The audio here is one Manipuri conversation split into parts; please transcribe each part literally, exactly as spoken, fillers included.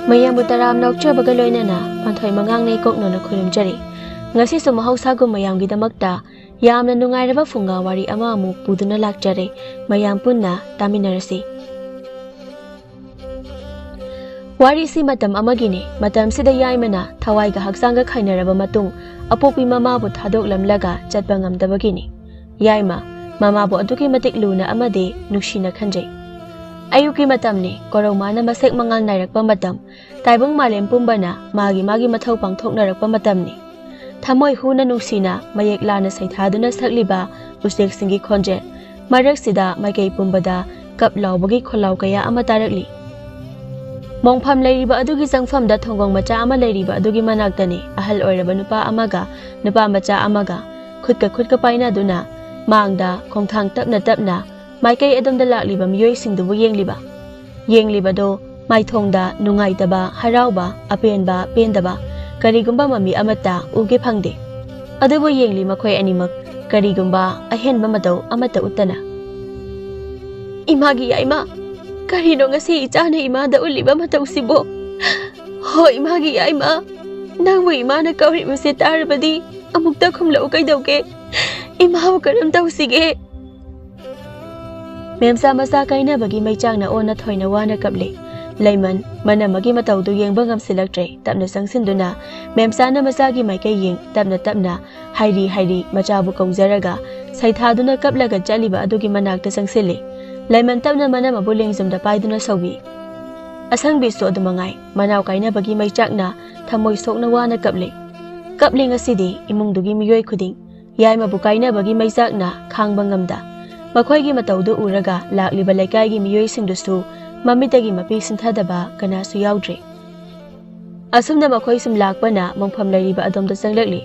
ꯃꯌꯥꯝꯕꯨ ꯇꯔꯥꯝꯅ ꯑꯣꯛꯆꯕꯒ ꯂꯣꯏꯅꯅ ꯄꯥꯟꯊꯣꯏ ꯃꯉꯥꯡꯅ ꯏꯀꯣꯛꯅꯅ ꯈꯨꯔꯨꯝꯖꯔꯤ꯫ ꯉꯁꯤꯁꯨ ꯃꯍꯧꯁꯥꯒꯨꯝ ꯃꯌꯥꯝꯒꯤꯗꯃꯛꯇ ꯌꯥꯝꯅ ꯅꯨꯡꯉꯥꯏꯔꯕ ꯐꯨꯡꯒꯥ ꯋꯥꯔꯤ ꯑꯃ ꯑꯃꯨꯛ ꯄꯨꯗꯨꯅ ꯂꯥꯛꯆꯔꯦ ꯃꯌꯥꯝ ꯄꯨꯟꯅ ꯇꯥꯃꯤꯟꯅꯔꯁꯤ꯫ ꯋꯥꯔꯤꯁꯤ ꯃꯇꯝ ꯑꯃꯒꯤꯅꯤ꯫ ꯃꯇꯝꯁꯤꯗ ꯌꯥꯏꯃꯅ ꯊꯋꯥꯏꯒ ꯍꯛꯆꯥꯡꯒ ꯈꯥꯏꯅꯔꯕ ꯃꯇꯨꯡ ꯑꯄꯣꯛꯄꯤ ꯃꯃꯥꯕꯨ ꯊꯥꯗꯣꯛꯂꯝꯂꯒ ꯆꯠꯄ ꯉꯝꯗꯕꯒꯤꯅꯤ꯫ ꯌꯥꯏꯃ ꯃꯃꯥꯕꯨ ꯑꯗꯨꯛꯀꯤ ꯃꯇꯤꯛ ꯂꯨꯅ ꯑꯃꯗꯤ ꯅꯨꯡꯁꯤꯅ ꯈꯟꯖꯩ꯫ ꯑꯌꯨꯛꯀꯤ ꯃꯇꯝꯅꯤ꯫ ꯀꯣꯔꯧꯃꯥꯅ ꯃꯁꯦꯛ ꯃꯉꯥꯜ ꯅꯥꯏꯔꯛꯄ ꯃꯇꯝ꯫ ꯇꯥꯏꯕꯪ ꯃꯥꯂꯦꯝ ꯄꯨꯝꯕꯅ ꯃꯥꯒꯤ ꯃꯥꯒꯤ ꯃꯊꯧ ꯄꯥꯡꯊꯣꯛꯅꯔꯛꯄ ꯃꯇꯝꯅꯤ꯫ ꯊꯃꯣꯏ ꯍꯨꯅ ꯅꯨꯡꯁꯤꯅ ꯃꯌꯦꯛ ꯂꯥꯅ ꯁꯩꯊꯥꯗꯨꯅ ꯁꯛꯂꯤꯕ ꯎꯆꯦꯛꯁꯤꯡꯒꯤ ꯈꯣꯟꯖꯦꯜ ꯃꯔꯛꯁꯤꯗ ꯃꯥꯏꯀꯩ ꯄꯨꯝꯕꯗ ꯀꯞ ꯂꯥꯎꯕꯒꯤ ꯈꯣꯜꯂꯥꯎ ꯀꯌꯥ ꯑꯃ ꯇꯥꯔꯛꯂꯤ꯫ ꯃꯣꯡꯐꯝ ꯂꯩꯔꯤꯕ ꯑꯗꯨꯒꯤ ꯆꯪꯐꯝꯗ ꯊꯣꯡꯒꯣꯡ ꯃꯆꯥ ꯑꯃ ꯂꯩꯔꯤꯕ ꯑꯗꯨꯒꯤ ꯃꯅꯥꯛꯇꯅꯤ ꯑꯍꯜ ꯑꯣꯏꯔꯕ ꯅꯨꯄꯥ ꯑꯃꯒ ꯅꯨꯄꯥ ꯃꯆꯥ ꯑꯃꯒ ꯈꯨꯠꯀ ꯈꯨꯠꯀ ꯄꯥꯏꯅꯗꯨꯅ ꯃꯥꯡꯗ ꯈꯣꯡꯊꯥꯡ ꯇꯞꯅ ꯇꯞꯅ ꯃꯥꯏꯀꯩ ꯑꯗꯣꯝꯗ ꯂꯥꯛꯂꯤꯕ ꯃꯤꯑꯣꯏꯁꯤꯡꯗꯨꯕꯨ ꯌꯦꯡꯂꯤꯕ꯫ ꯌꯦꯡꯂꯤꯕꯗꯣ ꯃꯥꯏꯊꯣꯡꯗ ꯅꯨꯡꯉꯥꯏꯇꯕ, ꯍꯔꯥꯎꯕ, ꯑꯄꯦꯟꯕ, ꯄꯦꯟꯗꯕ ꯀꯔꯤꯒꯨꯝꯕ ꯃꯃꯤ ꯑꯃꯠꯇ ꯎꯒꯦ ꯐꯪꯗꯦ꯫ ꯑꯗꯨꯕꯨ ꯌꯦꯡꯂꯤ ꯃꯈꯣꯏ ꯑꯅꯤꯃꯛ ꯀꯔꯤꯒꯨꯝꯕ ꯑꯍꯦꯟꯕ ꯃꯇꯧ ꯑꯃꯠꯇ ꯎꯠꯇꯅ꯫ "ꯏꯃꯥꯒꯤ ꯌꯥꯏꯃ, ꯀꯔꯤꯅꯣ ꯉꯁꯤ ꯏꯆꯥꯅ ꯏꯃꯥꯗ ꯎꯠꯂꯤꯕ ꯃꯇꯧꯁꯤꯕꯣ? ꯍꯣ, ꯏꯃꯥꯒꯤ ꯌꯥꯏꯃ, ꯅꯪꯕꯨ ꯏꯃꯥꯅ ꯀꯧꯔꯤꯕꯁꯦ ꯇꯥꯔꯕꯗꯤ ꯑꯃꯨꯛꯇ ꯈꯨꯝꯂꯛꯎ ꯀꯩꯗꯧꯒꯦ? ꯏꯃꯥꯕꯨ ꯀꯔꯝ ꯇꯧꯁꯤꯒꯦ?" ꯃꯦꯝꯆꯥ ꯃꯆꯥ ꯀꯥꯏꯅꯕꯒꯤ ꯃꯩꯆꯥꯛꯅ ꯑꯣꯟꯅ ꯊꯣꯏꯅ ꯋꯥꯅ ꯀꯞꯂꯤ꯫ ꯂꯩꯃꯟ ꯃꯅꯝꯃꯒꯤ ꯃꯇꯧꯗꯨ ꯌꯦꯡꯕ ꯉꯝꯁꯤꯜꯂꯛꯇ꯭ꯔꯦ꯫ ꯇꯞꯅ ꯆꯪꯁꯤꯟꯗꯨꯅ ꯃꯦꯝꯆꯥꯅ ꯃꯆꯥꯒꯤ ꯃꯥꯏꯀꯩ ꯌꯦꯡ ꯇꯞꯅ ꯇꯞꯅ ꯍꯥꯏꯔꯤ ꯍꯥꯏꯔꯤ ꯃꯆꯥꯕꯨ ꯀꯧꯖꯔꯒ ꯁꯩꯊꯥꯗꯨꯅ ꯀꯞꯂꯒ ꯆꯠꯂꯤꯕ ꯑꯗꯨꯒꯤ ꯃꯅꯥꯛꯇ ꯆꯪꯁꯤꯜꯂꯤ꯫ ꯂꯩꯃꯟ ꯇꯞꯅ ꯃꯅꯝꯃꯕꯨ ꯂꯦꯡꯖꯨꯝꯗ ꯄꯥꯏꯗꯨꯅ ꯁꯧꯕꯤ꯫ ꯑꯁꯪꯕꯤꯁꯨ ꯑꯗꯨꯃꯉꯥꯏ ꯃꯅꯥꯎ ꯀꯥꯏꯅꯕꯒꯤ ꯃꯩꯆꯥꯛꯅ ꯊꯃꯣꯏ ꯁꯣꯛꯅ ꯋꯥꯅ ꯀꯞꯂꯤ꯫ ꯀꯞꯂꯤ ꯉꯁꯤꯗꯤ ꯏꯃꯨꯡꯗꯨꯒꯤ ꯃꯤꯑꯣꯏ ꯈꯨꯗꯤꯡ꯫ ꯌꯥꯏꯃꯕꯨ ꯀꯥꯏꯅꯕꯒꯤ ꯃꯩꯆꯥꯛꯅ ꯈꯥꯡꯕ ꯉꯝꯗ ꯃꯈꯣꯏꯒꯤ ꯃꯇꯧꯗꯨ ꯎꯔꯒ ꯂꯥꯛꯂꯤꯕ ꯂꯩꯀꯥꯏꯒꯤ ꯃꯤꯑꯣꯏꯁꯤꯡꯗꯨꯁꯨ ꯃꯃꯤꯠꯇꯒꯤ ꯃꯄꯤ ꯁꯤꯟꯊꯗꯕ ꯀꯅꯥꯁꯨ ꯌꯥꯎꯗ꯭ꯔꯦ꯫ ꯑꯁꯨꯝꯅ ꯃꯈꯣꯏ ꯁꯨꯝ ꯂꯥꯛꯄꯅ ꯃꯣꯡꯐꯝ ꯂꯩꯔꯤꯕ ꯑꯗꯣꯝꯗ ꯆꯪꯂꯛꯂꯤ꯫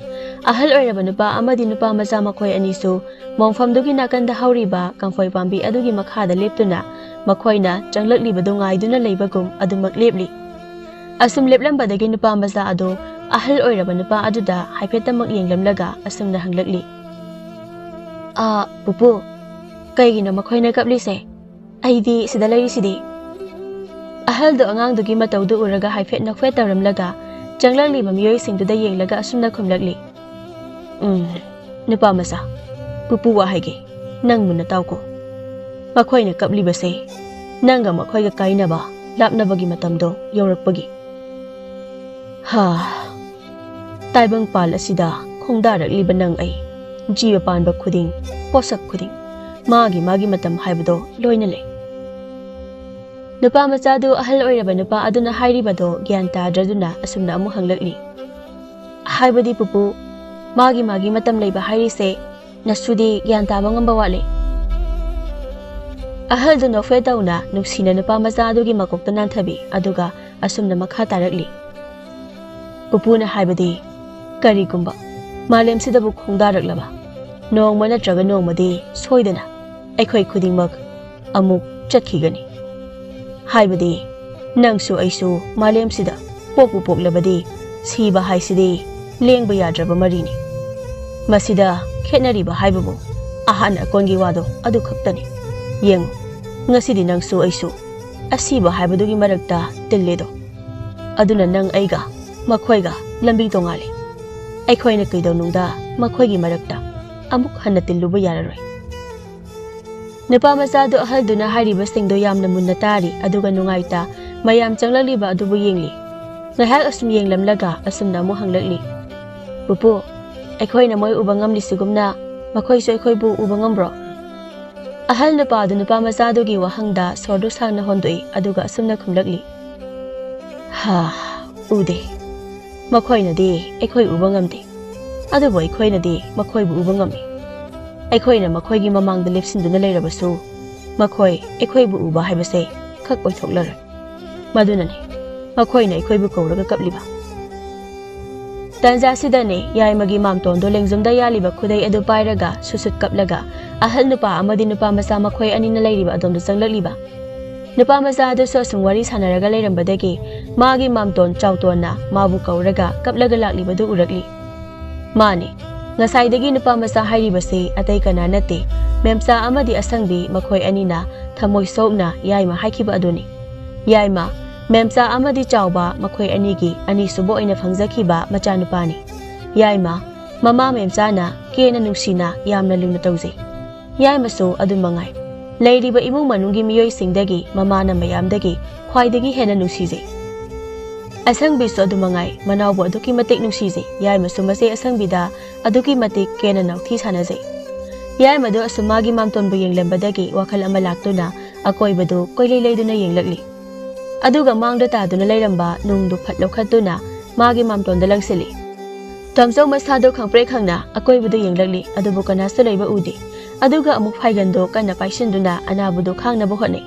ꯑꯍꯜ ꯑꯣꯏꯔꯕ ꯅꯨꯄꯥ ꯑꯃꯗꯤ ꯅꯨꯄꯥ ꯃꯆꯥ ꯃꯈꯣꯏ ꯑꯅꯤꯁꯨ ꯃꯣꯡꯐꯝꯗꯨꯒꯤ ꯅꯥꯀꯟꯗ ꯍꯧꯔꯤꯕ ꯀꯝꯐꯣꯏ ꯄꯥꯝꯕꯤ ꯑꯗꯨꯒꯤ ꯃꯈꯥꯗ ꯂꯦꯞꯇꯨꯅ ꯃꯈꯣꯏꯅ ꯆꯪꯂꯛꯂꯤꯕꯗꯨ ꯉꯥꯏꯗꯨꯅ ꯂꯩꯕꯒꯨꯝ ꯑꯗꯨꯃꯛ ꯂꯦꯞꯂꯤ꯫ ꯑꯁꯨꯝ ꯂꯦꯞꯂꯝꯕꯗꯒꯤ ꯅꯨꯄꯥ ꯃꯆꯥ ꯑꯗꯨ ꯑꯍꯜ ꯑꯣꯏꯔꯕ ꯅꯨꯄꯥ ꯑꯗꯨꯗ ꯍꯥꯏꯐꯦꯠꯇꯃꯛ ꯌꯦꯡꯂꯝꯂꯒ ꯑꯁꯨꯝꯅ ꯍꯪꯂꯛꯂꯤ, "ꯑꯥ, ꯄꯨꯄꯨ, ꯀꯩꯒꯤꯅꯣ ꯃꯈꯣꯏꯅ ꯀꯞꯂꯤꯁꯦ? ꯑꯩꯗꯤ ꯁꯤꯗ ꯂꯩꯔꯤꯁꯤꯗꯤ?" ꯑꯍꯜꯗꯨ ꯑꯉꯥꯡꯗꯨꯒꯤ ꯃꯇꯧꯗꯨ ꯎꯔꯒ ꯍꯥꯏꯐꯦꯠ ꯅꯣꯛꯐꯦꯠ ꯇꯧꯔꯝꯂꯒ ꯆꯪꯂꯛꯂꯤꯕ ꯃꯤꯑꯣꯏꯁꯤꯡꯗꯨꯗ ꯌꯦꯡꯂꯒ ꯑꯁꯨꯝꯅ ꯈꯨꯝꯂꯛꯂꯤ, "ꯎꯝ, ꯅꯨꯄꯥ ꯃꯆꯥ, ꯄꯨꯄꯨ ꯋꯥ ꯍꯥꯏꯒꯦ, ꯅꯪ ꯃꯨꯟꯅ ꯇꯥꯎꯀꯣ꯫ ꯃꯈꯣꯏꯅ ꯀꯞꯂꯤꯕꯁꯦ ꯅꯪꯒ ꯃꯈꯣꯏꯒ ꯀꯥꯏꯅꯕ, ꯂꯥꯞꯅꯕꯒꯤ ꯃꯇꯝꯗꯣ ꯌꯧꯔꯛꯄꯒꯤ꯫ ꯍꯥ, ꯇꯥꯏꯕꯪꯄꯥꯜ ꯑꯁꯤꯗ ꯈꯣꯡꯗꯥꯔꯛꯂꯤꯕ ꯅꯪ ꯑꯩ, ꯖꯤꯕ ꯄꯥꯟꯕ ꯈꯨꯗꯤꯡ, ꯄꯣꯠꯁꯛ ꯈꯨꯗꯤꯡ, ꯃꯥꯒꯤ ꯃꯥꯒꯤ ꯃꯇꯝ ꯍꯥꯏꯕꯗꯣ ꯂꯣꯏꯅ ꯂꯩ꯫" ꯅꯨꯄꯥ ꯃꯆꯥꯗꯨ ꯑꯍꯜ ꯑꯣꯏꯔꯕ ꯅꯨꯄꯥ ꯑꯗꯨꯅ ꯍꯥꯏꯔꯤꯕꯗꯣ ꯒ꯭ꯌꯥꯟ ꯇꯥꯗ꯭ꯔꯗꯨꯅ ꯑꯁꯨꯝꯅ ꯑꯃꯨꯛ ꯍꯪꯂꯛꯂꯤ, "ꯍꯥꯏꯕꯗꯤ ꯄꯨꯄꯨ, ꯃꯥꯒꯤ ꯃꯥꯒꯤ ꯃꯇꯝ ꯂꯩꯕ ꯍꯥꯏꯔꯤꯁꯦ ꯅꯁꯨꯗꯤ ꯒ꯭ꯌꯥꯟ ꯇꯥꯕ ꯉꯝꯕ ꯋꯥꯠꯂꯤ꯫" ꯑꯍꯜꯗꯨ ꯅꯣꯛꯐꯦꯠ ꯇꯧꯅ ꯅꯨꯡꯁꯤꯅ ꯅꯨꯄꯥ ꯃꯆꯥ ꯑꯗꯨꯒꯤ ꯃꯀꯣꯛꯇ ꯅꯥꯟꯊꯕꯤ, ꯑꯗꯨꯒ ꯑꯁꯨꯝꯅ ꯃꯈꯥ ꯇꯥꯔꯛꯂꯤ, "ꯄꯨꯄꯨꯅ ꯍꯥꯏꯕꯗꯤ ꯀꯔꯤꯒꯨꯝꯕ ꯃꯥꯂꯦꯝꯁꯤꯗꯕꯨ ꯈꯣꯡꯗꯥꯔꯛꯂꯕ ꯅꯣꯡꯃ ꯅꯠꯇ꯭ꯔꯒ ꯅꯣꯡꯃꯗꯤ ꯁꯣꯏꯗꯅ ꯑꯩꯈꯣꯏ ꯈꯨꯗꯤꯡꯃꯛ ꯑꯃꯨꯛ ꯆꯠꯈꯤꯒꯅꯤ꯫ ꯍꯥꯏꯕꯗꯤ ꯅꯪꯁꯨ ꯑꯩꯁꯨ ꯃꯥꯂꯦꯝꯁꯤꯗ ꯄꯣꯛꯄꯨ ꯄꯣꯛꯂꯕꯗꯤ ꯁꯤꯕ ꯍꯥꯏꯁꯤꯗꯤ ꯂꯦꯡꯕ ꯌꯥꯗ꯭ꯔꯕ ꯃꯔꯤꯅꯤ꯫ ꯃꯁꯤꯗ ꯈꯦꯠꯅꯔꯤꯕ ꯍꯥꯏꯕꯕꯨ ꯑꯍꯥꯟ ꯑꯀꯣꯟꯒꯤ ꯋꯥꯗꯣ ꯑꯗꯨ ꯈꯛꯇꯅꯤ꯫ ꯌꯦꯡꯉꯨ, ꯉꯁꯤꯗꯤ ꯅꯪꯁꯨ ꯑꯩꯁꯨ ꯑꯁꯤꯕ ꯍꯥꯏꯕꯗꯨꯒꯤ ꯃꯔꯛꯇ ꯇꯤꯜꯂꯦꯗꯣ꯫ ꯑꯗꯨꯅ ꯅꯪ ꯑꯩꯒ ꯃꯈꯣꯏꯒ ꯂꯝꯕꯤ ꯇꯣꯉꯥꯜꯂꯤ꯫ ꯑꯩꯈꯣꯏꯅ ꯀꯩꯗꯧꯅꯨꯡꯗ ꯃꯈꯣꯏꯒꯤ ꯃꯔꯛꯇ ꯑꯃꯨꯛ ꯍꯟꯅ ꯇꯤꯜꯂꯨꯕ ꯌꯥꯔꯔꯣꯏ꯫" ꯅꯨꯄꯥ ꯃꯆꯥꯗꯨ ꯑꯍꯜꯗꯨꯅ ꯍꯥꯏꯔꯤꯕꯁꯤꯡꯗꯣ ꯌꯥꯝꯅ ꯃꯨꯟꯅ ꯇꯥꯔꯤ, ꯑꯗꯨꯒ ꯅꯨꯡꯉꯥꯏꯇ ꯃꯌꯥꯝ ꯆꯪꯂꯛꯂꯤꯕ ꯑꯗꯨꯕꯨ ꯌꯦꯡꯂꯤ꯫ ꯉꯥꯏꯍꯥꯛ ꯑꯁꯨꯝ ꯌꯦꯡꯂꯝꯂꯒ ꯑꯁꯨꯝꯅ ꯑꯃꯨꯛ ꯍꯪꯂꯛꯂꯤ, "ꯄꯨꯄꯨ, ꯑꯩꯈꯣꯏꯅ ꯃꯣꯏ ꯎꯕ ꯉꯝꯂꯤꯁꯤꯒꯨꯝꯅ ꯃꯈꯣꯏꯁꯨ ꯑꯩꯈꯣꯏꯕꯨ ꯎꯕ ꯉꯝꯕ꯭ꯔꯣ?" ꯑꯍꯜ ꯅꯨꯄꯥꯗꯨ ꯅꯨꯄꯥ ꯃꯆꯥꯗꯨꯒꯤ ꯋꯥꯍꯪꯗ ꯁꯣꯔꯗꯨ ꯁꯥꯡꯅ ꯍꯣꯟꯗꯣꯛꯏ, ꯑꯗꯨꯒ ꯑꯁꯨꯝꯅ ꯈꯨꯝꯂꯛꯂꯤ, "ꯍꯥ, ꯎꯗꯦ꯫ ꯃꯈꯣꯏꯅꯗꯤ ꯑꯩꯈꯣꯏ ꯎꯕ ꯉꯝꯗꯦ, ꯑꯗꯨꯕꯨ ꯑꯩꯈꯣꯏꯅꯗꯤ ꯃꯈꯣꯏꯕꯨ ꯎꯕ ꯉꯝꯃꯤ꯫ ꯑꯩꯈꯣꯏꯅ ꯃꯈꯣꯏꯒꯤ ꯃꯃꯥꯡꯗ ꯂꯦꯞꯁꯤꯟꯗꯨꯅ ꯂꯩꯔꯕꯁꯨ ꯃꯈꯣꯏ ꯑꯩꯈꯣꯏꯕꯨ ꯎꯕ ꯍꯥꯏꯕꯁꯦ ꯈꯛ ꯑꯣꯏꯊꯣꯛꯂꯔꯣꯏ꯫ ꯃꯗꯨꯅꯅꯤ ꯃꯈꯣꯏꯅ ꯑꯩꯈꯣꯏꯕꯨ ꯀꯧꯔꯒ ꯀꯞꯂꯤꯕ꯫" ꯇꯥꯟꯖꯥꯁꯤꯗꯅꯦ ꯌꯥꯏꯃꯒꯤ ꯃꯥꯝꯇꯣꯟꯗꯣ ꯂꯦꯡꯖꯨꯝꯗ ꯌꯥꯜꯂꯤꯕ ꯈꯨꯗꯩ ꯑꯗꯨ ꯄꯥꯏꯔꯒ ꯁꯨꯠ ꯁꯨꯠ ꯀꯞꯂꯒ ꯑꯍꯜ ꯅꯨꯄꯥ ꯑꯃꯗꯤ ꯅꯨꯄꯥ ꯃꯆꯥ ꯃꯈꯣꯏ ꯑꯅꯤꯅ ꯂꯩꯔꯤꯕ ꯑꯗꯣꯝꯗ ꯆꯪꯂꯛꯂꯤꯕ꯫ ꯅꯨꯄꯥ ꯃꯆꯥ ꯑꯗꯨꯁꯨ ꯑꯁꯨꯝ ꯋꯥꯔꯤ ꯁꯥꯟꯅꯔꯒ ꯂꯩꯔꯝꯕꯗꯒꯤ ꯃꯥꯒꯤ ꯃꯥꯝꯇꯣꯟ ꯆꯥꯎꯇꯣꯟꯅ ꯃꯥꯕꯨ ꯀꯧꯔꯒ ꯀꯞꯂꯒ ꯂꯥꯛꯂꯤꯕꯗꯨ ꯎꯔꯛꯂꯤ꯫ ꯃꯥꯅꯤ, ꯉꯁꯥꯏꯗꯒꯤ ꯅꯨꯄꯥ ꯃꯆꯥ ꯍꯥꯏꯔꯤꯕꯁꯤ ꯑꯇꯩ ꯀꯅꯥ ꯅꯠꯇꯦ, ꯃꯦꯝꯆꯥ ꯑꯃꯗꯤ ꯑꯁꯪꯕꯤ ꯃꯈꯣꯏ ꯑꯅꯤꯅ ꯊꯃꯣꯏ ꯁꯣꯛꯅ ꯌꯥꯏꯃ ꯍꯥꯏꯈꯤꯕ ꯑꯗꯨꯅꯤ꯫ ꯌꯥꯏꯃ, ꯃꯦꯝꯆꯥ ꯑꯃꯗꯤ ꯆꯥꯎꯕ ꯃꯈꯣꯏ ꯑꯅꯤꯒꯤ ꯑꯅꯤꯁꯨꯕ ꯑꯣꯏꯅ ꯐꯪꯖꯈꯤꯕ ꯃꯆꯥꯅꯨꯄꯥꯅꯤ꯫ ꯌꯥꯏꯃ, ꯃꯃꯥ ꯃꯦꯝꯆꯥꯅ ꯀꯦꯅ ꯅꯨꯡꯁꯤꯅ ꯌꯥꯝꯅ ꯂꯨꯅ ꯇꯧꯖꯩ꯫ ꯌꯥꯏꯃꯁꯨ ꯑꯗꯨ ꯃꯉꯥꯏ꯫ ꯂꯩꯔꯤꯕ ꯏꯃꯨꯡ ꯃꯅꯨꯡꯒꯤ ꯃꯤꯑꯣꯏꯁꯤꯡꯗꯒꯤ ꯃꯃꯥꯅ ꯃꯌꯥꯝꯗꯒꯤ ꯈ꯭ꯋꯥꯏꯗꯒꯤ ꯍꯦꯟꯅ ꯅꯨꯡꯁꯤꯖꯩ꯫ ꯑꯁꯪꯕꯤꯁꯨ ꯑꯗꯨ ꯃꯉꯥꯏ, ꯃꯅꯥꯎꯕꯨ ꯑꯗꯨꯛꯀꯤ ꯃꯇꯤꯛ ꯅꯨꯡꯁꯤꯖꯩ꯫ ꯌꯥꯏꯃꯁꯨ ꯃꯆꯦ ꯑꯁꯪꯕꯤꯗ ꯑꯗꯨꯛꯀꯤ ꯃꯇꯤꯛ ꯀꯦꯅ ꯅꯥꯎꯊꯤ ꯁꯥꯟꯅꯖꯩ꯫ ꯌꯥꯏꯃꯗꯨ ꯑꯁꯨꯝ ꯃꯥꯒꯤ ꯃꯥꯝꯇꯣꯟꯕꯨ ꯌꯦꯡꯂꯝꯕꯗꯒꯤ ꯋꯥꯈꯜ ꯑꯃ ꯂꯥꯛꯇꯨꯅ ꯑꯀꯣꯏꯕꯗꯨ ꯀꯣꯏꯂꯩ ꯂꯩꯗꯨꯅ ꯌꯦꯡꯂꯛꯂꯤ꯫ ꯑꯗꯨꯒ ꯃꯥꯡꯗ ꯇꯥꯗꯨꯅ ꯂꯩꯔꯝꯕ ꯅꯨꯡꯗꯨ ꯐꯠ ꯂꯧꯈꯠꯇꯨꯅ ꯃꯥꯒꯤ ꯃꯥꯝꯇꯣꯟꯗ ꯂꯪꯁꯤꯜꯂꯤ꯫ ꯇꯣꯝꯆꯧ ꯃꯁꯥꯗꯨ ꯈꯪꯄ꯭ꯔꯦꯛ ꯈꯪꯅ ꯑꯀꯣꯏꯕꯗꯨ ꯌꯦꯡꯂꯛꯂꯤ, ꯑꯗꯨꯕꯨ ꯀꯅꯥꯁꯨ ꯂꯩꯕ ꯎꯗꯦ꯫ ꯑꯗꯨꯒ ꯑꯃꯨꯛ ꯐꯥꯏꯒꯟꯗꯣ ꯀꯟꯅ ꯄꯥꯏꯁꯤꯟꯗꯨꯅ ꯑꯅꯥꯕꯗꯨ ꯈꯥꯡꯅꯕ ꯍꯣꯠꯅꯩ꯫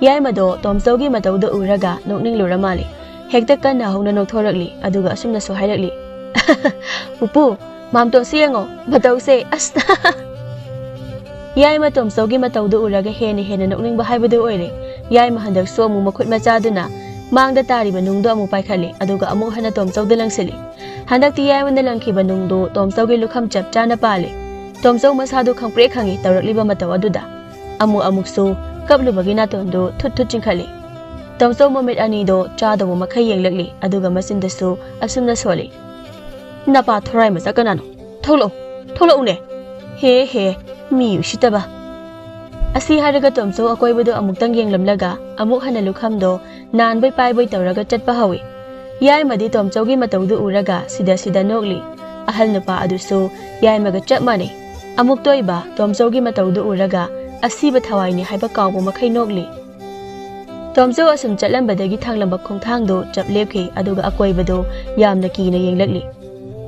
ꯌꯥꯏꯃꯗꯣ ꯇꯣꯝꯆꯧꯒꯤ ꯃꯇꯧꯗꯨ ꯎꯔꯒ ꯅꯣꯛꯅꯤꯡꯂꯨꯔ ꯃꯥꯜꯂꯤ꯫ ꯍꯦꯛꯇ ꯀꯟꯅ ꯍꯧꯅ ꯅꯣꯛꯊꯣꯔꯛꯂꯤ, ꯑꯗꯨꯒ ꯑꯁꯨꯝꯅꯁꯨ ꯍꯥꯏꯔꯛꯂꯤ, "ꯄꯨꯄꯨ, ꯃꯥꯝꯇꯣꯟꯁꯤ ꯌꯦꯡꯉꯣ, ꯃꯇꯧꯁꯦ, ꯑꯁ!" ꯌꯥꯏꯃ ꯇꯣꯝꯆꯧꯒꯤ ꯃꯇꯧꯗꯨ ꯎꯔꯒ ꯍꯦꯟꯅ ꯍꯦꯟꯅ ꯅꯣꯛꯅꯤꯡꯕ ꯍꯥꯏꯕꯗꯨ ꯑꯣꯏꯔꯦ꯫ ꯌꯥꯏꯃ ꯍꯟꯗꯛꯁꯨ ꯑꯃꯨꯛ ꯃꯈꯨꯠ ꯃꯆꯥꯗꯨꯅ ꯃꯥꯡꯗ ꯇꯥꯔꯤꯕ ꯅꯨꯡꯗꯨ ꯑꯃꯨꯛ ꯄꯥꯏꯈꯠꯂꯤ, ꯑꯗꯨꯒ ꯑꯃꯨꯛ ꯍꯟꯅ ꯇꯣꯝꯆꯧꯗ ꯂꯪꯁꯤꯜꯂꯤ꯫ ꯍꯟꯗꯛꯇꯤ ꯌꯥꯏꯃꯅ ꯂꯪꯈꯤꯕ ꯅꯨꯡꯗꯨ ꯇꯣꯝꯆꯧꯒꯤ ꯂꯨꯈꯝ ꯆꯞ ꯆꯥꯅ ꯄꯥꯜꯂꯤ꯫ ꯇꯣꯝꯆꯧ ꯃꯁꯥꯗꯨ ꯈꯪꯄ꯭ꯔꯦꯛ ꯈꯪꯉꯤ ꯇꯧꯔꯛꯂꯤꯕ ꯃꯇꯧ ꯑꯗꯨꯗ꯫ ꯑꯃꯨꯛ ꯑꯃꯨꯛꯁꯨ ꯀꯞꯂꯨꯕꯒꯤ ꯅꯥꯇꯣꯟꯗꯨ ꯊꯨꯠ ꯊꯨꯠ ꯆꯤꯡꯈꯠꯂꯤ꯫ ꯇꯣꯝꯆꯧ ꯃꯃꯤꯠ ꯑꯅꯤꯗꯣ ꯆꯥꯗꯧꯕ ꯃꯈꯩ ꯌꯦꯡꯂꯛꯂꯤ, ꯑꯗꯨꯒ ꯃꯆꯤꯟꯗꯁꯨ ꯑꯁꯨꯝꯅ ꯁꯣꯜꯂꯤ, "ꯅꯄꯥ ꯊꯣꯔꯥꯏ ꯃꯆꯥ ꯀꯅꯥꯅꯣ? ꯊꯣꯛꯂꯛꯎ, ꯊꯣꯛꯂꯛꯎꯅꯦ! ꯍꯦ ꯍꯦ, ꯃꯤ ꯎꯁꯤꯠꯇꯕ!" ꯑꯁꯤ ꯍꯥꯏꯔꯒ ꯇꯣꯝꯆꯧ ꯑꯀꯣꯏꯕꯗꯨ ꯑꯃꯨꯛꯇꯪ ꯌꯦꯡꯂꯝꯂꯒ ꯑꯃꯨꯛ ꯍꯟꯅ ꯂꯨꯈꯝꯗꯣ ꯅꯥꯟꯕꯣꯏ ꯄꯥꯏꯕꯣꯏ ꯇꯧꯔꯒ ꯆꯠꯄ ꯍꯧꯏ꯫ ꯌꯥꯏꯃꯗꯤ ꯇꯣꯝꯆꯧꯒꯤ ꯃꯇꯧꯗꯨ ꯎꯔꯒ ꯁꯤꯗ ꯁꯤꯗ ꯅꯣꯛꯂꯤ꯫ ꯑꯍꯜ ꯅꯨꯄꯥ ꯑꯗꯨꯁꯨ ꯌꯥꯏꯃꯒ ꯆꯞ ꯃꯥꯟꯅꯩ꯫ ꯑꯃꯨꯛꯇ ꯑꯣꯏꯕ ꯇꯣꯝꯆꯧꯒꯤ ꯃꯇꯧꯗꯨ ꯎꯔꯒ ꯑꯁꯤꯕ ꯊꯋꯥꯏꯅꯤ ꯍꯥꯏꯕ ꯀꯥꯎꯕ ꯃꯈꯩ ꯅꯣꯛꯂꯤ꯫ ꯇꯣꯝꯆꯧ ꯑꯁꯨꯝ ꯆꯠꯂꯝꯕꯗꯒꯤ ꯊꯥꯡꯂꯝꯕ ꯈꯣꯡꯊꯥꯡꯗꯣ ꯆꯞ ꯂꯦꯞꯈꯤ, ꯑꯗꯨꯒ ꯑꯀꯣꯏꯕꯗꯣ ꯌꯥꯝꯅ ꯀꯤꯅ ꯌꯦꯡꯂꯛꯂꯤ꯫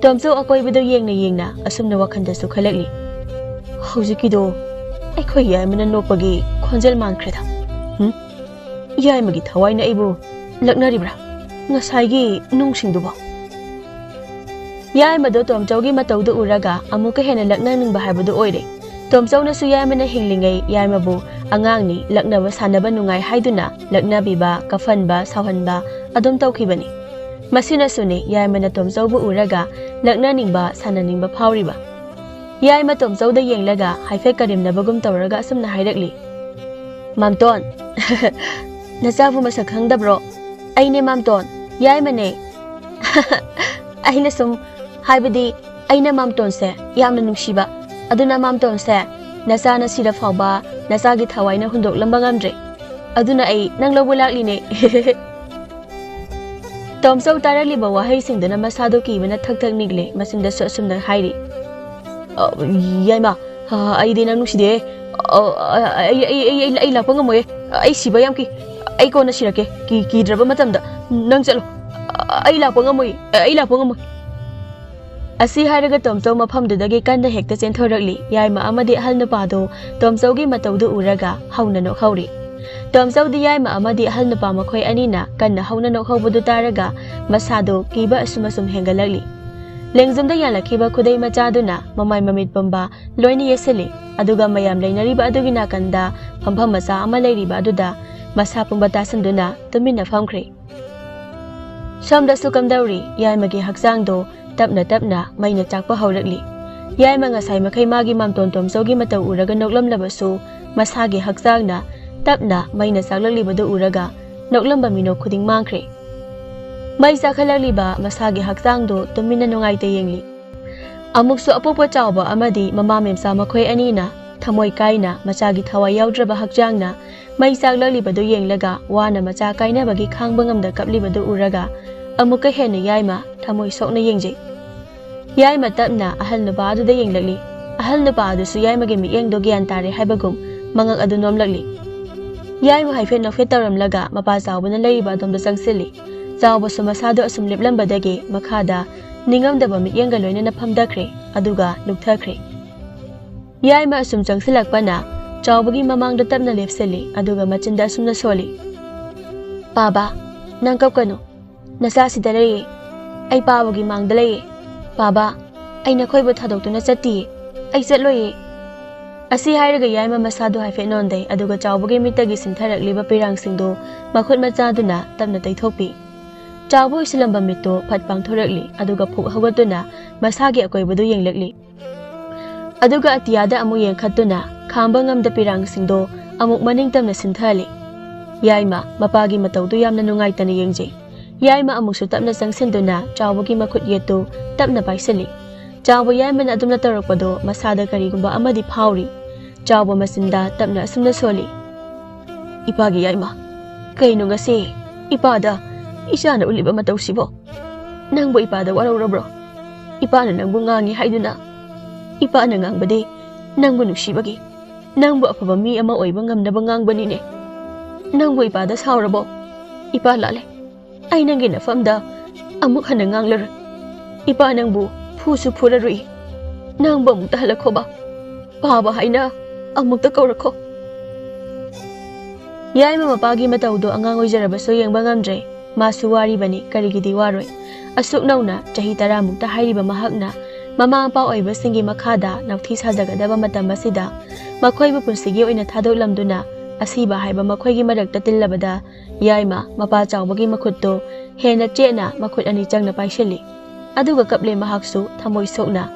ꯇꯣꯝꯆꯧ ꯑꯀꯣꯏꯕꯗꯣ ꯌꯦꯡꯅ ꯌꯦꯡꯅ ꯑꯁꯨꯝꯅ ꯋꯥꯈꯜꯗꯁꯨ ꯈꯜꯂꯛꯂꯤ, "ꯍꯧꯖꯤꯛꯀꯤꯗꯣ ꯑꯩꯈꯣꯏ ꯌꯥꯏꯃꯅ ꯅꯣꯛꯄꯒꯤ ꯈꯣꯟꯖꯦꯜ ꯃꯥꯟꯈ꯭ꯔꯦꯗ꯫ ꯍꯨꯝ? ꯌꯥꯏꯃꯒꯤ ꯊꯋꯥꯏꯅ ꯑꯩꯕꯨ ꯂꯛꯅꯔꯤꯕ꯭ꯔꯥ? ꯉꯁꯥꯏꯒꯤ ꯅꯨꯡꯁꯤꯡꯗꯨꯕꯣ?" ꯌꯥꯏꯃꯗꯣ ꯇꯣꯝꯆꯧꯒꯤ ꯃꯇꯧꯗꯨ ꯎꯔꯒ ꯑꯃꯨꯛꯀ ꯍꯦꯟꯅ ꯂꯛꯅꯅꯤꯡꯕ ꯍꯥꯏꯕꯗꯨ ꯑꯣꯏꯔꯦ꯫ ꯇꯣꯝꯆꯧꯅꯁꯨ ꯌꯥꯏꯃꯅ ꯍꯤꯡꯂꯤꯉꯩ ꯌꯥꯏꯃꯕꯨ ꯑꯉꯥꯡꯅꯤ, ꯂꯛꯅꯕ ꯁꯥꯟꯅꯕ ꯅꯨꯡꯉꯥꯏ ꯍꯥꯏꯗꯨꯅ ꯂꯛꯅꯕꯤꯕ, ꯀꯞꯍꯟꯕ, ꯁꯥꯎꯍꯟꯕ ꯑꯗꯨꯝ ꯇꯧꯈꯤꯕꯅꯤ꯫ ꯃꯁꯤꯅꯁꯨꯅꯤ ꯌꯥꯏꯃꯅ ꯇꯣꯝꯆꯧꯕꯨ ꯎꯔꯒ ꯂꯛꯅꯅꯤꯡꯕ, ꯁꯥꯟꯅꯅꯤꯡꯕ ꯐꯥꯎꯔꯤꯕ꯫ ꯌꯥꯏꯃ ꯇꯣꯝꯆꯧꯗ ꯌꯦꯡꯂꯒ ꯍꯥꯏꯐꯦꯠ ꯀꯔꯦꯝꯅꯕꯒꯨꯝ ꯇꯧꯔꯒ ꯑꯁꯨꯝꯅ ꯍꯥꯏꯔꯛꯂꯤ, "ꯃꯥꯝꯇꯣꯟ, ꯅꯆꯥꯕꯨ ꯃꯁꯛ ꯈꯪꯗꯕ꯭ꯔꯣ? ꯑꯩꯅꯦ ꯃꯥꯝꯇꯣꯟ, ꯌꯥꯏꯃꯅꯦ꯫ ꯑꯩꯅ ꯁꯨꯝ ꯍꯥꯏꯕꯗꯤ, ꯑꯩꯅ ꯃꯥꯝꯇꯣꯟꯁꯦ ꯌꯥꯝꯅ ꯅꯨꯡꯁꯤꯕ꯫ ꯑꯗꯨꯅ ꯃꯥꯝꯇꯣꯟꯁꯦ ꯅꯆꯥꯅ ꯁꯤꯔ ꯐꯥꯎꯕ ꯅꯆꯥꯒꯤ ꯊꯋꯥꯏꯅ ꯍꯨꯟꯗꯣꯛꯂꯝꯕ ꯉꯝꯗ꯭ꯔꯦ꯫ ꯑꯗꯨꯅ ꯑꯩ ꯅꯪ ꯂꯧꯕ ꯂꯥꯛꯂꯤꯅꯦ꯫ ꯇꯣꯝꯆꯧ ꯇꯥꯔꯛꯂꯤꯕ ꯋꯥꯍꯩꯁꯤꯡꯗꯨꯅ ꯃꯁꯥꯗꯣ ꯀꯤꯕꯅ ꯊꯛ ꯊꯛ ꯅꯤꯛꯂꯦ꯫ ꯃꯆꯤꯟꯗꯁꯨ ꯑꯁꯨꯝꯅ ꯍꯥꯏꯔꯤ, "ꯑ, ꯌꯥꯏꯃ, ꯑ, ꯑꯩꯗꯤ ꯅꯪ ꯅꯨꯡꯁꯤꯗꯦ꯫ ꯑ, ꯑ, ꯑꯩ, ꯑꯩ, ꯑꯩ, ꯑꯩ, ꯑꯩ ꯂꯥꯛꯄ ꯉꯝꯃꯣꯏꯌꯦ꯫ ꯑꯩ ꯁꯤꯕ ꯌꯥꯝ ꯀꯤ꯫ ꯑꯩ ꯀꯣꯟꯅ ꯁꯤꯔꯛꯀꯦ꯫ ꯀꯤ-, ꯀꯤꯗ꯭ꯔꯕ ꯃꯇꯝꯗ ꯅꯪ ꯆꯠꯂꯣ꯫ ꯑ, ꯑꯩ ꯂꯥꯛꯄ ꯉꯝꯃꯣꯏ꯫ ꯑꯩ ꯂꯥꯛꯄ ꯉꯝꯃꯣꯏ꯫" ꯑꯁꯤ ꯍꯥꯏꯔꯒ ꯇꯣꯝꯆꯧ ꯃꯐꯝꯗꯨꯗꯒꯤ ꯀꯟꯅ ꯍꯦꯛꯇ ꯆꯦꯟꯊꯣꯔꯛꯂꯤ꯫ ꯌꯥꯏꯃ ꯑꯃꯗꯤ ꯑꯍꯜ ꯅꯨꯄꯥꯗꯣ ꯇꯣꯝꯆꯧꯒꯤ ꯃꯇꯧꯗꯨ ꯎꯔꯒ ꯍꯧꯅ ꯅꯣꯛꯍꯧꯔꯤ꯫ ꯇꯣꯝꯆꯧꯗꯤ ꯌꯥꯏꯃ ꯑꯃꯗꯤ ꯑꯍꯜ ꯅꯨꯄꯥ ꯃꯈꯣꯏ ꯑꯅꯤꯅ ꯀꯟꯅ ꯍꯧꯅ ꯅꯣꯛꯍꯧꯕꯗꯨ ꯇꯥꯔꯒ ꯃꯁꯥꯗꯣ ꯀꯤꯕ ꯑꯁꯨꯝ ꯑꯁꯨꯝ ꯍꯦꯟꯒꯠꯂꯛꯂꯤ꯫ ꯂꯦꯡꯖꯨꯝꯗ ꯌꯥꯜꯂꯛꯈꯤꯕ ꯈꯨꯗꯩ ꯃꯆꯥꯗꯨꯅ ꯃꯃꯥꯏ ꯃꯃꯤꯠ ꯄꯨꯝꯕ ꯂꯣꯏꯅ ꯌꯦꯠꯁꯤꯜꯂꯤ꯫ ꯑꯗꯨꯒ ꯃꯌꯥꯝ ꯂꯩꯅꯔꯤꯕ ꯑꯗꯨꯒꯤ ꯅꯥꯀꯟꯗ ꯐꯝꯐꯝ ꯃꯆꯥ ꯑꯃ ꯂꯩꯔꯤꯕ ꯑꯗꯨꯗ ꯃꯁꯥ ꯄꯨꯝꯕ ꯇꯥꯁꯤꯟꯗꯨꯅ ꯇꯨꯃꯤꯟꯅ ꯐꯝꯈ꯭ꯔꯦ꯫ ꯁꯣꯝꯗꯁꯨ ꯀꯝꯗꯧꯔꯤ? ꯌꯥꯏꯃꯒꯤ ꯍꯛꯆꯥꯡꯗꯣ ꯇꯞꯅ ꯇꯞꯅ ꯃꯩꯅ ꯆꯥꯛꯄ ꯍꯧꯔꯛꯂꯤ꯫ ꯌꯥꯏꯃ ꯉꯁꯥꯏ ꯃꯈꯩ ꯃꯥꯒꯤ ꯃꯥꯝꯇꯣꯟ ꯇꯣꯝꯆꯧꯒꯤ ꯃꯇꯧ ꯎꯔꯒ ꯅꯣꯛꯂꯝꯂꯕꯁꯨ, ꯃꯁꯥꯒꯤ ꯍꯛꯆꯥꯡꯅ ꯇꯞꯅ ꯃꯩꯅ ꯆꯥꯛꯂꯛꯂꯤꯕꯗꯨ ꯎꯔꯒ ꯅꯣꯛꯂꯝꯕ ꯃꯤꯅꯣꯛ ꯈꯨꯗꯤꯡ ꯃꯥꯡꯈ꯭ꯔꯦ꯫ ꯃꯩ ꯆꯥꯛꯈꯠꯂꯛꯂꯤꯕ ꯃꯁꯥꯒꯤ ꯍꯛꯆꯥꯡꯗꯨ ꯇꯨꯃꯤꯟꯅ ꯅꯨꯡꯉꯥꯏꯇ ꯌꯦꯡꯂꯤ꯫ ꯑꯃꯨꯛꯁꯨ ꯑꯄꯣꯛꯄ ꯆꯥꯎꯕ ꯑꯃꯗꯤ ꯃꯃꯥ ꯃꯦꯝꯆꯥ ꯃꯈꯣꯏ ꯑꯅꯤꯅ ꯊꯃꯣꯏ ꯀꯥꯏꯅ ꯃꯆꯥꯒꯤ ꯊꯋꯥꯏ ꯌꯥꯎꯗ꯭ꯔꯕ ꯍꯛꯆꯥꯡꯅ ꯃꯩ ꯆꯥꯛꯂꯛꯂꯤꯕꯗꯨ ꯌꯦꯡꯂꯒ ꯋꯥꯅ ꯃꯆꯥ ꯀꯥꯏꯅꯕꯒꯤ ꯈꯥꯡꯕ ꯉꯝꯗ ꯀꯞꯂꯤꯕꯗꯨ ꯎꯔꯒ ꯑꯃꯨꯛꯀ ꯍꯦꯟꯅ ꯌꯥꯏꯃ ꯊꯃꯣꯏ ꯁꯣꯛꯅ ꯌꯦꯡꯖꯩ꯫ ꯌꯥꯏꯃ ꯇꯞꯅ ꯑꯍꯜ ꯅꯨꯄꯥ ꯑꯗꯨꯗ ꯌꯦꯡꯂꯛꯂꯤ꯫ ꯑꯍꯜ ꯅꯨꯄꯥ ꯑꯗꯨꯁꯨ ꯌꯥꯏꯃꯒꯤ ꯃꯤꯠꯌꯦꯡꯗꯣ ꯒ꯭ꯌꯥꯟ ꯇꯥꯔꯦ ꯍꯥꯏꯕꯒꯨꯝ ꯃꯉꯛ ꯑꯗꯨ ꯅꯣꯝꯂꯛꯂꯤ꯫ ꯌꯥꯏꯃ ꯍꯥꯏꯐꯦꯠ ꯅꯣꯛꯐꯦꯠ ꯇꯧꯔꯝꯂꯒ ꯃꯄꯥ ꯆꯥꯎꯕꯅ ꯂꯩꯔꯤꯕ ꯑꯗꯣꯝꯗ ꯆꯪꯁꯤꯜꯂꯤ꯫ ꯆꯥꯎꯕꯁꯨ ꯃꯁꯥꯗꯣ ꯑꯁꯨꯝ ꯂꯦꯞꯂꯝꯕꯗꯒꯤ ꯃꯈꯥꯗ ꯅꯤꯡꯉꯝꯗꯕ ꯃꯤꯠꯌꯦꯡꯒ ꯂꯣꯏꯅꯅ ꯐꯝꯊꯈ꯭ꯔꯦ, ꯑꯗꯨꯒ ꯂꯨꯞꯊꯈ꯭ꯔꯦ꯫ ꯌꯥꯏꯃ ꯑꯁꯨꯝ ꯆꯪꯁꯤꯜꯂꯛꯄꯅ ꯆꯥꯎꯕꯒꯤ ꯃꯃꯥꯡꯗ ꯇꯞꯅ ꯂꯦꯞꯁꯤꯜꯂꯤ, ꯑꯗꯨꯒ ꯃꯆꯤꯟꯗ ꯑꯁꯨꯝꯅ ꯁꯣꯜꯂꯤ, "ꯄꯥꯕ, ꯅꯪ ꯀꯞꯀꯅꯨ꯫ ꯅꯆꯥꯁꯤꯗ ꯂꯩꯌꯦ꯫ ꯑꯩ ꯄꯥꯕꯒꯤ ꯃꯥꯡꯗ ꯂꯩꯌꯦ꯫ ꯄꯥꯕ, ꯑꯩ ꯅꯈꯣꯏꯕꯨ ꯊꯥꯗꯣꯛꯇꯨꯅ ꯆꯠꯇꯤꯌꯦ꯫ ꯑꯩ ꯆꯠꯂꯣꯏꯌꯦ꯫" ꯑꯁꯤ ꯍꯥꯏꯔꯒ ꯌꯥꯏꯃ ꯃꯁꯥꯗꯨ ꯍꯥꯏꯐꯦꯠ ꯅꯣꯟꯗꯩ, ꯑꯗꯨꯒ ꯆꯥꯎꯕꯒꯤ ꯃꯤꯠꯇꯒꯤ ꯁꯤꯟꯊꯔꯛꯂꯤꯕ ꯄꯤꯔꯥꯡꯁꯤꯡꯗꯨ ꯃꯈꯨꯠ ꯃꯆꯥꯗꯨꯅ ꯇꯞꯅ ꯇꯩꯊꯣꯛꯄꯤ꯫ ꯆꯥꯎꯕ ꯎꯏꯁꯤꯜꯂꯝꯕ ꯃꯤꯠꯇꯨ ꯐꯠ ꯄꯥꯡꯊꯣꯔꯛꯂꯤ, ꯑꯗꯨꯒ ꯐꯨꯛ ꯍꯧꯒꯠꯇꯨꯅ ꯃꯁꯥꯒꯤ ꯑꯀꯣꯏꯕꯗꯨ ꯌꯦꯡꯂꯛꯂꯤ꯫ ꯑꯗꯨꯒ ꯑꯇꯤꯌꯥꯗ ꯑꯃꯨꯛ ꯌꯦꯡꯈꯠꯇꯨꯅ ꯈꯥꯝꯕ ꯉꯝꯗ ꯄꯤꯔꯥꯡꯁꯤꯡꯗꯣ ꯑꯃꯨꯛ ꯃꯅꯤꯡ ꯇꯝꯅ ꯁꯤꯟꯊꯍꯜꯂꯤ꯫ ꯌꯥꯏꯃ ꯃꯄꯥꯒꯤ ꯃꯇꯧꯗꯨ ꯌꯥꯝꯅ ꯅꯨꯡꯉꯥꯏꯇꯅ ꯌꯦꯡꯖꯩ꯫ ꯌꯥꯏꯃ ꯑꯃꯨꯛꯁꯨ ꯇꯞꯅ ꯆꯪꯁꯤꯟꯗꯨꯅ ꯆꯥꯎꯕꯒꯤ ꯃꯈꯨꯠ ꯌꯦꯠꯇꯨ ꯇꯞꯅ ꯄꯥꯏꯁꯤꯜꯂꯤ꯫ ꯆꯥꯎꯕ ꯌꯥꯏꯃꯅ ꯑꯗꯨꯝꯅ ꯇꯧꯔꯛꯄꯗꯣ ꯃꯁꯥꯗ ꯀꯔꯤꯒꯨꯝꯕ ꯑꯃꯗꯤ ꯐꯥꯎꯔꯤ꯫ ꯆꯥꯎꯕ ꯃꯆꯤꯟꯗ ꯇꯞꯅ ꯑꯁꯨꯝꯅ ꯁꯣꯜꯂꯤ, "ꯏꯄꯥꯒꯤ ꯌꯥꯏꯃ, ꯀꯩꯅꯣ ꯉꯁꯤ ꯏꯄꯥꯗ ꯏꯆꯥꯅ ꯎꯠꯂꯤꯕ ꯃꯇꯧꯁꯤꯕꯣ? ꯅꯪꯕꯨ ꯏꯄꯥꯗ ꯋꯥꯔꯧꯔꯕ꯭ꯔꯣ? ꯏꯄꯥꯅ ꯅꯪꯕꯨ ꯉꯥꯡꯉꯤ ꯍꯥꯏꯗꯨꯅ? ꯏꯄꯥꯅ ꯉꯥꯡꯕꯗꯤ ꯅꯪꯕꯨ ꯅꯨꯡꯁꯤꯕꯒꯤ, ꯅꯪꯕꯨ ꯑꯐꯕ ꯃꯤ ꯑꯃ ꯑꯣꯏꯕ ꯉꯝꯅꯕ ꯉꯥꯡꯕꯅꯤꯅꯦ꯫ ꯅꯪꯕꯨ ꯏꯄꯥꯗ ꯁꯥꯎꯔꯕꯣ? ꯏꯄꯥ ꯂꯥꯜꯂꯦ꯫ ꯑꯩ ꯅꯪꯒꯤ ꯅꯐꯝꯗ ꯑꯃꯨꯛ ꯍꯟꯅ ꯉꯥꯡꯂꯔꯣꯏ꯫ ꯏꯄꯥ ꯅꯪꯕꯨ ꯐꯨꯁꯨ ꯐꯨꯔꯔꯨꯏ꯫ ꯅꯪꯕꯨ ꯑꯃꯨꯛꯇ ꯍꯜꯂꯛꯈꯣꯕ꯫ ꯄꯥꯕ ꯍꯥꯏꯅ ꯑꯃꯨꯛꯇ ꯀꯧꯔꯛꯈꯣ꯫" ꯌꯥꯏꯃ ꯃꯄꯥꯒꯤ ꯃꯇꯧꯗꯣ ꯑꯉꯥꯡ ꯑꯣꯏꯖꯔꯕꯁꯨ ꯌꯦꯡꯕ ꯉꯝꯗ꯭ꯔꯦ꯫ ꯃꯥꯁꯨ ꯋꯥꯔꯤꯕꯅꯤ, ꯀꯔꯤꯒꯤꯗꯤ ꯋꯥꯔꯣꯏ? ꯑꯁꯨꯛ ꯅꯧꯅ ꯆꯍꯤ ꯇꯔꯥꯃꯨꯛꯇ ꯍꯥꯏꯔꯤꯕ ꯃꯍꯥꯛꯅ ꯃꯃꯥ ꯃꯄꯥ ꯑꯣꯏꯕꯁꯤꯡꯒꯤ ꯃꯈꯥꯗ ꯅꯥꯎꯊꯤ ꯁꯥꯖꯒꯗꯕ ꯃꯇꯝ ꯑꯁꯤꯗ ꯃꯈꯣꯏꯕꯨ ꯄꯨꯟꯁꯤꯒꯤ ꯑꯣꯏꯅ ꯊꯥꯗꯣꯛꯂꯝꯗꯨꯅ ꯑꯁꯤꯕ ꯍꯥꯏꯕ ꯃꯈꯣꯏꯒꯤ ꯃꯔꯛꯇ ꯇꯤꯜꯂꯕꯗ ꯌꯥꯏꯃ ꯃꯄꯥ ꯆꯥꯎꯕꯒꯤ ꯃꯈꯨꯠꯇꯨ ꯍꯦꯟꯅ ꯆꯦꯠꯅ ꯃꯈꯨꯠ ꯑꯅꯤ ꯆꯪꯅ ꯄꯥꯏꯁꯤꯜꯂꯤ꯫ ꯑꯗꯨꯒ ꯀꯞꯂꯦ ꯃꯍꯥꯛꯁꯨ ꯊꯃꯣꯏ ꯁꯣꯛꯅ꯫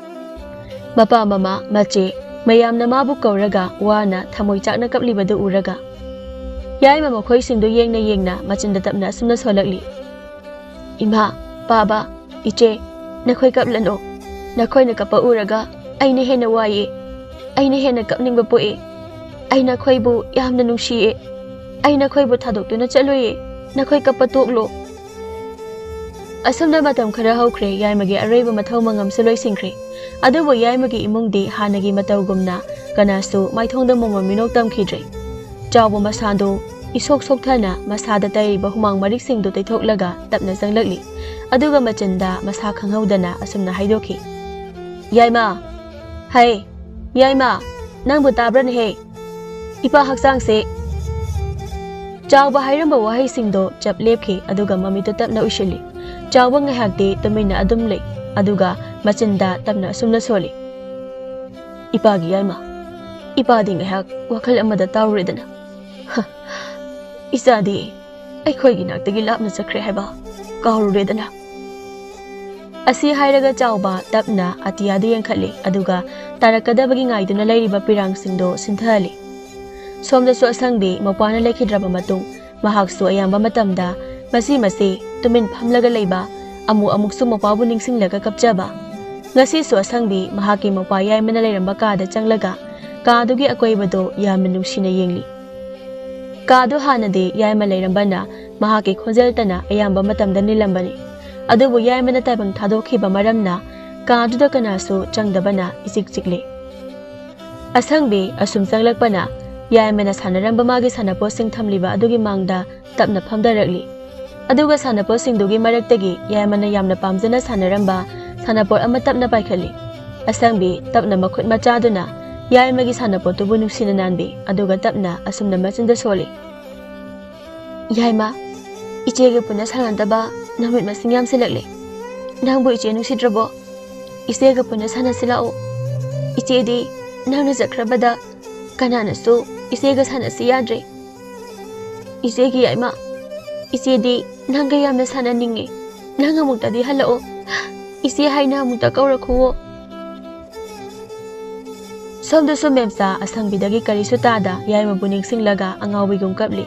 ꯃꯄꯥ, ꯃꯃꯥ, ꯃꯆꯦ ꯃꯌꯥꯝꯅ ꯃꯥꯕꯨ ꯀꯧꯔꯒ ꯋꯥꯅ ꯊꯃꯣꯏ ꯆꯥꯛꯅ ꯀꯞꯂꯤꯕꯗꯨ ꯎꯔꯒ ꯌꯥꯏꯃ ꯃꯈꯣꯏꯁꯤꯡꯗꯨ ꯌꯦꯡꯅ ꯌꯦꯡꯅ ꯃꯆꯤꯟꯗ ꯇꯞꯅ ꯑꯁꯨꯝꯅ ꯁꯣꯜꯂꯛꯂꯤ, "ꯏꯃꯥ, ꯄꯥꯕ, ꯏꯆꯦ, ꯅꯈꯣꯏ ꯀꯞꯂꯅꯨ꯫ ꯅꯈꯣꯏꯅ ꯀꯞꯄ ꯎꯔꯒ ꯑꯩꯅ ꯍꯦꯟꯅ ꯋꯥꯏꯌꯦ꯫ ꯑꯩꯅ ꯍꯦꯟꯅ ꯀꯞꯅꯤꯡꯕ ꯄꯣꯛꯑꯦ꯫ ꯑꯩ ꯅꯈꯣꯏꯕꯨ ꯌꯥꯝꯅ ꯅꯨꯡꯁꯤꯌꯦ꯫ ꯑꯩ ꯅꯈꯣꯏꯕꯨ ꯊꯥꯗꯣꯛꯇꯨꯅ ꯆꯠꯂꯣꯏꯌꯦ꯫ ꯅꯈꯣꯏ ꯀꯞꯄ ꯇꯣꯛꯂꯣ꯫" ꯑꯁꯨꯝꯅ ꯃꯇꯝ ꯈꯔ ꯍꯧꯈ꯭ꯔꯦ꯫ ꯌꯥꯏꯃꯒꯤ ꯑꯔꯣꯏꯕ ꯃꯊꯧ ꯃꯉꯝꯁꯨ ꯂꯣꯏꯁꯤꯟꯈ꯭ꯔꯦ꯫ ꯑꯗꯨꯕꯨ ꯌꯥꯏꯃꯒꯤ ꯏꯃꯨꯡꯗꯤ ꯍꯥꯟꯅꯒꯤ ꯃꯇꯧꯒꯨꯝꯅ ꯀꯅꯥꯁꯨ ꯃꯥꯏꯊꯣꯡꯗ ꯃꯣꯃꯣꯟ ꯃꯤꯅꯣꯛ ꯇꯝꯈꯤꯗ꯭ꯔꯦ꯫ ꯆꯥꯎꯕ ꯃꯁꯥꯗꯨ ꯏꯁꯣꯛ ꯁꯣꯛꯊꯅ ꯃꯁꯥꯗ ꯇꯩꯔꯤꯕ ꯍꯨꯃꯥꯡ ꯃꯔꯤꯛꯁꯤꯡꯗꯨ ꯇꯩꯊꯣꯛꯂꯒ ꯇꯞꯅ ꯆꯪꯂꯛꯂꯤ꯫ ꯑꯗꯨꯒ ꯃꯆꯤꯟꯗ ꯃꯁꯥ ꯈꯪꯍꯧꯗꯅ ꯑꯁꯨꯝꯅ ꯍꯥꯏꯗꯣꯛꯈꯤ, "ꯌꯥꯏꯃ, ꯍꯩ, ꯌꯥꯏꯃ, ꯅꯪꯕꯨ ꯇꯥꯕ꯭ꯔꯅꯦꯍꯦ? ꯏꯄꯥ ꯍꯛꯆꯥꯡꯁꯦ꯫" ꯆꯥꯎꯕ ꯍꯥꯏꯔꯝꯕ ꯋꯥꯍꯩꯁꯤꯡꯗꯣ ꯆꯞ ꯂꯦꯞꯈꯤ, ꯑꯗꯨꯒ ꯃꯃꯤꯠꯇꯨ ꯇꯞꯅ ꯎꯏꯁꯤꯜꯂꯤ꯫ ꯆꯥꯎꯕ ꯉꯥꯏꯍꯥꯛꯇꯤ ꯇꯨꯃꯤꯟꯅ ꯑꯗꯨꯝ ꯂꯩ, ꯑꯗꯨꯒ ꯃꯆꯤꯟꯗ ꯇꯞꯅ ꯑꯁꯨꯝꯅ ꯁꯣꯜꯂꯤ, "ꯏꯄꯥꯒꯤ ꯌꯥꯏꯃ, ꯏꯄꯥꯗꯤ ꯉꯥꯏꯍꯥꯛ ꯋꯥꯈꯜ ꯑꯃꯗ ꯇꯥꯎꯔꯦꯗꯅ꯫ ꯍ, ꯏꯆꯥꯗꯤ ꯑꯩꯈꯣꯏꯒꯤ ꯅꯥꯛꯇꯒꯤ ꯂꯥꯞꯅ ꯆꯠꯈ꯭ꯔꯦ ꯍꯥꯏꯕ ꯀꯥꯎꯔꯨꯔꯦꯗꯅ꯫" ꯑꯁꯤ ꯍꯥꯏꯔꯒ ꯆꯥꯎꯕ ꯇꯞꯅ ꯑꯇꯤꯌꯥꯗ ꯌꯦꯡꯈꯠꯂꯤ, ꯑꯗꯨꯒ ꯇꯥꯔꯛꯀꯗꯕꯒꯤ ꯉꯥꯏꯗꯨꯅ ꯂꯩꯔꯤꯕ ꯄꯤꯔꯥꯡꯁꯤꯡꯗꯣ ꯁꯤꯟꯊꯍꯜꯂꯤ꯫ ꯁꯣꯝꯗꯁꯨ ꯑꯁꯪꯕꯤ ꯃꯧꯄ꯭ꯋꯥꯅ ꯂꯩꯈꯤꯗ꯭ꯔꯕ ꯃꯇꯨꯡ ꯃꯍꯥꯛꯁꯨ ꯑꯌꯥꯝꯕ ꯃꯇꯝꯗ ꯃꯆꯤ ꯃꯆꯤ ꯇꯨꯃꯤꯟ ꯐꯝꯂꯒ ꯂꯩꯕ, ꯑꯃꯨꯛ ꯑꯃꯨꯛꯁꯨ ꯃꯧꯄ꯭ꯋꯥꯕꯨ ꯅꯤꯡꯁꯤꯡꯂꯒ ꯀꯞꯆꯕ꯫ ꯉꯁꯤꯁꯨ ꯑꯁꯪꯕꯤ ꯃꯍꯥꯛꯀꯤ ꯃꯧꯄ꯭ꯋꯥ ꯌꯥꯏꯃꯅ ꯂꯩꯔꯝꯕ ꯀꯥꯗ ꯆꯪꯂꯒ ꯀꯥꯗꯨꯒꯤ ꯑꯀꯣꯏꯕꯗꯨ ꯌꯥꯝꯅ ꯅꯨꯡꯁꯤꯅ ꯌꯦꯡꯂꯤ꯫ ꯀꯥꯗꯨ ꯍꯥꯟꯅꯗꯤ ꯌꯥꯏꯃ ꯂꯩꯔꯝꯕꯅ ꯃꯍꯥꯛꯀꯤ ꯈꯣꯟꯖꯦꯜꯇꯅ ꯑꯌꯥꯝꯕ ꯃꯇꯝꯗ ꯅꯤꯜꯂꯝꯕꯅꯤ꯫ ꯑꯗꯨꯕꯨ ꯌꯥꯏꯃꯅ ꯇꯥꯏꯕꯪ ꯊꯥꯗꯣꯛꯈꯤꯕ ꯃꯔꯝꯅ ꯀꯥꯗꯨꯗ ꯀꯅꯥꯁꯨ ꯆꯪꯗꯕꯅ ꯏꯆꯤꯛ ꯆꯤꯛꯂꯤ꯫ ꯑꯁꯪꯕꯤ ꯑꯁꯨꯝ ꯆꯪꯂꯛꯄꯅ ꯌꯥꯏꯃꯅ ꯁꯥꯟꯅꯔꯝꯕ ꯃꯥꯒꯤ ꯁꯥꯟꯅꯄꯣꯠꯁꯤꯡ ꯊꯝꯂꯤꯕ ꯑꯗꯨꯒꯤ ꯃꯥꯡꯗ ꯇꯞꯅ ꯐꯝꯊꯔꯛꯂꯤ꯫ ꯑꯗꯨꯒ ꯁꯥꯟꯅꯄꯣꯠꯁꯤꯡꯗꯨꯒꯤ ꯃꯔꯛꯇꯒꯤ ꯌꯥꯏꯃꯅ ꯌꯥꯝꯅ ꯄꯥꯝꯖꯅ ꯁꯥꯟꯅꯔꯝꯕ ꯁꯥꯟꯅꯄꯣꯠ ꯑꯃ ꯇꯞꯅ ꯄꯥꯏꯈꯠꯂꯤ꯫ ꯑꯁꯪꯕꯤ ꯇꯞꯅ ꯃꯈꯨꯠ ꯃꯆꯥꯗꯨꯅ ꯌꯥꯏꯃꯒꯤ ꯁꯥꯟꯅꯄꯣꯠꯇꯨꯕꯨ ꯅꯨꯡꯁꯤꯅ ꯅꯥꯟꯕꯤ, ꯑꯗꯨꯒ ꯇꯞꯅ ꯑꯁꯨꯝꯅ ꯃꯆꯤꯟꯗ ꯁꯣꯜꯂꯤ꯫ "ꯌꯥꯏꯃ, ꯏꯆꯦꯒ ꯄꯨꯟꯅ ꯁꯥꯟꯅꯗꯕ ꯅꯨꯃꯤꯠ ꯃꯁꯤꯡ ꯌꯥꯝꯁꯤꯜꯂꯛꯂꯦ꯫ ꯅꯪꯕꯨ ꯏꯆꯦ ꯅꯨꯡꯁꯤꯗ꯭ꯔꯕꯣ? ꯏꯆꯦꯒ ꯄꯨꯟꯅ ꯁꯥꯟꯅꯁꯤ ꯂꯥꯛꯑꯣ꯫ ꯏꯆꯦꯗꯤ ꯅꯪꯅ ꯆꯠꯈ꯭ꯔꯕꯗ ꯀꯅꯥꯅꯁꯨ ꯏꯆꯦꯒ ꯁꯥꯟꯅꯁꯤ ꯌꯥꯗ꯭ꯔꯦ꯫ ꯏꯆꯦꯒꯤ ꯌꯥꯏꯃ, ꯏꯆꯦꯗꯤ ꯅꯪꯒ ꯌꯥꯝꯅ ꯁꯥꯟꯅꯅꯤꯡꯉꯦ꯫ ꯅꯪ ꯑꯃꯨꯛꯇꯗꯤ ꯍꯜꯂꯛꯑꯣ꯫ ꯏꯆꯦ ꯍꯥꯏꯅ ꯑꯃꯨꯛꯇ ꯀꯧꯔꯛꯈꯨꯋꯣ꯫" ꯁꯣꯝꯗꯁꯨ ꯃꯦꯝꯆꯥ ꯑꯁꯪꯕꯤꯗꯒꯤ ꯀꯔꯤꯁꯨ ꯇꯥꯗ ꯌꯥꯏꯃꯕꯨ ꯅꯤꯡꯁꯤꯡꯂꯒ ꯑꯉꯥꯎꯕꯤꯒꯨꯝ ꯀꯞꯂꯤ꯫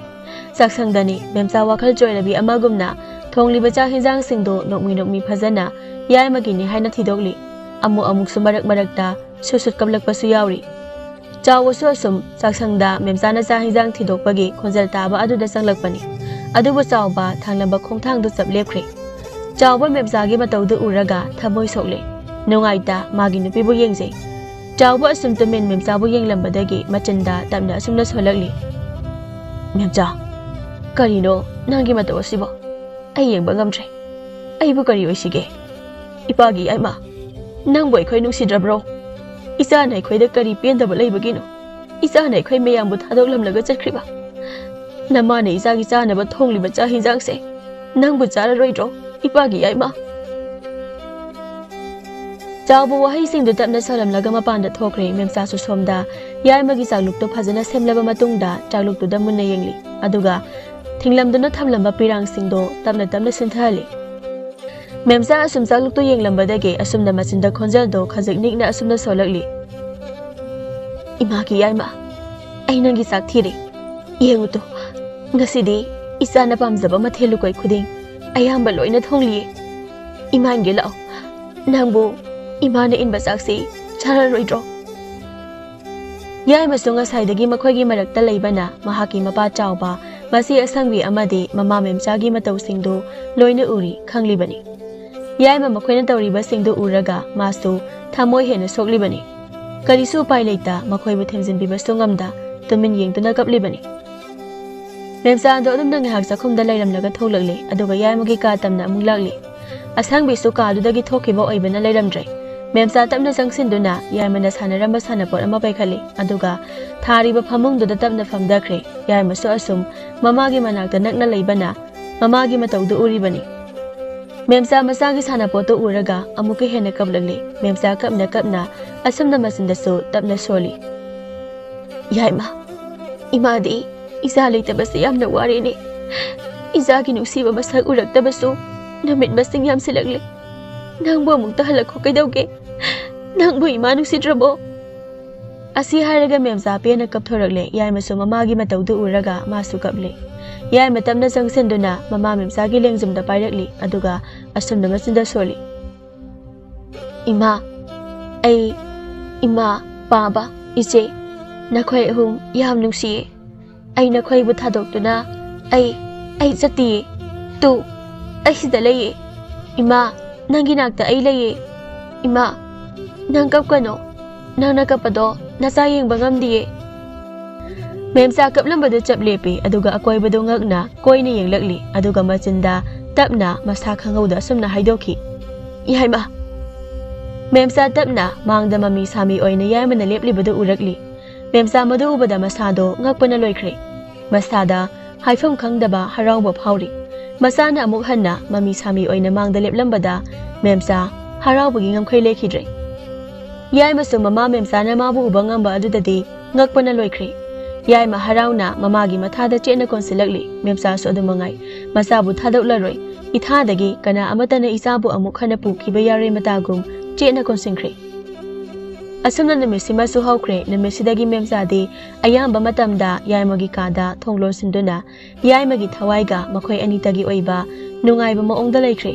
ꯆꯥꯛꯁꯪꯗꯅꯤ ꯃꯦꯝꯆꯥ ꯋꯥꯈꯜ ꯆꯣꯏꯔꯕꯤ ꯑꯃꯒꯨꯝꯅ ꯊꯣꯡꯂꯤꯕ ꯆꯥꯛ ꯍꯤꯟꯖꯥꯡꯁꯤꯡꯗꯨ ꯅꯣꯛꯃꯤ ꯅꯣꯛꯃꯤ ꯐꯖꯅ ꯌꯥꯏꯃꯒꯤꯅꯤ ꯍꯥꯏꯅ ꯊꯤꯗꯣꯛꯂꯤ꯫ ꯑꯃꯨꯛ ꯑꯃꯨꯛꯁꯨ ꯃꯔꯛ ꯃꯔꯛꯇ ꯁꯨꯠ ꯁꯨꯠ ꯀꯞꯂꯛꯄꯁꯨ ꯌꯥꯎꯔꯤ꯫ ꯆꯥꯎꯕꯁꯨ ꯑꯁꯨꯝ ꯆꯥꯛꯁꯪꯗ ꯃꯦꯝꯆꯥꯅ ꯆꯥꯛ ꯍꯤꯟꯖꯥꯡ ꯊꯤꯗꯣꯛꯄꯒꯤ ꯈꯣꯟꯖꯦꯜ ꯇꯥꯕ ꯑꯗꯨꯗ ꯆꯪꯂꯛꯄꯅꯤ꯫ ꯑꯗꯨꯕꯨ ꯆꯥꯎꯕ ꯊꯥꯡꯂꯝꯕ ꯈꯣꯡꯊꯥꯡꯗꯨ ꯆꯞ ꯂꯦꯞꯈ꯭ꯔꯦ꯫ ꯆꯥꯎꯕ ꯃꯦꯝꯆꯥꯒꯤ ꯃꯇꯧꯗꯨ ꯎꯔꯒ ꯊꯃꯣꯏ ꯁꯣꯛꯂꯦ꯫ ꯅꯨꯡꯉꯥꯏꯇ ꯃꯥꯒꯤ ꯅꯨꯄꯤꯕꯨ ꯌꯦꯡꯖꯩ꯫ ꯆꯥꯎꯕ ꯑꯁꯨꯝ ꯇꯨꯃꯤꯟ ꯃꯦꯝꯆꯥꯕꯨ ꯌꯦꯡꯂꯝꯕꯗꯒꯤ ꯃꯆꯤꯟꯗ ꯇꯞꯅ ꯑꯁꯨꯝꯅ ꯁꯣꯜꯂꯛꯂꯤ꯫ "ꯃꯦꯝꯆꯥ, ꯀꯔꯤꯅꯣ ꯅꯪꯒꯤ ꯃꯇꯧ ꯑꯁꯤꯕꯣ? ꯑꯩ ꯌꯦꯡꯕ ꯉꯝꯗ꯭ꯔꯦ꯫ ꯑꯩꯕꯨ ꯀꯔꯤ ꯑꯣꯏꯁꯤꯒꯦ? ꯏꯄꯥꯒꯤ ꯌꯥꯏꯃ, ꯅꯪꯕꯨ ꯑꯩꯈꯣꯏ ꯅꯨꯡꯁꯤꯗ꯭ꯔꯕ꯭ꯔꯣ? ꯏꯆꯥꯅ ꯑꯩꯈꯣꯏꯗ ꯀꯔꯤ ꯄꯦꯟꯗꯕ ꯂꯩꯕꯒꯤꯅꯣ? ꯏꯆꯥꯅ ꯑꯩꯈꯣꯏ ꯃꯌꯥꯝꯕꯨ ꯊꯥꯗꯣꯛꯂꯝꯂꯒ ꯆꯠꯈ꯭ꯔꯤꯕ? ꯅꯃꯥꯅ ꯏꯆꯥꯒꯤ ꯆꯥꯅꯕ ꯊꯣꯡꯂꯤꯕ ꯆꯥꯛ ꯍꯤꯟꯖꯥꯡꯁꯦ ꯅꯪꯕꯨ ꯆꯥꯔꯔꯣꯏꯗ꯭ꯔꯣ, ꯏꯄꯥꯒꯤ ꯌꯥꯏꯃ?" ꯆꯥꯎꯕ ꯋꯥꯍꯩꯁꯤꯡꯗꯨ ꯇꯞꯅ ꯁꯣꯜꯂꯝꯂꯒ ꯃꯄꯥꯟꯗ ꯊꯣꯛꯈ꯭ꯔꯦ꯫ ꯃꯦꯝꯆꯥꯁꯨ ꯁꯣꯝꯗ ꯌꯥꯏꯃꯒꯤ ꯆꯥꯛꯂꯨꯛꯇꯨ ꯐꯖꯅ ꯁꯦꯝꯂꯕ ꯃꯇꯨꯡꯗ ꯆꯥꯛꯂꯨꯛꯇꯨꯗ ꯃꯨꯟꯅ ꯌꯦꯡꯂꯤ꯫ ꯑꯗꯨꯒ ꯊꯤꯡꯂꯝꯗꯨꯅ ꯊꯝꯂꯝꯕ ꯄꯤꯔꯥꯡꯁꯤꯡꯗꯣ ꯇꯞꯅ ꯇꯞꯅ ꯁꯤꯟꯊꯍꯜꯂꯤ꯫ ꯃꯦꯝꯆꯥ ꯑꯁꯨꯝ ꯆꯥꯛꯂꯨꯛꯇꯨ ꯌꯦꯡꯂꯝꯕꯗꯒꯤ ꯑꯁꯨꯝꯅ ꯃꯆꯤꯟꯗ ꯈꯣꯟꯖꯦꯜꯗꯣ ꯈꯖꯤꯛ ꯅꯤꯛꯅ ꯑꯁꯨꯝꯅ ꯁꯣꯜꯂꯛꯂꯤ꯫ "ꯏꯃꯥꯒꯤ ꯌꯥꯏꯃ, ꯑꯩ ꯅꯪꯒꯤ ꯆꯥꯛ ꯊꯤꯔꯦ꯫ ꯌꯦꯡꯉꯨ ꯇꯨ, ꯉꯁꯤꯗꯤ ꯏꯆꯥꯅ ꯄꯥꯝꯖꯕ ꯃꯊꯦꯜ ꯂꯨꯀꯣꯏ ꯈꯨꯗꯤꯡ ꯑꯌꯥꯝꯕ ꯂꯣꯏꯅ ꯊꯣꯡꯂꯤꯌꯦ꯫ ꯏꯃꯥ ꯏꯟꯒꯦ ꯂꯥꯛꯑꯣ, ꯅꯪꯕꯨ ꯏꯃꯥꯅ ꯏꯟꯕ ꯆꯥꯛꯁꯤ ꯆꯥꯔꯔꯣꯏꯗ꯭ꯔꯣ?" ꯌꯥꯏꯃꯁꯨ ꯉꯁꯥꯏꯗꯒꯤ ꯃꯈꯣꯏꯒꯤ ꯃꯔꯛꯇ ꯂꯩꯕꯅ ꯃꯍꯥꯛꯀꯤ ꯃꯄꯥ ꯆꯥꯎꯕ, ꯃꯆꯦ ꯑꯁꯪꯕꯤ ꯑꯃꯗꯤ ꯃꯃꯥ ꯃꯦꯝꯆꯥꯒꯤ ꯃꯇꯧꯁꯤꯡꯗꯨ ꯂꯣꯏꯅ ꯎꯔꯤ ꯈꯪꯂꯤꯕꯅꯤ꯫ ꯌꯥꯏꯃ ꯃꯈꯣꯏꯅ ꯇꯧꯔꯤꯕꯁꯤꯡꯗꯨ ꯎꯔꯒ ꯃꯥꯁꯨ ꯊꯃꯣꯏ ꯍꯦꯟꯅ ꯁꯣꯛꯂꯤꯕꯅꯤ꯫ ꯀꯔꯤꯁꯨ ꯎꯄꯥꯏ ꯂꯩꯇ ꯃꯈꯣꯏꯕꯨ ꯊꯦꯝꯖꯤꯟꯕꯤꯕꯁꯨ ꯉꯝꯗ ꯇꯨꯃꯤꯟ ꯌꯦꯡꯗꯨꯅ ꯀꯞꯂꯤꯕꯅꯤ꯫ ꯃꯦꯝꯆꯥꯗꯣ ꯑꯗꯨꯝꯅ ꯉꯥꯏꯍꯥꯛ ꯆꯥꯛꯈꯨꯝꯗ ꯂꯩꯔꯝꯂꯒ ꯊꯣꯛꯂꯛꯂꯤ, ꯑꯗꯨꯒ ꯌꯥꯏꯃꯒꯤ ꯀꯥ ꯇꯝꯅ ꯑꯃꯨꯛ ꯂꯥꯛꯂꯤ꯫ ꯑꯁꯪꯕꯤꯁꯨ ꯀꯥꯗꯨꯗꯒꯤ ꯊꯣꯛꯈꯤꯕ ꯑꯣꯏꯕꯅ ꯂꯩꯔꯝꯗ꯭ꯔꯦ꯫ ꯃꯦꯝꯆꯥ ꯇꯞꯅ ꯆꯪꯁꯤꯟꯗꯨꯅ ꯌꯥꯏꯃꯅ ꯁꯥꯟꯅꯔꯝꯕ ꯁꯥꯟꯅꯄꯣꯠ ꯑꯃ ꯄꯥꯏꯈꯠꯂꯤ, ꯑꯗꯨꯒ ꯊꯥꯔꯤꯕ ꯐꯃꯨꯡꯗꯨꯗ ꯇꯞꯅ ꯐꯝꯊꯈ꯭ꯔꯦ꯫ ꯌꯥꯏꯃꯁꯨ ꯑꯁꯨꯝ ꯃꯃꯥꯒꯤ ꯃꯅꯥꯛꯇ ꯅꯛꯅ ꯂꯩꯕꯅ ꯃꯃꯥꯒꯤ ꯃꯇꯧꯗꯨ ꯎꯔꯤꯕꯅꯤ꯫ ꯃꯦꯝꯆꯥ ꯃꯆꯥꯒꯤ ꯁꯥꯟꯅꯄꯣꯠꯇꯨ ꯎꯔꯒ ꯑꯃꯨꯛꯀ ꯍꯦꯟꯅ ꯀꯞꯂꯛꯂꯤ꯫ ꯃꯦꯝꯆꯥ ꯀꯞꯅ ꯀꯞꯅ ꯑꯁꯨꯝꯅ ꯃꯆꯤꯟꯗꯁꯨ ꯇꯞꯅ ꯁꯣꯜꯂꯤ, "ꯌꯥꯏꯃ, ꯏꯃꯥꯗꯤ ꯏꯆꯥ ꯂꯩꯇꯕꯁꯦ ꯌꯥꯝꯅ ꯋꯥꯔꯦꯅꯦ꯫ ꯏꯆꯥꯒꯤ ꯅꯨꯡꯁꯤꯕ ꯃꯁꯛ ꯎꯔꯛꯇꯕꯁꯨ ꯅꯨꯃꯤꯠ ꯃꯁꯤꯡ ꯌꯥꯝꯁꯤꯜꯂꯛꯂꯦ꯫ ꯅꯪꯕꯨ ꯑꯃꯨꯛꯇ ꯍꯜꯂꯛꯈꯣ ꯀꯩꯗꯧꯒꯦ? ꯅꯪꯕꯨ ꯏꯃꯥ ꯅꯨꯡꯁꯤꯗ꯭ꯔꯕꯣ?" ꯑꯁꯤ ꯍꯥꯏꯔꯒ ꯃꯦꯝꯆꯥ ꯄꯦꯟꯅ ꯀꯞꯊꯣꯔꯛꯂꯦ꯫ ꯌꯥꯏꯃꯁꯨ ꯃꯃꯥꯒꯤ ꯃꯇꯧꯗꯨ ꯎꯔꯒ ꯃꯥꯁꯨ ꯀꯞꯂꯦ꯫ ꯌꯥꯏꯃ ꯇꯞꯅ ꯆꯪꯁꯤꯟꯗꯨꯅ ꯃꯃꯥ ꯃꯦꯝꯆꯥꯒꯤ ꯂꯦꯡꯖꯨꯝꯗ ꯄꯥꯏꯔꯛꯂꯤ, ꯑꯗꯨꯒ ꯑꯁꯨꯝꯅ ꯃꯆꯤꯟꯗ ꯁꯣꯜꯂꯤ, "ꯏꯃꯥ, ꯑꯩ, ꯏꯃꯥ, ꯄꯥꯕ, ꯏꯆꯦ, ꯅꯈꯣꯏ ꯑꯍꯨꯝ ꯌꯥꯝ ꯅꯨꯡꯁꯤꯌꯦ꯫ ꯑꯩ ꯅꯈꯣꯏꯕꯨ ꯊꯥꯗꯣꯛꯇꯨꯅ ꯑꯩ, ꯑꯩ ꯆꯠꯇꯤꯌꯦ꯫ ꯇꯨ, ꯑꯩ ꯁꯤꯗ ꯂꯩꯌꯦ꯫ ꯏꯃꯥ, ꯅꯪꯒꯤ ꯅꯥꯛꯇ ꯑꯩ ꯂꯩꯌꯦ꯫ ꯏꯃꯥ, ꯅꯪ ꯀꯞꯀꯅꯣ꯫ ꯅꯪꯅ ꯀꯞꯄꯗꯣ ꯅꯆꯥ ꯌꯦꯡꯕ ꯉꯝꯗꯤꯌꯦ꯫" ꯃꯦꯝꯆꯥ ꯀꯞꯂꯝꯕꯗꯨ ꯆꯞ ꯂꯦꯞꯄꯤ, ꯑꯗꯨꯒ ꯑꯀꯣꯏꯕꯗꯨ ꯉꯛꯅ ꯀꯣꯏꯅ ꯌꯦꯡꯂꯛꯂꯤ, ꯑꯗꯨꯒ ꯃꯆꯤꯟꯗ ꯇꯞꯅ ꯃꯁꯥ ꯈꯪꯍꯧꯗ ꯑꯁꯨꯝꯅ ꯍꯥꯏꯗꯣꯛꯈꯤ, "ꯌꯥꯏꯃ!" ꯃꯦꯝꯆꯥ ꯇꯞꯅ ꯃꯥꯡꯗ ꯃꯃꯤ ꯁꯥꯃꯤ ꯑꯣꯏꯅ ꯌꯥꯏꯃꯅ ꯂꯦꯞꯂꯤꯕꯗꯨ ꯎꯔꯛꯂꯤ꯫ ꯃꯦꯝꯆꯥ ꯃꯗꯨ ꯎꯕꯗ ꯃꯁꯥꯗꯣ ꯉꯛꯄꯅ ꯂꯣꯏꯈ꯭ꯔꯦ꯫ ꯃꯁꯥꯗ ꯍꯥꯏꯐꯝ ꯈꯪꯗꯕ ꯍꯔꯥꯎꯕ ꯐꯥꯎꯔꯤ꯫ ꯃꯆꯥꯅ ꯑꯃꯨꯛ ꯍꯟꯅ ꯃꯃꯤ ꯁꯥꯃꯤ ꯑꯣꯏꯅ ꯃꯥꯡꯗ ꯂꯦꯞꯂꯝꯕꯗ ꯃꯦꯝꯆꯥ ꯍꯔꯥꯎꯕꯒꯤ ꯉꯝꯈꯩ ꯂꯩꯈꯤꯗ꯭ꯔꯦ꯫ ꯌꯥꯏꯃꯁꯨ ꯃꯃꯥ ꯃꯦꯝꯆꯥꯅ ꯃꯥꯕꯨ ꯎꯕ ꯉꯝꯕ ꯑꯗꯨꯗꯗꯤ ꯉꯛꯄꯅ ꯂꯣꯏꯈ꯭ꯔꯦ꯫ ꯌꯥꯏꯃ ꯍꯔꯥꯎꯅ ꯃꯃꯥꯒꯤ ꯃꯊꯥꯗ ꯆꯦꯠꯅ ꯀꯣꯟꯁꯤꯜꯂꯛꯂꯤ꯫ ꯃꯦꯝꯆꯥꯁꯨ ꯑꯗꯨ ꯃꯉꯥꯏ꯫ ꯃꯆꯥꯕꯨ ꯊꯥꯗꯣꯛꯂꯔꯣꯏ꯫ ꯏꯊꯥꯗꯒꯤ ꯀꯅꯥ ꯑꯃꯠꯇꯅ ꯏꯆꯥꯕꯨ ꯑꯃꯨꯛ ꯍꯟꯅ ꯄꯨꯈꯤꯕ ꯌꯥꯔꯣꯏ ꯃꯇꯥꯒꯨꯝ ꯆꯦꯠꯅ ꯀꯣꯟꯁꯤꯟꯈ꯭ꯔꯦ꯫ ꯑꯁꯨꯝꯅ ꯅꯨꯃꯤꯠꯁꯤꯃꯁꯨ ꯍꯧꯈ꯭ꯔꯦ꯫ ꯅꯨꯃꯤꯠꯁꯤꯗꯒꯤ ꯃꯦꯝꯆꯥꯗꯤ ꯑꯌꯥꯝꯕ ꯃꯇꯝꯗ ꯌꯥꯏꯃꯒꯤ ꯀꯥꯗ ꯊꯣꯡ ꯂꯣꯟꯁꯤꯟꯗꯨꯅ ꯌꯥꯏꯃꯒꯤ ꯊꯋꯥꯏꯒ ꯃꯈꯣꯏ ꯑꯅꯤꯇꯒꯤ ꯑꯣꯏꯕ ꯅꯨꯡꯉꯥꯏꯕ ꯃꯑꯣꯡꯗ ꯂꯩꯈ꯭ꯔꯦ꯫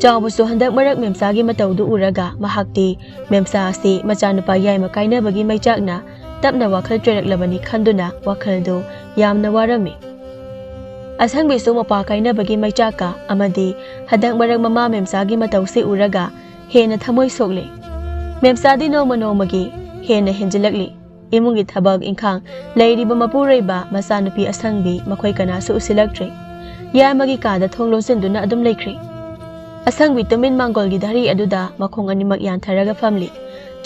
ꯆꯥꯎꯕꯁꯨ ꯍꯟꯗꯛ ꯃꯔꯛ ꯃꯦꯝꯆꯥꯒꯤ ꯃꯇꯧꯗꯨ ꯎꯔꯒ ꯃꯍꯥꯛꯇꯤ ꯃꯦꯝꯆꯥ ꯑꯁꯤ ꯃꯆꯥꯅꯨꯄꯥ ꯌꯥꯏꯃ ꯀꯥꯏꯅꯕꯒꯤ ꯃꯩꯆꯥꯛꯅ ꯇꯞꯅ ꯋꯥꯈꯜ ꯆꯣꯏꯔꯛꯂꯕꯅꯤ ꯈꯟꯗꯨꯅ ꯋꯥꯈꯜꯗꯨ ꯌꯥꯝꯅ ꯋꯥꯔꯝꯃꯤ꯫ ꯑꯁꯪꯕꯤꯁꯨ ꯃꯄꯥ ꯀꯥꯏꯅꯕꯒꯤ ꯃꯩꯆꯥꯛꯀ ꯑꯃꯗꯤ ꯍꯟꯗꯛ ꯃꯔꯛ ꯃꯃꯥ ꯃꯦꯝꯆꯥꯒꯤ ꯃꯇꯧꯁꯤ ꯎꯔꯒ ꯍꯦꯟꯅ ꯊꯃꯣꯏ ꯁꯣꯛꯂꯦ꯫ ꯃꯦꯝꯆꯥꯗꯤ ꯅꯣꯡꯃ ꯅꯣꯡꯃꯒꯤ ꯍꯦꯟꯅ ꯍꯦꯟꯖꯤꯜꯂꯛꯂꯤ꯫ ꯏꯃꯨꯡꯒꯤ ꯊꯕꯛ ꯏꯪꯈꯥꯡ, ꯂꯩꯔꯤꯕ ꯃꯄꯨꯔꯣꯏꯕ, ꯃꯆꯥꯅꯨꯄꯤ ꯑꯁꯪꯕꯤ ꯃꯈꯣꯏ ꯀꯅꯥꯁꯨ ꯎꯁꯤꯜꯂꯛꯇ꯭ꯔꯦ꯫ ꯌꯥꯏꯃꯒꯤ ꯀꯥꯗ ꯊꯣꯡ ꯂꯣꯟꯁꯤꯟꯗꯨꯅ ꯑꯗꯨꯝ ꯂꯩꯈ꯭ꯔꯦ꯫ ꯑꯁꯪꯕꯤ ꯇꯨꯃꯤꯟ ꯃꯥꯡꯒꯣꯜꯒꯤ ꯙꯔꯤ ꯑꯗꯨꯗ ꯃꯈꯣꯡ ꯑꯅꯤꯃꯛ ꯌꯥꯟꯊꯔꯒ ꯐꯝꯂꯤ꯫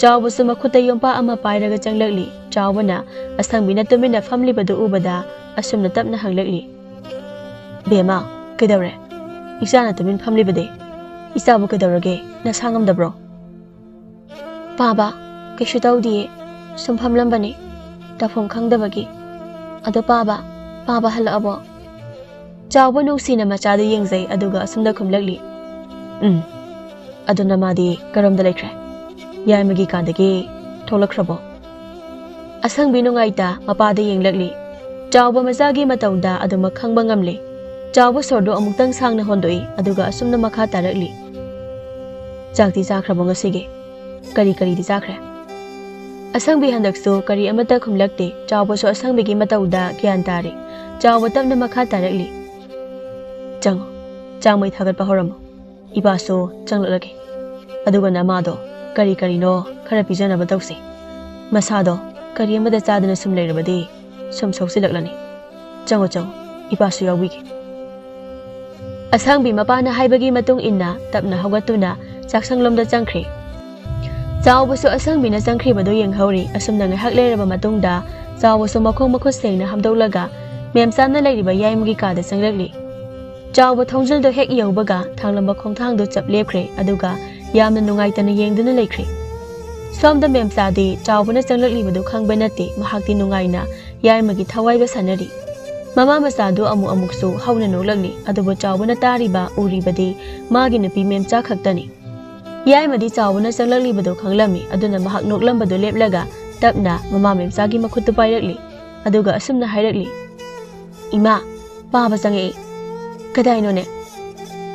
ꯆꯥꯎꯕꯁꯨ ꯃꯈꯨꯠꯇ ꯌꯣꯝꯄꯥꯛ ꯑꯃ ꯄꯥꯏꯔꯒ ꯆꯪꯂꯛꯂꯤ꯫ ꯆꯥꯎꯕꯅ ꯑꯁꯪꯕꯤꯅ ꯇꯨꯃꯤꯟꯅ ꯐꯝꯂꯤꯕꯗꯨ ꯎꯕꯗ ꯑꯁꯨꯝꯅ ꯇꯞꯅ ꯍꯪꯂꯛꯂꯤ, "ꯕꯦꯝꯃ, ꯀꯩꯗꯧꯔꯦ? ꯏꯆꯥꯅ ꯇꯨꯃꯤꯟ ꯐꯝꯂꯤꯕꯗꯤ? ꯏꯆꯥꯕꯨ ꯀꯩꯗꯧꯔꯒꯦ? ꯅꯁꯥ ꯉꯝꯗꯕ꯭ꯔꯣ?" "ꯄꯥꯕ, ꯀꯩꯁꯨ ꯇꯧꯗꯤꯌꯦ, ꯁꯨꯝ ꯐꯝꯂꯝꯕꯅꯦ, ꯇꯧꯐꯝ ꯈꯪꯗꯕꯒꯤ꯫ ꯑꯗꯣ ꯄꯥꯕ, ꯄꯥꯕ ꯍꯜꯂꯛꯑꯕꯣ?" ꯆꯥꯎꯕ ꯅꯨꯡꯁꯤꯅ ꯃꯆꯥꯗꯨ ꯌꯦꯡꯖꯩ, ꯑꯗꯨꯒ ꯑꯁꯨꯝꯅ ꯈꯨꯝꯂꯛꯂꯤ, "ꯎꯝ꯫ ꯑꯗꯨ ꯅꯃꯥꯗꯤ ꯀꯔꯣꯝꯗ ꯂꯩꯈ꯭ꯔꯦ? ꯌꯥꯏꯃꯒꯤ ꯀꯥꯗꯒꯤ ꯊꯣꯛꯂꯛꯈ꯭ꯔꯕꯣ?" ꯑꯁꯪꯕꯤ ꯅꯨꯡꯉꯥꯏꯇ ꯃꯄꯥꯗ ꯌꯦꯡꯂꯛꯂꯤ꯫ ꯆꯥꯎꯕ ꯃꯆꯥꯒꯤ ꯃꯇꯧꯗ ꯑꯗꯨꯃꯛ ꯈꯪꯕ ꯉꯝꯂꯦ꯫ ꯆꯥꯎꯕ ꯁꯣꯔꯗꯨ ꯑꯃꯨꯛꯇꯪ ꯁꯥꯡꯅ ꯍꯣꯟꯗꯣꯛꯏ, ꯑꯗꯨꯒ ꯑꯁꯨꯝꯅ ꯃꯈꯥ ꯇꯥꯔꯛꯂꯤ, "ꯆꯥꯛꯇꯤ ꯆꯥꯈ꯭ꯔꯕꯣ ꯉꯁꯤꯒꯤ? ꯀꯔꯤ ꯀꯔꯤꯗꯤ ꯆꯥꯈ꯭ꯔꯦ?" ꯑꯁꯪꯕꯤ ꯍꯟꯗꯛꯁꯨ ꯀꯔꯤ ꯑꯃꯠꯇ ꯈꯨꯝꯂꯛꯇꯦ꯫ ꯆꯥꯎꯕꯁꯨ ꯑꯁꯪꯕꯤꯒꯤ ꯃꯇꯧꯗ ꯒ꯭ꯌꯥꯟ ꯇꯥꯔꯦ꯫ ꯆꯥꯎꯕ ꯇꯞꯅ ꯃꯈꯥ ꯇꯥꯔꯛꯂꯤ, "ꯆꯪꯉꯣ, ꯆꯥꯛ ꯃꯩ ꯊꯥꯒꯠꯄ ꯍꯧꯔꯝꯃꯣ꯫ ꯏꯄꯥꯁꯨ ꯆꯪꯂꯛꯂꯒꯦ꯫ ꯑꯗꯨꯒ ꯅꯃꯥꯗꯣ ꯀꯔꯤ ꯀꯔꯤꯅꯣ ꯈꯔ ꯄꯤꯖꯅꯕ ꯇꯧꯁꯤ꯫ ꯃꯁꯥꯗꯣ ꯀꯔꯤ ꯑꯃꯠꯇ ꯆꯥꯗꯅ ꯁꯨꯝ ꯂꯩꯔꯕꯗꯤ ꯁꯨꯝ ꯁꯣꯛꯆꯤꯜꯂꯛꯂꯅꯤ꯫ ꯆꯪꯉꯣ, ꯆꯪꯉꯣ, ꯏꯄꯥꯁꯨ ꯌꯥꯎꯕꯤꯒꯦ꯫" ꯑꯁꯪꯕꯤ ꯃꯄꯥꯅ ꯍꯥꯏꯕꯒꯤ ꯃꯇꯨꯡ ꯏꯟꯅ ꯇꯞꯅ ꯍꯧꯒꯠꯇꯨꯅ ꯆꯥꯛꯁꯪꯂꯣꯝꯗ ꯆꯪꯈ꯭ꯔꯦ꯫ ꯆꯥꯎꯕꯁꯨ ꯑꯁꯪꯕꯤꯅ ꯆꯪꯈ꯭ꯔꯤꯕꯗꯨ ꯌꯦꯡꯍꯧꯔꯤ꯫ ꯑꯁꯨꯝꯅ ꯉꯥꯏꯍꯥꯛ ꯂꯩꯔꯕ ꯃꯇꯨꯡꯗ ꯆꯥꯎꯕꯁꯨ ꯃꯈꯣꯡ ꯃꯈꯨꯠ ꯁꯦꯡꯅ ꯍꯥꯝꯗꯣꯛꯂꯒ ꯃꯦꯝꯆꯥꯅ ꯂꯩꯔꯤꯕ ꯌꯥꯏꯃꯒꯤ ꯀꯥꯗ ꯆꯪꯂꯛꯂꯤ꯫ ꯆꯥꯎꯕ ꯊꯣꯡꯖꯤꯜꯗꯨ ꯍꯦꯛ ꯌꯧꯕꯒ ꯊꯥꯡꯂꯝꯕ ꯈꯣꯡꯊꯥꯡꯗꯨ ꯆꯞ ꯂꯦꯞꯈ꯭ꯔꯦ, ꯑꯗꯨꯒ ꯌꯥꯝꯅ ꯅꯨꯡꯉꯥꯏꯇꯅ ꯌꯦꯡꯗꯨꯅ ꯂꯩꯈ꯭ꯔꯦ꯫ ꯁꯣꯝꯗ ꯃꯦꯝꯆꯥꯗꯤ ꯆꯥꯎꯕꯅ ꯆꯪꯂꯛꯂꯤꯕꯗꯨ ꯈꯪꯕ ꯅꯠꯇꯦ, ꯃꯍꯥꯛꯇꯤ ꯅꯨꯡꯉꯥꯏꯅ ꯌꯥꯏꯃꯒꯤ ꯊꯋꯥꯏꯒ ꯁꯥꯟꯅꯔꯤ꯫ ꯃꯃꯥ ꯃꯆꯥꯗꯨ ꯑꯃꯨꯛ ꯑꯃꯨꯛꯁꯨ ꯍꯧꯅ ꯅꯣꯛꯂꯛꯂꯤ, ꯑꯗꯨꯕꯨ ꯆꯥꯎꯕꯅ ꯇꯥꯔꯤꯕ ꯎꯔꯤꯕꯗꯤ ꯃꯥꯒꯤ ꯅꯨꯄꯤ ꯃꯦꯝꯆꯥ ꯈꯛꯇꯅꯤ꯫ ꯌꯥꯏꯃꯗꯤ ꯆꯥꯎꯕꯅ ꯆꯪꯂꯛꯂꯤꯕꯗꯨ ꯈꯪꯂꯝꯃꯤ, ꯑꯗꯨꯅ ꯃꯍꯥꯛ ꯅꯣꯛꯂꯝꯕꯗꯨ ꯂꯦꯞꯂꯒ ꯇꯞꯅ ꯃꯃꯥ ꯃꯦꯝꯆꯥꯒꯤ ꯃꯈꯨꯠꯇꯨ ꯄꯥꯏꯔꯛꯂꯤ꯫ ꯑꯗꯨꯒ ꯑꯁꯨꯝꯅ ꯍꯥꯏꯔꯛꯂꯤ, "ꯏꯃꯥ, ꯄꯥꯕ ꯆꯪꯉꯛꯏ꯫" "ꯀꯗꯥꯏꯅꯣꯅꯦ?"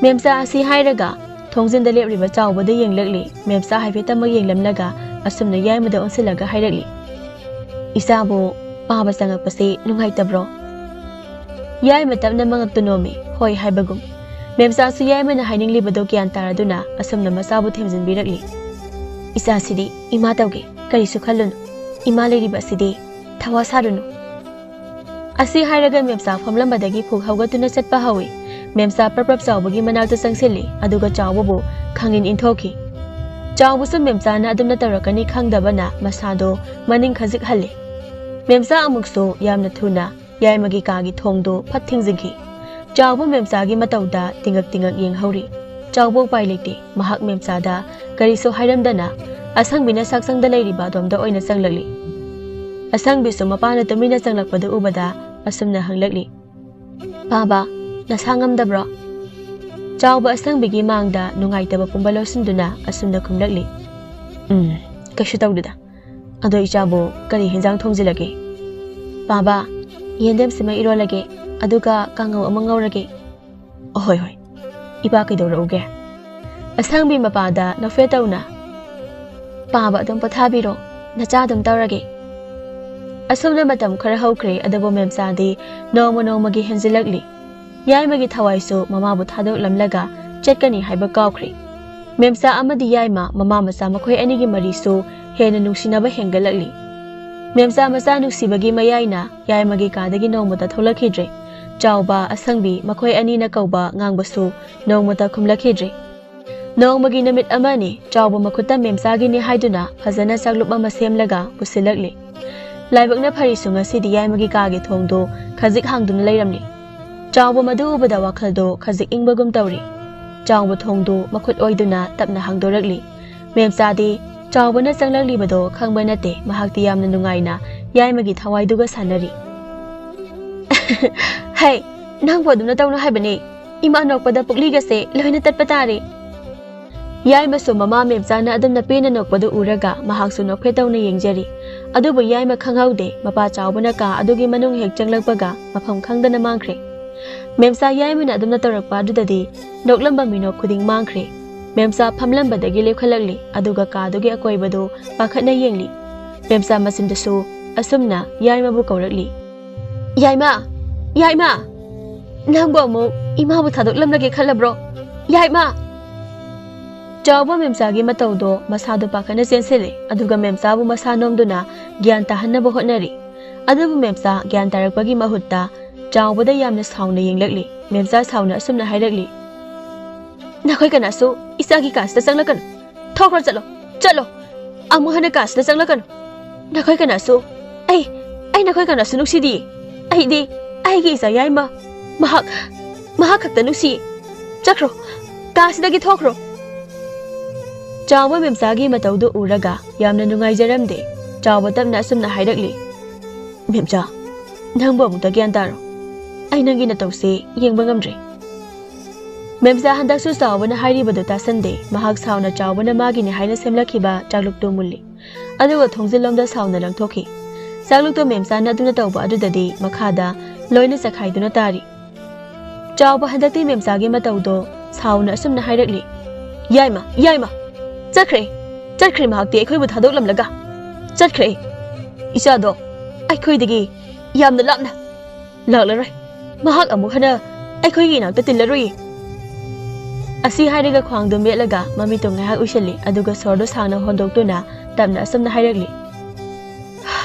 ꯃꯦꯝꯆꯥ ꯑꯁꯤ ꯍꯥꯏꯔꯒ ꯊꯣꯡꯖꯤꯟꯗ ꯂꯦꯞꯂꯤꯕ ꯆꯥꯎꯕꯗ ꯌꯦꯡꯂꯛꯂꯤ꯫ ꯃꯦꯝꯆꯥ ꯍꯥꯏꯐꯦꯠꯇꯃꯛ ꯌꯦꯡꯂꯝꯂꯒ ꯑꯁꯨꯝꯅ ꯌꯥꯏꯃꯗ ꯑꯣꯟꯁꯤꯜꯂꯒ ꯍꯥꯏꯔꯛꯂꯤ, "ꯏꯆꯥꯕꯨ ꯄꯥꯕ ꯆꯪꯉꯛꯄꯁꯤ ꯅꯨꯡꯉꯥꯏꯇꯕ꯭ꯔꯣ?" ꯌꯥꯏꯃ ꯇꯞꯅ ꯃꯉꯛꯇꯨ ꯅꯣꯝꯃꯤ, ꯍꯣꯏ ꯍꯥꯏꯕꯒꯨꯝ꯫ ꯃꯦꯝꯆꯥꯁꯨ ꯌꯥꯏꯃꯅ ꯍꯥꯏꯅꯤꯡꯂꯤꯕꯗꯨ ꯒ꯭ꯌꯥꯟ ꯇꯥꯔꯗꯨꯅ ꯑꯁꯨꯝꯅ ꯃꯆꯥꯕꯨ ꯊꯦꯝꯖꯤꯟꯕꯤꯔꯛꯂꯤ꯫ "ꯏꯆꯥꯁꯤꯗꯤ ꯏꯃꯥ ꯇꯧꯒꯦ, ꯀꯔꯤꯁꯨ ꯈꯜꯂꯨꯅꯨ꯫ ꯏꯃꯥ ꯂꯩꯔꯤꯕ ꯑꯁꯤꯗꯤ ꯊꯋꯥ ꯁꯥꯔꯨꯅꯨ꯫" ꯑꯁꯤ ꯍꯥꯏꯔꯒ ꯃꯦꯝꯆꯥ ꯐꯝꯂꯝꯕꯗꯒꯤ ꯐꯨꯛ ꯍꯧꯒꯠꯇꯨꯅ ꯆꯠꯄ ꯍꯧꯏ꯫ ꯃꯦꯝꯆꯥ ꯄ꯭ꯔꯞ ꯄ꯭ꯔꯞ ꯆꯥꯎꯕꯒꯤ ꯃꯅꯥꯛꯇ ꯆꯪꯁꯤꯜꯂꯤ, ꯑꯗꯨꯒ ꯆꯥꯎꯕꯕꯨ ꯈꯪꯏꯟ ꯏꯟꯊꯣꯛꯈꯤ꯫ ꯆꯥꯎꯕꯁꯨ ꯃꯦꯝꯆꯥꯅ ꯑꯗꯨꯝꯅ ꯇꯧꯔꯛꯀꯅꯤ ꯈꯪꯗꯕꯅ ꯃꯁꯥꯗꯣ ꯃꯅꯤꯡ ꯈꯖꯤꯛ ꯍꯜꯂꯤ꯫ ꯃꯦꯝꯆꯥ ꯑꯃꯨꯛꯁꯨ ꯌꯥꯝꯅ ꯊꯨꯅ ꯌꯥꯏꯃꯒꯤ ꯀꯥꯒꯤ ꯊꯣꯡꯗꯨ ꯐꯠ ꯊꯤꯡꯖꯤꯟꯈꯤ꯫ ꯆꯥꯎꯕ ꯃꯦꯝꯆꯥꯒꯤ ꯃꯇꯧꯗ ꯇꯤꯡꯉꯛ ꯇꯤꯡꯉꯛ ꯌꯦꯡꯍꯧꯔꯤ꯫ ꯆꯥꯎꯕ ꯎꯄꯥꯏ ꯂꯩꯇꯦ꯫ ꯃꯍꯥꯛ ꯃꯦꯝꯆꯥꯗ ꯀꯔꯤꯁꯨ ꯍꯥꯏꯔꯝꯗꯅ ꯑꯁꯪꯕꯤꯅ ꯆꯥꯛꯁꯪꯗ ꯂꯩꯔꯤꯕ ꯑꯗꯣꯝꯗ ꯑꯣꯏꯅ ꯆꯪꯂꯛꯂꯤ꯫ ꯑꯁꯪꯕꯤꯁꯨ ꯃꯄꯥꯅ ꯇꯨꯃꯤꯟꯅ ꯆꯪꯂꯛꯄꯗꯨ ꯎꯕꯗ ꯑꯁꯨꯝꯅ ꯍꯪꯂꯛꯂꯤ, "ꯄꯥꯕ, ꯅꯁꯥ ꯉꯝꯗꯕ꯭ꯔꯣ?" ꯆꯥꯎꯕ ꯑꯁꯪꯕꯤꯒꯤ ꯃꯥꯡꯗ ꯅꯨꯡꯉꯥꯏꯇꯕ ꯄꯨꯝꯕ ꯂꯧꯁꯤꯟꯗꯨꯅ ꯑꯁꯨꯝꯅ ꯈꯨꯝꯂꯛꯂꯤ, "ꯎꯝ, ꯀꯩꯁꯨ ꯇꯧꯗꯦꯗ꯫ ꯑꯗꯣ ꯏꯆꯥꯕꯨ ꯀꯔꯤ ꯍꯦꯟꯖꯥꯡ ꯊꯣꯡꯖꯤꯜꯂꯒꯦ?" "ꯄꯥꯕ, ꯌꯦꯟꯗꯦꯝꯁꯤꯃ ꯏꯔꯣꯜꯂꯒꯦ, ꯑꯗꯨꯒ ꯀꯥꯡꯉꯧ ꯑꯃ ꯉꯧꯔꯒꯦ꯫" "ꯑꯍꯣꯏ ꯍꯣꯏ, ꯏꯄꯥ ꯀꯩꯗꯧꯔꯛꯎꯒꯦ?" ꯑꯁꯪꯕꯤ ꯃꯄꯥꯗ ꯅꯣꯛꯐꯦꯠ ꯇꯧꯅ, "ꯄꯥꯕ ꯑꯗꯨꯝ ꯄꯣꯊꯥꯕꯤꯔꯣ, ꯅꯆꯥ ꯑꯗꯨꯝ ꯇꯧꯔꯒꯦ꯫" ꯑꯁꯨꯝꯅ ꯃꯇꯝ ꯈꯔ ꯍꯧꯈ꯭ꯔꯦ, ꯑꯗꯨꯕꯨ ꯃꯦꯝꯆꯥꯗꯤ ꯅꯣꯡꯃ ꯅꯣꯡꯃꯒꯤ ꯍꯦꯟꯖꯤꯜꯂꯛꯂꯤ꯫ ꯌꯥꯏꯃꯒꯤ ꯊꯋꯥꯏꯁꯨ ꯃꯃꯥꯕꯨ ꯊꯥꯗꯣꯛꯂꯝꯂꯒ ꯆꯠꯀꯅꯤ ꯍꯥꯏꯕ ꯀꯥꯎꯈ꯭ꯔꯦ꯫ ꯃꯦꯝꯆꯥ ꯑꯃꯗꯤ ꯌꯥꯏꯃ ꯃꯃꯥ ꯃꯆꯥ ꯃꯈꯣꯏ ꯑꯅꯤꯒꯤ ꯃꯔꯤꯁꯨ ꯍꯦꯟꯅ ꯅꯨꯡꯁꯤꯅꯕ ꯍꯦꯟꯒꯠꯂꯛꯂꯤ꯫ ꯃꯦꯝꯆꯥ ꯃꯆꯥ ꯅꯨꯡꯁꯤꯕꯒꯤ ꯃꯌꯥꯏꯅ ꯌꯥꯏꯃꯒꯤ ꯀꯥꯗꯒꯤ ꯅꯣꯡꯃꯇ ꯊꯣꯛꯂꯛꯈꯤꯗ꯭ꯔꯦ꯫ ꯆꯥꯎꯕ, ꯑꯁꯪꯕꯤ, ꯃꯈꯣꯏ ꯑꯅꯤꯅ ꯀꯧꯕ ꯉꯥꯡꯕꯁꯨ ꯅꯣꯡꯃꯇ ꯈꯨꯝꯂꯛꯈꯤꯗ꯭ꯔꯦ꯫ ꯅꯣꯡꯃꯒꯤ ꯅꯨꯃꯤꯠ ꯑꯃꯅꯤ ꯆꯥꯎꯕ ꯃꯈꯨꯠꯇ ꯃꯦꯝꯆꯥꯒꯤꯅꯤ ꯍꯥꯏꯗꯨꯅ ꯐꯖꯅ ꯆꯥꯛꯂꯨꯞ ꯑꯃ ꯁꯦꯝꯂꯒ ꯄꯨꯁꯤꯜꯂꯛꯂꯤ꯫ ꯂꯥꯏꯕꯛꯅ ꯐꯔꯤꯁꯨ ꯉꯁꯤꯗꯤ ꯌꯥꯏꯃꯒꯤ ꯀꯥꯒꯤ ꯊꯣꯡꯗꯨ ꯈꯖꯤꯛ ꯍꯥꯡꯗꯨꯅ ꯂꯩꯔꯝꯂꯤ꯫ ꯆꯥꯎꯕ ꯃꯗꯨ ꯎꯕꯗ ꯋꯥꯈꯜꯗꯨ ꯈꯖꯤꯛ ꯏꯪꯕꯒꯨꯝ ꯇꯧꯔꯤ꯫ ꯆꯥꯎꯕ ꯊꯣꯡꯗꯨ ꯃꯈꯨꯠ ꯑꯣꯏꯗꯨꯅ ꯇꯞꯅ ꯍꯥꯡꯗꯣꯔꯛꯂꯤ꯫ ꯃꯦꯝꯆꯥꯗꯤ ꯆꯥꯎꯕꯅ ꯆꯪꯂꯛꯂꯤꯕꯗꯣ ꯈꯪꯕ ꯅꯠꯇꯦ, ꯃꯍꯥꯛꯇꯤ ꯌꯥꯝꯅ ꯅꯨꯡꯉꯥꯏꯅ ꯌꯥꯏꯃꯒꯤ ꯊꯋꯥꯏꯗꯨꯒ ꯁꯥꯟꯅꯔꯤ꯫ "ꯍꯩ, ꯅꯪꯕꯨ ꯑꯗꯨꯝꯅ ꯇꯧꯅꯨ ꯍꯥꯏꯕꯅꯦ꯫ ꯏꯃꯥ ꯅꯣꯛꯄꯗ ꯄꯨꯛꯂꯤꯒꯁꯦ ꯂꯣꯏꯅ ꯇꯠꯄ ꯇꯥꯔꯦ꯫" ꯌꯥꯏꯃꯁꯨ ꯃꯃꯥ ꯃꯦꯝꯆꯥꯅ ꯑꯗꯨꯝꯅ ꯄꯦꯟꯅ ꯅꯣꯛꯄꯗꯨ ꯎꯔꯒ ꯃꯍꯥꯛꯁꯨ ꯅꯣꯛꯐꯦꯠ ꯇꯧꯅ ꯌꯦꯡꯖꯔꯤ꯫ ꯑꯗꯨꯕꯨ ꯌꯥꯏꯃ ꯈꯪꯍꯧꯗꯦ, ꯃꯄꯥ ꯆꯥꯎꯕꯅ ꯀꯥ ꯑꯗꯨꯒꯤ ꯃꯅꯨꯡ ꯍꯦꯛ ꯆꯪꯂꯛꯄꯒ ꯃꯐꯝ ꯈꯪꯗꯅ ꯃꯥꯡꯈ꯭ꯔꯦ꯫ ꯃꯦꯝꯆꯥ ꯌꯥꯏꯃꯅ ꯑꯗꯨꯝꯅ ꯇꯧꯔꯛꯄ ꯑꯗꯨꯗꯗꯤ ꯅꯣꯛꯂꯝꯕ ꯃꯤꯅꯣꯛ ꯈꯨꯗꯤꯡ ꯃꯥꯡꯈ꯭ꯔꯦ꯫ ꯃꯦꯝꯆꯥ ꯐꯝꯂꯝꯕꯗꯒꯤ ꯂꯦꯞꯈꯠꯂꯛꯂꯤ, ꯑꯗꯨꯒ ꯀꯥꯗꯨꯒꯤ ꯑꯀꯣꯏꯕꯗꯨ ꯄꯥꯈꯠꯅ ꯌꯦꯡꯂꯤ꯫ ꯃꯦꯝꯆꯥ ꯃꯆꯤꯟꯗꯁꯨ ꯑꯁꯨꯝꯅ ꯌꯥꯏꯃꯕꯨ ꯀꯧꯔꯛꯂꯤ, "ꯌꯥꯏꯃ! ꯌꯥꯏꯃ! ꯅꯪꯕꯨ ꯑꯃꯨꯛ ꯏꯃꯥꯕꯨ ꯊꯥꯗꯣꯛꯂꯝꯂꯒꯦ ꯈꯜꯂꯕ꯭ꯔꯣ? ꯌꯥꯏꯃ!" ꯆꯥꯎꯕ ꯃꯦꯝꯆꯥꯒꯤ ꯃꯇꯧꯗꯣ ꯃꯁꯥꯗꯣ ꯄꯥꯈꯠꯅ ꯆꯦꯟꯁꯤꯜꯂꯦ, ꯑꯗꯨꯒ ꯃꯦꯝꯆꯥꯕꯨ ꯃꯁꯥ ꯅꯣꯝꯗꯨꯅ ꯒ꯭ꯌꯥꯟ ꯇꯥꯍꯟꯅꯕ ꯍꯣꯠꯅꯔꯤ꯫ ꯑꯗꯨꯕꯨ ꯃꯦꯝꯆꯥ ꯒ꯭ꯌꯥꯟ ꯇꯥꯔꯛꯄꯒꯤ ꯃꯍꯨꯠꯇ ꯆꯥꯎꯕꯗ ꯌꯥꯝꯅ ꯁꯥꯎꯅ ꯌꯦꯡꯂꯛꯂꯤ꯫ ꯃꯦꯝꯆꯥ ꯁꯥꯎꯅ ꯑꯁꯨꯝꯅ ꯍꯥꯏꯔꯛꯂꯤ, "ꯅꯈꯣꯏ ꯀꯅꯥꯁꯨ ꯏꯆꯥꯒꯤ ꯀꯥꯁꯤꯗ ꯆꯪꯂꯛꯀꯅꯨ꯫ ꯊꯣꯛꯈ꯭ꯔꯣ, ꯆꯠꯂꯣ, ꯆꯠꯂꯣ꯫ ꯑꯃꯨꯛ ꯍꯟꯅ ꯀꯥꯁꯤꯗ ꯆꯪꯂꯛꯀꯅꯨ꯫ ꯅꯈꯣꯏ ꯀꯅꯥꯁꯨ, ꯑꯩ, ꯑꯩ ꯅꯈꯣꯏ ꯀꯅꯥꯁꯨ ꯅꯨꯡꯁꯤꯗꯤꯌꯦ꯫ ꯑꯩꯗꯤ ꯑꯩꯒꯤ ꯏꯆꯥ ꯌꯥꯏꯃ, ꯃꯍꯥꯛ, ꯃꯍꯥꯛ ꯈꯛꯇ ꯅꯨꯡꯁꯤꯌꯦ꯫ ꯆꯠꯈ꯭ꯔꯣ, ꯀꯥꯁꯤꯗꯒꯤ ꯊꯣꯛꯈ꯭ꯔꯣ꯫" ꯆꯥꯎꯕ ꯃꯦꯝꯆꯥꯒꯤ ꯃꯇꯧꯗꯨ ꯎꯔꯒ ꯌꯥꯝꯅ ꯅꯨꯡꯉꯥꯏꯖꯔꯝꯗꯦ꯫ ꯆꯥꯎꯕ ꯇꯞꯅ ꯑꯁꯨꯝꯅ ꯍꯥꯏꯔꯛꯂꯤ, "ꯃꯦꯝꯆꯥ, ꯅꯪꯕꯨ ꯑꯃꯨꯛꯇ ꯒ꯭ꯌꯥꯟ ꯇꯥꯔꯣ꯫ ꯑꯩ ꯅꯪꯒꯤ ꯅꯇꯧꯁꯦ ꯌꯦꯡꯕ ꯉꯝꯗ꯭ꯔꯦ꯫" ꯃꯦꯝꯆꯥ ꯍꯟꯗꯛꯁꯨ ꯆꯥꯎꯕꯅ ꯍꯥꯏꯔꯤꯕꯗꯨ ꯇꯥꯁꯟꯗꯦ꯫ ꯃꯍꯥꯛ ꯁꯥꯎꯅ ꯆꯥꯎꯕꯅ ꯃꯥꯒꯤꯅꯤ ꯍꯥꯏꯅ ꯁꯦꯝꯂꯛꯈꯤꯕ ꯆꯥꯛꯂꯨꯛꯇꯨ ꯃꯨꯜꯂꯤ, ꯑꯗꯨꯒ ꯊꯣꯡꯖꯤꯜꯂꯣꯝꯗ ꯁꯥꯎꯅ ꯂꯪꯊꯣꯛꯈꯤ꯫ ꯆꯥꯛꯂꯨꯛꯇꯣ ꯃꯦꯝꯆꯥꯅ ꯑꯗꯨꯅ ꯇꯧꯕ ꯑꯗꯨꯗꯗꯤ ꯃꯈꯥꯗ ꯂꯣꯏꯅ ꯆꯈꯥꯏꯗꯨꯅ ꯇꯥꯔꯤ꯫ ꯆꯥꯎꯕ ꯍꯟꯗꯛꯇꯤ ꯃꯦꯝꯆꯥꯒꯤ ꯃꯇꯧꯗꯣ ꯁꯥꯎꯅ ꯑꯁꯨꯝꯅ ꯍꯥꯏꯔꯛꯂꯤ, "ꯌꯥꯏꯃ, ꯌꯥꯏꯃ! ꯆꯠꯈ꯭ꯔꯦ, ꯆꯠꯈ꯭ꯔꯦ, ꯃꯍꯥꯛꯇꯤ ꯑꯩꯈꯣꯏꯕꯨ ꯊꯥꯗꯣꯛꯂꯝꯂꯒ ꯆꯠꯈ꯭ꯔꯦ꯫ ꯏꯆꯥꯗꯣ ꯑꯩꯈꯣꯏꯗꯒꯤ ꯌꯥꯝꯅ ꯂꯥꯞꯅ ꯂꯥꯛꯂꯔꯣꯏ꯫ ꯃꯍꯥꯛ ꯑꯃꯨꯛ ꯍꯟꯅ ꯑꯩꯈꯣꯏꯒꯤ ꯏꯅꯥꯛꯇ ꯇꯤꯜꯂꯔꯣꯏ꯫" ꯑꯁꯤ ꯍꯥꯏꯔꯒ ꯈ꯭ꯋꯥꯡꯗꯣ ꯃꯦꯠꯂꯒ ꯃꯃꯤꯠꯇꯣ ꯉꯥꯏꯍꯥꯛ ꯎꯏꯁꯤꯜꯂꯤ, ꯑꯗꯨꯒ ꯁꯣꯔꯗꯣ ꯁꯥꯡꯅ ꯍꯣꯟꯗꯣꯛꯇꯨꯅ ꯇꯞꯅ ꯑꯁꯨꯝꯅ ꯍꯥꯏꯔꯛꯂꯤ,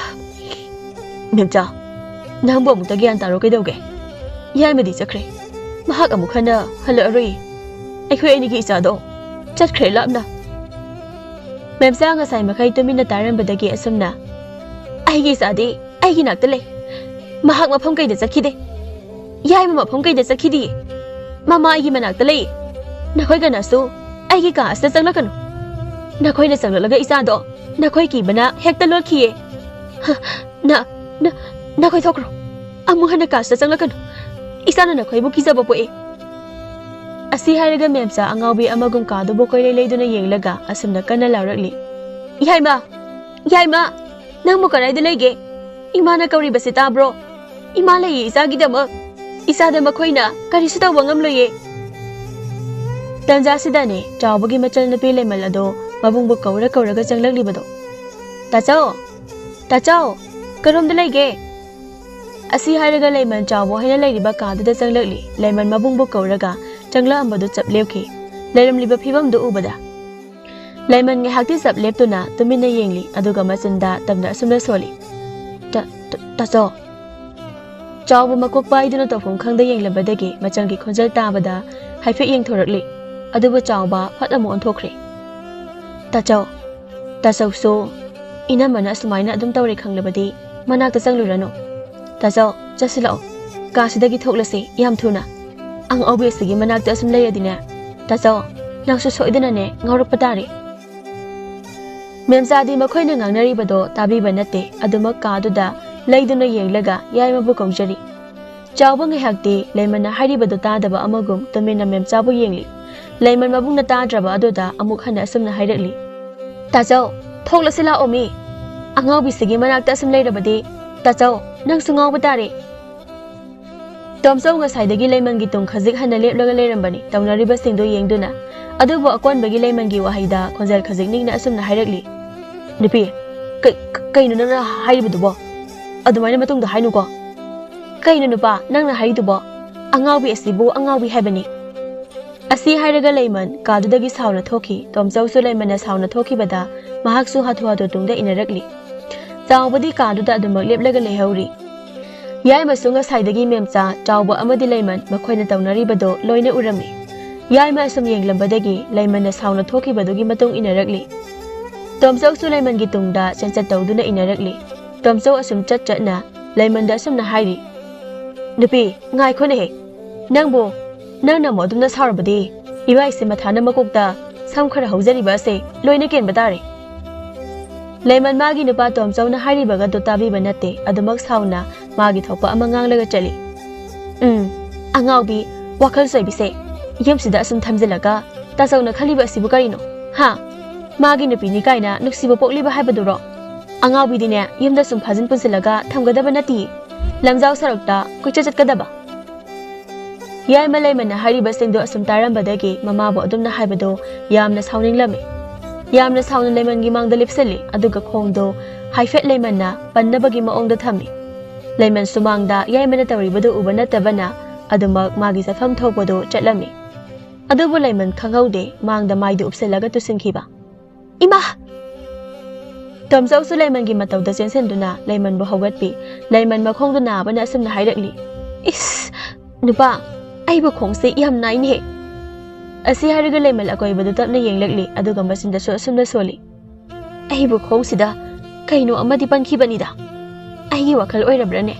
"ꯃꯦꯝꯆꯥ, ꯅꯪꯕꯨ ꯑꯃꯨꯛꯇ ꯒ꯭ꯌꯥꯟ ꯇꯥꯔꯣ ꯀꯩꯗꯧꯒꯦ? ꯌꯥꯏꯃꯗꯤ ꯆꯠꯈ꯭ꯔꯦ꯫ ꯃꯍꯥꯛ ꯑꯃꯨꯛ ꯍꯟꯅ ꯍꯜꯂꯛꯑꯔꯣꯏ꯫ ꯑꯩꯈꯣꯏ ꯑꯅꯤꯒꯤ ꯏꯆꯥꯗꯣ ꯆꯠꯈ꯭ꯔꯦ ꯂꯥꯞꯅ꯫" ꯃꯦꯝꯆꯥ ꯉꯁꯥꯏ ꯃꯈꯩ ꯇꯨꯃꯤꯟꯅ ꯇꯥꯔꯝꯕꯗꯒꯤ ꯑꯁꯨꯝꯅ, "ꯑꯩꯒꯤ ꯏꯆꯥꯗꯤ ꯑꯩꯒꯤ ꯅꯥꯛꯇ ꯂꯩ꯫ ꯃꯍꯥꯛ ꯃꯐꯝ ꯀꯩꯗ ꯆꯠꯈꯤꯗꯦ꯫ ꯌꯥꯏꯃ ꯃꯐꯝ ꯀꯩꯗ ꯆꯠꯈꯤꯗꯤꯌꯦ꯫ ꯃꯃꯥ ꯑꯩꯒꯤ ꯃꯅꯥꯛꯇ ꯂꯩ꯫ ꯅꯈꯣꯏ ꯀꯅꯥꯁꯨ ꯑꯩꯒꯤ ꯀꯥ ꯑꯁꯤꯗ ꯆꯪꯂꯛꯀꯅꯨ꯫ ꯅꯈꯣꯏꯅ ꯆꯪꯂꯛꯂꯒ ꯏꯆꯥꯗꯣ ꯅꯈꯣꯏ ꯀꯤꯕꯅ ꯍꯦꯛꯇ ꯂꯣꯠꯈꯤꯌꯦ꯫ ꯍ, ꯅ, ꯅ, ꯅꯈꯣꯏ ꯊꯣꯛꯈ꯭ꯔꯣ꯫ ꯑꯃꯨꯛ ꯍꯟꯅ ꯀꯥ ꯑꯁꯤꯗ ꯆꯪꯂꯛꯀꯅꯨ꯫ ꯏꯆꯥꯅ ꯅꯈꯣꯏꯕꯨ ꯀꯤꯖꯕ ꯄꯣꯛꯑꯦ꯫" ꯑꯁꯤ ꯍꯥꯏꯔꯒ ꯃꯦꯝꯆꯥ ꯑꯉꯥꯎꯕꯤ ꯑꯃꯒꯨꯝ ꯀꯥꯗꯨꯕꯨ ꯀꯣꯏꯂꯩ ꯂꯩꯗꯨꯅ ꯌꯦꯡꯂꯒ ꯑꯁꯨꯝꯅ ꯀꯟꯅ ꯂꯥꯎꯔꯛꯂꯤ, "ꯏꯍꯥꯏꯃ! ꯏꯍꯥꯏꯃ! ꯅꯪꯕꯨ ꯀꯗꯥꯏꯗ ꯂꯩꯒꯦ? ꯏꯃꯥꯅ ꯀꯧꯔꯤꯕꯁꯤ ꯇꯥꯕ꯭ꯔꯣ? ꯏꯃꯥ ꯂꯩꯌꯦ ꯏꯆꯥꯒꯤꯗꯃꯛ꯫ ꯏꯆꯥꯗ ꯃꯈꯣꯏꯅ ꯀꯔꯤꯁꯨ ꯇꯧꯕ ꯉꯝꯂꯣꯏꯌꯦ꯫" ꯇꯟꯖꯥꯁꯤꯗꯅꯦ ꯆꯥꯎꯕꯒꯤ ꯃꯆꯜꯅꯨꯄꯤ ꯂꯩꯃꯜ ꯑꯗꯣ ꯃꯕꯨꯡꯕꯨ ꯀꯧꯔ ꯀꯧꯔꯒ ꯆꯪꯂꯛꯂꯤꯕꯗꯣ꯫ "ꯇꯥꯆꯧ! ꯇꯥꯆꯧ! ꯀꯔꯣꯝꯗ ꯂꯩꯒꯦ?" ꯑꯁꯤ ꯍꯥꯏꯔꯒ ꯂꯩꯃꯟ ꯆꯥꯎꯕ ꯍꯥꯏꯅ ꯂꯩꯔꯤꯕ ꯀꯥꯗꯨꯗ ꯆꯪꯂꯛꯂꯤ꯫ ꯂꯩꯃꯟ ꯃꯕꯨꯡꯕꯨ ꯀꯧꯔꯒ ꯆꯪꯂꯛꯑꯝꯕꯗꯨ ꯆꯞ ꯂꯦꯞꯈꯤ꯫ ꯂꯩꯔꯝꯂꯤꯕ ꯐꯤꯕꯝꯗꯨ ꯎꯕꯗ ꯂꯩꯃꯟ ꯉꯥꯏꯍꯥꯛꯇꯤ ꯆꯞ ꯂꯦꯞꯇꯨꯅ ꯇꯨꯃꯤꯟꯅ ꯌꯦꯡꯂꯤ, ꯑꯗꯨꯒ ꯃꯆꯤꯟꯗ ꯇꯝꯅ ꯑꯁꯨꯝꯅ ꯁꯣꯜꯂꯤ, "ꯇ-, ꯇ-, ꯇꯥꯆꯧ!" ꯆꯥꯎꯕ ꯃꯀꯣꯛ ꯄꯥꯏꯗꯨꯅ ꯇꯧꯐꯝ ꯈꯪꯗ ꯌꯦꯡꯂꯕꯗꯒꯤ ꯃꯆꯜꯒꯤ ꯈꯣꯟꯖꯦꯜ ꯇꯥꯕꯗ ꯍꯥꯏꯐꯦꯠ ꯌꯦꯡꯊꯣꯔꯛꯂꯤ꯫ ꯑꯗꯨꯕꯨ ꯆꯥꯎꯕ ꯐꯠ ꯑꯃꯨꯛ ꯑꯣꯟꯊꯣꯛꯈ꯭ꯔꯦ꯫ "ꯇꯥꯆꯧ, ꯇꯥꯆꯧꯁꯨ ꯏꯅꯝꯃꯅ ꯑꯁꯨꯃꯥꯏꯅ ꯑꯗꯨꯝ ꯇꯧꯔꯦ ꯈꯪꯂꯕꯗꯤ ꯃꯅꯥꯛꯇ ꯆꯪꯂꯨꯔꯅꯨ꯫ ꯇꯥꯆꯧ, ꯆꯠꯁꯤꯜꯂꯛꯑꯣ꯫ ꯀꯥꯁꯤꯗꯒꯤ ꯊꯣꯛꯂꯁꯤ ꯌꯥꯝ ꯊꯨꯅ꯫ ꯑꯉꯥꯎꯕꯤ ꯑꯁꯤꯒꯤ ꯃꯅꯥꯛꯇ ꯑꯁꯨꯝ ꯂꯩꯔꯗꯤꯅꯦ, ꯇꯥꯆꯧ, ꯅꯪꯁꯨ ꯁꯣꯏꯗꯅꯅꯦ ꯉꯥꯎꯔꯛꯄ ꯇꯥꯔꯦ꯫" ꯃꯦꯝꯆꯥꯗꯤ ꯃꯈꯣꯏꯅ ꯉꯥꯡꯅꯔꯤꯕꯗꯣ ꯇꯥꯕꯤꯕ ꯅꯠꯇꯦ꯫ ꯑꯗꯨꯃꯛ ꯀꯥꯗꯨꯗ ꯂꯩꯗꯨꯅ ꯌꯦꯡꯂꯒ ꯌꯥꯏꯃꯕꯨ ꯀꯧꯖꯔꯤ꯫ ꯆꯥꯎꯕ ꯉꯥꯏꯍꯥꯛꯇꯤ ꯂꯩꯃꯟꯅ ꯍꯥꯏꯔꯤꯕꯗꯨ ꯇꯥꯗꯕ ꯑꯃꯒꯨꯝ ꯇꯨꯃꯤꯟꯅ ꯃꯦꯝꯆꯥꯕꯨ ꯌꯦꯡꯂꯤ꯫ ꯂꯩꯃꯟ ꯃꯕꯨꯡꯅ ꯇꯥꯗ꯭ꯔꯕ ꯑꯗꯨꯗ ꯑꯃꯨꯛ ꯍꯟꯅ ꯑꯁꯨꯝꯅ ꯍꯥꯏꯔꯛꯂꯤ, "ꯇꯥꯆꯧ, ꯊꯣꯛꯂꯁꯤ ꯂꯥꯛꯑꯣ ꯃꯤ꯫ ꯑꯉꯥꯎꯕꯤꯁꯤꯒꯤ ꯃꯅꯥꯛꯇ ꯑꯁꯨꯝ ꯂꯩꯔꯕꯗꯤ, ꯇꯥꯆꯧ, ꯅꯪꯁꯨ ꯉꯥꯎꯕ ꯇꯥꯔꯦ꯫" ꯇꯣꯝꯆꯧ ꯉꯁꯥꯏꯗꯒꯤ ꯂꯩꯃꯟꯒꯤ ꯇꯨꯡ ꯈꯖꯤꯛ ꯍꯟꯅ ꯂꯦꯞꯂꯒ ꯂꯩꯔꯝꯕꯅꯤ, ꯇꯧꯅꯔꯤꯕꯁꯤꯡꯗꯨ ꯌꯦꯡꯗꯨꯅ꯫ ꯑꯗꯨꯕꯨ ꯑꯀꯣꯟꯕꯒꯤ ꯂꯩꯃꯟꯒꯤ ꯋꯥꯍꯩꯗ ꯈꯣꯟꯖꯦꯜ ꯈꯖꯤꯛ ꯅꯤꯡꯅ ꯑꯁꯨꯝꯅ ꯍꯥꯏꯔꯛꯂꯤ, "ꯅꯨꯄꯤ, ꯀ-, ꯀ-, ꯀꯩꯅꯣ ꯅꯪꯅ ꯍꯥꯏꯔꯤꯕꯗꯨꯕꯣ? ꯑꯗꯨꯃꯥꯏꯅ ꯃꯇꯨꯡꯗ ꯍꯥꯏꯅꯨꯀꯣ꯫" "ꯀꯩꯅꯣ ꯅꯨꯄꯥ, ꯅꯪꯅ ꯍꯥꯏꯔꯤꯗꯨꯕꯣ? ꯑꯉꯥꯎꯕꯤ ꯑꯁꯤꯕꯨ ꯑꯉꯥꯎꯕꯤ ꯍꯥꯏꯕꯅꯤ꯫" ꯑꯁꯤ ꯍꯥꯏꯔꯒ ꯂꯩꯃꯟ ꯀꯥꯗꯨꯗꯒꯤ ꯁꯥꯎꯅ ꯊꯣꯛꯈꯤ꯫ ꯇꯣꯝꯆꯧꯁꯨ ꯂꯩꯃꯟꯅ ꯁꯥꯎꯅ ꯊꯣꯛꯈꯤꯕꯗ ꯃꯍꯥꯛꯁꯨ ꯍꯥꯊꯨ ꯍꯥꯊꯨ ꯇꯨꯡꯗ ꯏꯟꯅꯔꯛꯂꯤ꯫ ꯆꯥꯎꯕꯗꯤ ꯀꯥꯗꯨꯗ ꯑꯗꯨꯃꯛ ꯂꯦꯞꯂꯒ ꯂꯩꯍꯧꯔꯤ꯫ ꯌꯥꯏꯃꯁꯨ ꯉꯁꯥꯏꯗꯒꯤ ꯃꯦꯝꯆꯥ, ꯆꯥꯎꯕ ꯑꯃꯗꯤ ꯂꯩꯃꯟ ꯃꯈꯣꯏꯅ ꯇꯧꯅꯔꯤꯕꯗꯣ ꯂꯣꯏꯅ ꯎꯔꯝꯃꯤ꯫ ꯌꯥꯏꯃ ꯑꯁꯨꯝ ꯌꯦꯡꯂꯝꯕꯗꯒꯤ ꯂꯩꯃꯟꯅ ꯁꯥꯎꯅ ꯊꯣꯛꯈꯤꯕꯗꯨꯒꯤ ꯃꯇꯨꯡ ꯏꯟꯅꯔꯛꯂꯤ꯫ ꯇꯣꯝꯆꯧꯁꯨ ꯂꯩꯃꯟꯒꯤ ꯇꯨꯡꯗ ꯆꯦꯟꯆꯠ ꯇꯧꯗꯨꯅ ꯏꯟꯅꯔꯛꯂꯤ꯫ ꯇꯣꯝꯆꯧ ꯑꯁꯨꯝ ꯆꯠ ꯆꯠꯅ ꯂꯩꯃꯟꯗ ꯑꯁꯨꯝꯅ ꯍꯥꯏꯔꯤ, "ꯅꯨꯄꯤ, ꯉꯥꯏꯈꯣꯅꯦꯍꯦ꯫ ꯅꯪꯕꯨ, ꯅꯪꯅ ꯑꯃꯨꯛ ꯑꯗꯨꯝꯅ ꯁꯥꯎꯔꯕꯗꯤ, ꯏꯕꯥꯏꯁꯦ ꯃꯊꯥꯅ ꯃꯀꯣꯛꯇ ꯁꯝ ꯈꯔ ꯍꯧꯖꯔꯤꯕ ꯑꯁꯦ ꯂꯣꯏꯅ ꯀꯦꯟꯕ ꯇꯥꯔꯦ꯫" ꯂꯩꯃꯟ ꯃꯥꯒꯤ ꯅꯨꯄꯥ ꯇꯣꯝꯆꯧꯅ ꯍꯥꯏꯔꯤꯕꯒꯗꯣ ꯇꯥꯕꯤꯕ ꯅꯠꯇꯦ, ꯑꯗꯨꯃꯛ ꯁꯥꯎꯅ ꯃꯥꯒꯤ ꯊꯣꯛꯄ ꯑꯃ ꯉꯥꯡꯂꯒ ꯆꯠꯂꯤ꯫ "ꯎꯝ, ꯑꯉꯥꯎꯕꯤ, ꯋꯥꯈꯜ ꯆꯣꯏꯕꯤꯁꯦ꯫ ꯌꯨꯝꯁꯤꯗ ꯑꯁꯨꯝ ꯊꯝꯖꯤꯜꯂꯒ ꯇꯥꯆꯧꯅ ꯈꯜꯂꯤꯕ ꯑꯁꯤꯕꯨ ꯀꯔꯤꯅꯣ? ꯍꯥ? ꯃꯥꯒꯤ ꯅꯨꯄꯤꯅꯤ ꯀꯥꯏꯅ ꯅꯨꯡꯁꯤꯕ ꯄꯣꯛꯂꯤꯕ ꯍꯥꯏꯕꯗꯨꯔꯣ? ꯑꯉꯥꯎꯕꯤꯗꯤꯅꯦ, ꯌꯨꯝꯗ ꯁꯨꯝ ꯐꯥꯖꯤꯟ ꯄꯨꯟꯁꯤꯜꯂꯒ ꯊꯝꯒꯗꯕ ꯅꯠꯇꯤꯌꯦ꯫ ꯂꯝꯖꯥꯎ ꯁꯔꯛꯇ ꯀꯣꯏꯆꯠ ꯆꯠꯀꯗꯕ꯫ ꯌꯥꯏꯃ ꯂꯩꯃꯟꯅ ꯍꯥꯏꯔꯤꯕꯁꯤꯡꯗꯨ ꯑꯁꯨꯝ ꯇꯥꯔꯝꯕꯗꯒꯤ ꯃꯃꯥꯕꯨ ꯑꯗꯨꯝꯅ ꯍꯥꯏꯕꯗꯨ ꯌꯥꯝꯅ ꯁꯥꯎꯅꯤꯡꯂꯝꯃꯤ꯫ ꯌꯥꯝꯅ ꯁꯥꯎꯅ ꯂꯩꯃꯟꯒꯤ ꯃꯥꯡꯗ ꯂꯦꯞꯁꯤꯜꯂꯤ, ꯑꯗꯨꯒ ꯈꯣꯡꯗꯨ ꯍꯥꯏꯐꯦꯠ ꯂꯩꯃꯟꯅ ꯄꯟꯅꯕꯒꯤ ꯃꯑꯣꯡꯗ ꯊꯝꯃꯤ꯫ ꯂꯩꯃꯟ ꯁꯨꯃꯥꯡꯗ ꯌꯥꯏꯃꯅ ꯇꯧꯔꯤꯕꯗꯨ ꯎꯕ ꯅꯠꯇꯕꯅ ꯑꯗꯨꯃꯛ ꯃꯥꯒꯤ ꯆꯠꯐꯝ ꯊꯣꯛꯄꯗꯨ ꯆꯠꯂꯝꯃꯤ꯫ ꯑꯗꯨꯕꯨ ꯂꯩꯃꯟ ꯈꯪꯍꯧꯗꯦ, ꯃꯥꯡꯗ ꯃꯥꯏꯗꯨ ꯎꯞꯁꯤꯜꯂꯒ ꯇꯨꯁꯤꯟꯈꯤꯕ꯫ "ꯏꯃꯥ!" ꯇꯣꯝꯆꯧꯁꯨ ꯂꯩꯃꯟꯒꯤ ꯃꯇꯧꯗ ꯆꯦꯟꯁꯤꯟꯗꯨꯅ ꯂꯩꯃꯟꯕꯨ ꯍꯧꯒꯠꯄꯤ꯫ ꯂꯩꯃꯟ ꯃꯈꯣꯡꯗꯨ ꯅꯥꯕꯅ ꯑꯁꯨꯝꯅ ꯍꯥꯏꯔꯛꯂꯤ, "ꯏꯁ! ꯅꯨꯄꯥ, ꯑꯩꯕꯨ ꯈꯣꯡꯁꯦ ꯌꯥꯝ ꯅꯥꯏꯅꯦꯍꯦ!" ꯑꯁꯤ ꯍꯥꯏꯔꯒ ꯂꯩꯃꯟ ꯑꯀꯣꯏꯕꯗꯨ ꯇꯞꯅ ꯌꯦꯡꯂꯛꯂꯤ, ꯑꯗꯨꯒ ꯃꯆꯤꯟꯗꯁꯨ ꯑꯁꯨꯝꯅ ꯁꯣꯜꯂꯤ, "ꯑꯩꯕꯨ ꯈꯣꯡꯁꯤꯗ ꯀꯩꯅꯣ ꯑꯃꯗꯤ ꯄꯟꯈꯤꯕꯅꯤꯗ꯫ ꯑꯩꯒꯤ ꯋꯥꯈꯜ ꯑꯣꯏꯔꯕ꯭ꯔꯅꯦ?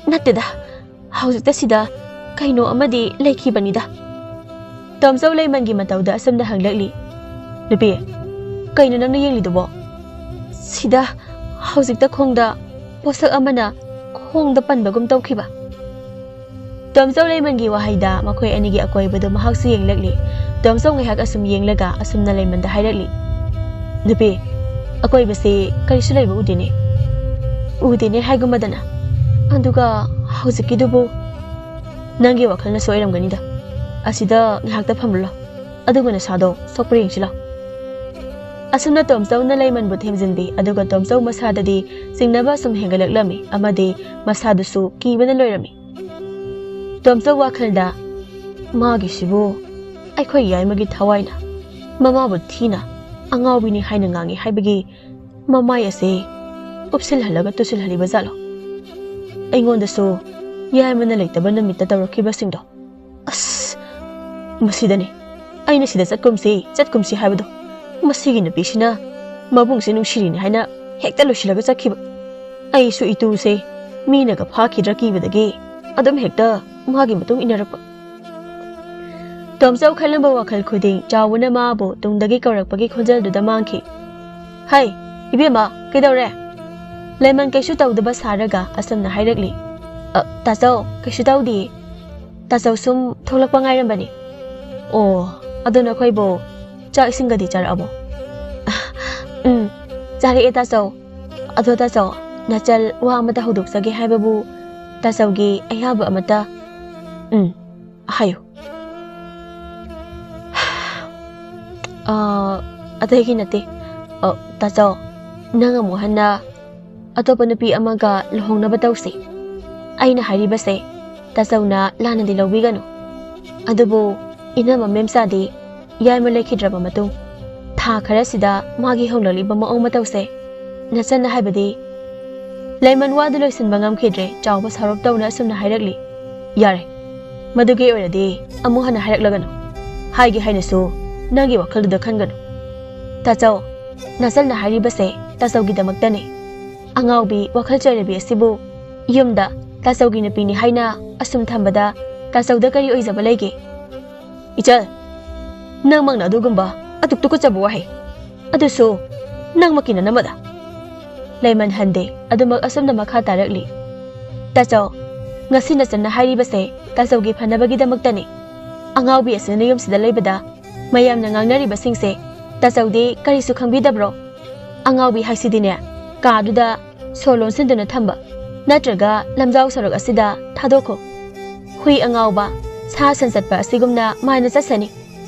ꯅꯠꯇꯦꯗ, ꯍꯧꯖꯤꯛꯇ ꯁꯤꯗ ꯀꯩꯅꯣ ꯑꯃꯗꯤ ꯂꯩꯈꯤꯕꯅꯤꯗ꯫" ꯇꯣꯝꯆꯧ ꯂꯩꯃꯟꯒꯤ ꯃꯇꯧꯗ ꯑꯁꯨꯝꯅ ꯍꯪꯂꯛꯂꯤ, "ꯅꯨꯄꯤ, ꯀꯩꯅꯣ ꯅꯪꯅ ꯌꯦꯡꯂꯤꯗꯨꯕꯣ?" "ꯁꯤꯗ ꯍꯧꯖꯤꯛꯇ ꯈꯣꯡꯗ ꯄꯣꯠꯁꯛ ꯑꯃꯅ ꯈꯣꯡꯗ ꯄꯟꯕꯒꯨꯝ ꯇꯧꯈꯤꯕ꯫" ꯇꯣꯝꯆꯧ ꯂꯩꯃꯟꯒꯤ ꯋꯥꯍꯩꯗ ꯃꯈꯣꯏ ꯑꯅꯤꯒꯤ ꯑꯀꯣꯏꯕꯗꯨ ꯃꯍꯥꯛꯁꯨ ꯌꯦꯡꯂꯛꯂꯤ꯫ ꯇꯣꯝꯆꯧ ꯉꯥꯏꯍꯥꯛ ꯑꯁꯨꯝ ꯌꯦꯡꯂꯒ ꯑꯁꯨꯝꯅ ꯂꯩꯃꯟꯗ ꯍꯥꯏꯔꯛꯂꯤ, "ꯅꯨꯄꯤ, ꯑꯀꯣꯏꯕꯁꯤ ꯀꯔꯤꯁꯨ ꯂꯩꯕ ꯎꯗꯦꯅꯦ꯫" "ꯎꯗꯦꯅꯦ ꯍꯥꯏꯒꯨꯝꯕꯗꯅ꯫ ꯑꯗꯨꯒ ꯍꯧꯖꯤꯛꯀꯤꯗꯨꯕꯨ?" "ꯅꯪꯒꯤ ꯋꯥꯈꯜꯅꯁꯨ ꯑꯣꯏꯔꯝꯒꯅꯤꯗ꯫ ꯑꯁꯤꯗ ꯉꯥꯏꯍꯥꯛꯇ ꯐꯝꯂꯣ, ꯑꯗꯨꯒ ꯅꯁꯥꯗꯣ ꯁꯣꯛꯄ꯭ꯔꯥ ꯌꯦꯡꯁꯤꯂꯣ꯫" ꯑꯁꯨꯝꯅ ꯇꯣꯝꯆꯧꯅ ꯂꯩꯃꯟꯕꯨ ꯊꯦꯝꯖꯤꯟꯕꯤ, ꯑꯗꯨꯒ ꯇꯣꯝꯆꯧ ꯃꯁꯥꯗꯗꯤ ꯆꯤꯡꯅꯕ ꯁꯨꯝ ꯍꯦꯟꯒꯠꯂꯛꯂꯝꯃꯤ, ꯑꯃꯗꯤ ꯃꯁꯥꯗꯨꯁꯨ ꯀꯤꯕꯅ ꯂꯣꯏꯔꯝꯃꯤ꯫ ꯇꯣꯝꯆꯧ ꯋꯥꯈꯜꯗ, "ꯃꯥꯒꯤꯁꯤꯕꯨ ꯑꯩꯈꯣꯏ ꯌꯥꯏꯃꯒꯤ ꯊꯋꯥꯏꯅ ꯃꯃꯥꯕꯨ ꯊꯤꯅ ꯑꯉꯥꯎꯕꯤꯅꯤ ꯍꯥꯏꯅ ꯉꯥꯡꯉꯤ ꯍꯥꯏꯕꯒꯤ ꯃꯃꯥꯏ ꯑꯁꯦ ꯎꯞꯁꯤꯜꯍꯜꯂꯒ ꯇꯨꯁꯤꯜꯍꯜꯂꯤꯕ ꯖꯥꯠꯂꯣ? ꯑꯩꯉꯣꯟꯗꯁꯨ ꯌꯥꯏꯃꯅ ꯂꯩꯇꯕ ꯅꯨꯃꯤꯠꯇ ꯇꯧꯔꯛꯈꯤꯕꯁꯤꯡꯗꯣ꯫ ꯑꯁ! ꯃꯁꯤꯗꯅꯤ ꯑꯩꯅ ꯁꯤꯗ ꯆꯠꯀꯨꯝꯁꯤ, ꯆꯠꯀꯨꯝꯁꯤ ꯍꯥꯏꯕꯗꯣ꯫ ꯃꯁꯤꯒꯤ ꯅꯨꯄꯤꯁꯤꯅ ꯃꯕꯨꯡꯁꯦ ꯅꯨꯡꯁꯤꯔꯤꯅꯤ ꯍꯥꯏꯅ ꯍꯦꯛꯇ ꯂꯣꯏꯁꯤꯜꯂꯒ ꯆꯠꯈꯤꯕ꯫ ꯑꯩꯁꯨ ꯏꯇꯨꯁꯦ ꯃꯤꯅꯒ ꯐꯥꯈꯤꯗ꯭ꯔꯥ ꯀꯤꯕꯗꯒꯤ ꯑꯗꯨꯝ ꯍꯦꯛꯇ ꯃꯥꯒꯤ ꯃꯇꯨꯡ ꯏꯟꯅꯔꯛꯄ꯫" ꯇꯣꯝꯆꯧ ꯈꯜꯂꯝꯕ ꯋꯥꯈꯜ ꯈꯨꯗꯤꯡ ꯆꯥꯎꯕꯅ ꯃꯥꯕꯨ ꯇꯨꯡꯗꯒꯤ ꯀꯧꯔꯛꯄꯒꯤ ꯈꯣꯟꯖꯦꯜꯗꯨꯗ ꯃꯥꯡꯈꯤ꯫ "ꯍꯩ, ꯏꯕꯦꯝꯃ, ꯀꯩꯗꯧꯔꯦ?" ꯂꯩꯃꯟ ꯀꯩꯁꯨ ꯇꯧꯗꯕ ꯁꯥꯔꯒ ꯑꯁꯨꯝꯅ ꯍꯥꯏꯔꯛꯂꯤ, "ꯑ, ꯇꯥꯆꯧ, ꯀꯩꯁꯨ ꯇꯧꯗꯤꯌꯦ꯫ ꯇꯥꯆꯧ ꯁꯨꯝ ꯊꯣꯛꯂꯛꯄ ꯉꯥꯏꯔꯝꯕꯅꯤ꯫ ꯑꯣ, ꯑꯗꯣ ꯅꯈꯣꯏꯕꯨ ꯆꯥꯛ ꯏꯁꯤꯡꯒꯗꯤ ꯆꯥꯔꯛꯑꯕꯣ? ꯎꯝ, ꯆꯥꯔꯛꯑꯦ ꯇꯥꯆꯧ꯫ ꯑꯗꯣ ꯇꯥꯆꯧ, ꯅꯆꯜ ꯋꯥ ꯑꯃꯇ ꯍꯧꯗꯣꯛꯆꯒꯦ ꯍꯥꯏꯕꯕꯨ ꯇꯥꯆꯧꯒꯤ ꯑꯌꯥꯕ ꯑꯃꯇ꯫ ꯎꯝ, ꯍꯥꯏꯌꯨ꯫ ꯑꯥ, ꯑꯇꯩꯒꯤ ꯅꯠꯇꯦ꯫ ꯑ, ꯇꯥꯆꯧ, ꯅꯪ ꯑꯃꯨꯛ ꯍꯟꯅ ꯑꯇꯣꯞꯄ ꯅꯨꯄꯤ ꯑꯃꯒ ꯂꯨꯍꯣꯡꯅꯕ ꯇꯧꯁꯤ꯫ ꯑꯩꯅ ꯍꯥꯏꯔꯤꯕꯁꯦ ꯇꯥꯆꯧꯅ ꯂꯥꯟꯅꯗꯤ ꯂꯧꯕꯤꯒꯅꯨ꯫ ꯑꯗꯨꯕꯨ ꯏꯅꯝꯃ ꯃꯦꯝꯆꯥꯗꯤ ꯌꯥꯏꯃ ꯂꯩꯈꯤꯗ꯭ꯔꯕ ꯃꯇꯨꯡ ꯊꯥ ꯈꯔꯁꯤꯗ ꯃꯥꯒꯤ ꯍꯣꯡꯂꯛꯂꯤꯕ ꯃꯑꯣꯡ ꯃꯇꯧꯁꯦ ꯅꯆꯟꯅ ꯍꯥꯏꯕꯗꯤ꯫ ꯂꯩꯃꯟ ꯋꯥꯗꯨ ꯂꯣꯏꯁꯤꯟꯕ ꯉꯝꯈꯤꯗ꯭ꯔꯦ, ꯆꯥꯎꯕ ꯁꯥꯎꯔꯞ ꯇꯧꯅ ꯑꯁꯨꯝꯅ ꯍꯥꯏꯔꯛꯂꯤ꯫ ꯌꯥꯔꯦ, ꯃꯗꯨꯒꯤ ꯑꯣꯏꯔꯗꯤ ꯑꯃꯨꯛ ꯍꯟꯅ ꯍꯥꯏꯔꯛꯂꯒꯅꯨ꯫ ꯍꯥꯏꯒꯦ ꯍꯥꯏꯅꯁꯨ ꯅꯪꯒꯤ ꯋꯥꯈꯜꯗꯨꯗ ꯈꯟꯒꯅꯨ꯫ ꯇꯥꯆꯧ, ꯅꯆꯜꯅ ꯍꯥꯏꯔꯤꯕꯁꯦ ꯇꯥꯆꯧꯒꯤꯗꯃꯛꯇꯅꯤ꯫ ꯑꯉꯥꯎꯕꯤ ꯋꯥꯈꯜ ꯆꯣꯏꯔꯕꯤ ꯑꯁꯤꯕꯨ ꯌꯨꯝꯗ ꯇꯥꯆꯧꯒꯤ ꯅꯨꯄꯤꯅꯤ ꯍꯥꯏꯅ ꯑꯁꯨꯝ ꯊꯝꯕꯗ ꯇꯥꯆꯧꯗ ꯀꯔꯤ ꯑꯣꯏꯖꯕ ꯂꯩꯒꯦ? ꯏꯆꯜ, ꯅꯪꯃꯛꯅ ꯑꯗꯨꯒꯨꯝꯕ ꯑꯗꯨꯛ ꯇꯨꯀꯠꯆꯕ ꯋꯥꯍꯩ, ꯑꯗꯨꯁꯨ ꯅꯪꯃꯛꯀꯤ ꯅꯅꯝꯃꯗ꯫ ꯂꯩꯃꯟ ꯍꯟꯗꯦ, ꯑꯗꯨꯃꯛ ꯑꯁꯨꯝꯅ ꯃꯈꯥ ꯇꯥꯔꯛꯂꯤ꯫ ꯇꯥꯆꯧ, ꯉꯁꯤ ꯅꯆꯟꯅ ꯍꯥꯏꯔꯤꯕꯁꯦ ꯇꯥꯆꯧꯒꯤ ꯐꯅꯕꯒꯤꯗꯃꯛꯇꯅꯤ꯫ ꯑꯉꯥꯎꯕꯤ ꯑꯁꯤꯅ ꯌꯨꯝꯁꯤꯗ ꯂꯩꯕꯗ ꯃꯌꯥꯝꯅ ꯉꯥꯡꯅꯔꯤꯕꯁꯤꯡꯁꯦ ꯇꯥꯆꯧꯗꯤ ꯀꯔꯤꯁꯨ ꯈꯪꯕꯤꯗꯕ꯭ꯔꯣ? ꯑꯉꯥꯎꯕꯤ ꯍꯥꯏꯁꯤꯗꯤꯅꯦ, ꯀꯥꯗꯨꯗ ꯁꯣ ꯂꯣꯟꯁꯤꯟꯗꯨꯅ ꯊꯝꯕ, ꯅꯠꯇ꯭ꯔꯒ ꯂꯝꯖꯥꯎ ꯁꯣꯔꯣꯛ ꯑꯁꯤꯗ ꯊꯥꯗꯣꯛꯈꯣ꯫ ꯍꯨꯏ ꯑꯉꯥꯎꯕ, ꯁꯥ ꯁꯟ ꯆꯠꯄ ꯑꯁꯤꯒꯨꯝꯅ ꯃꯥꯏꯅ ꯆꯠꯁꯅꯤ꯫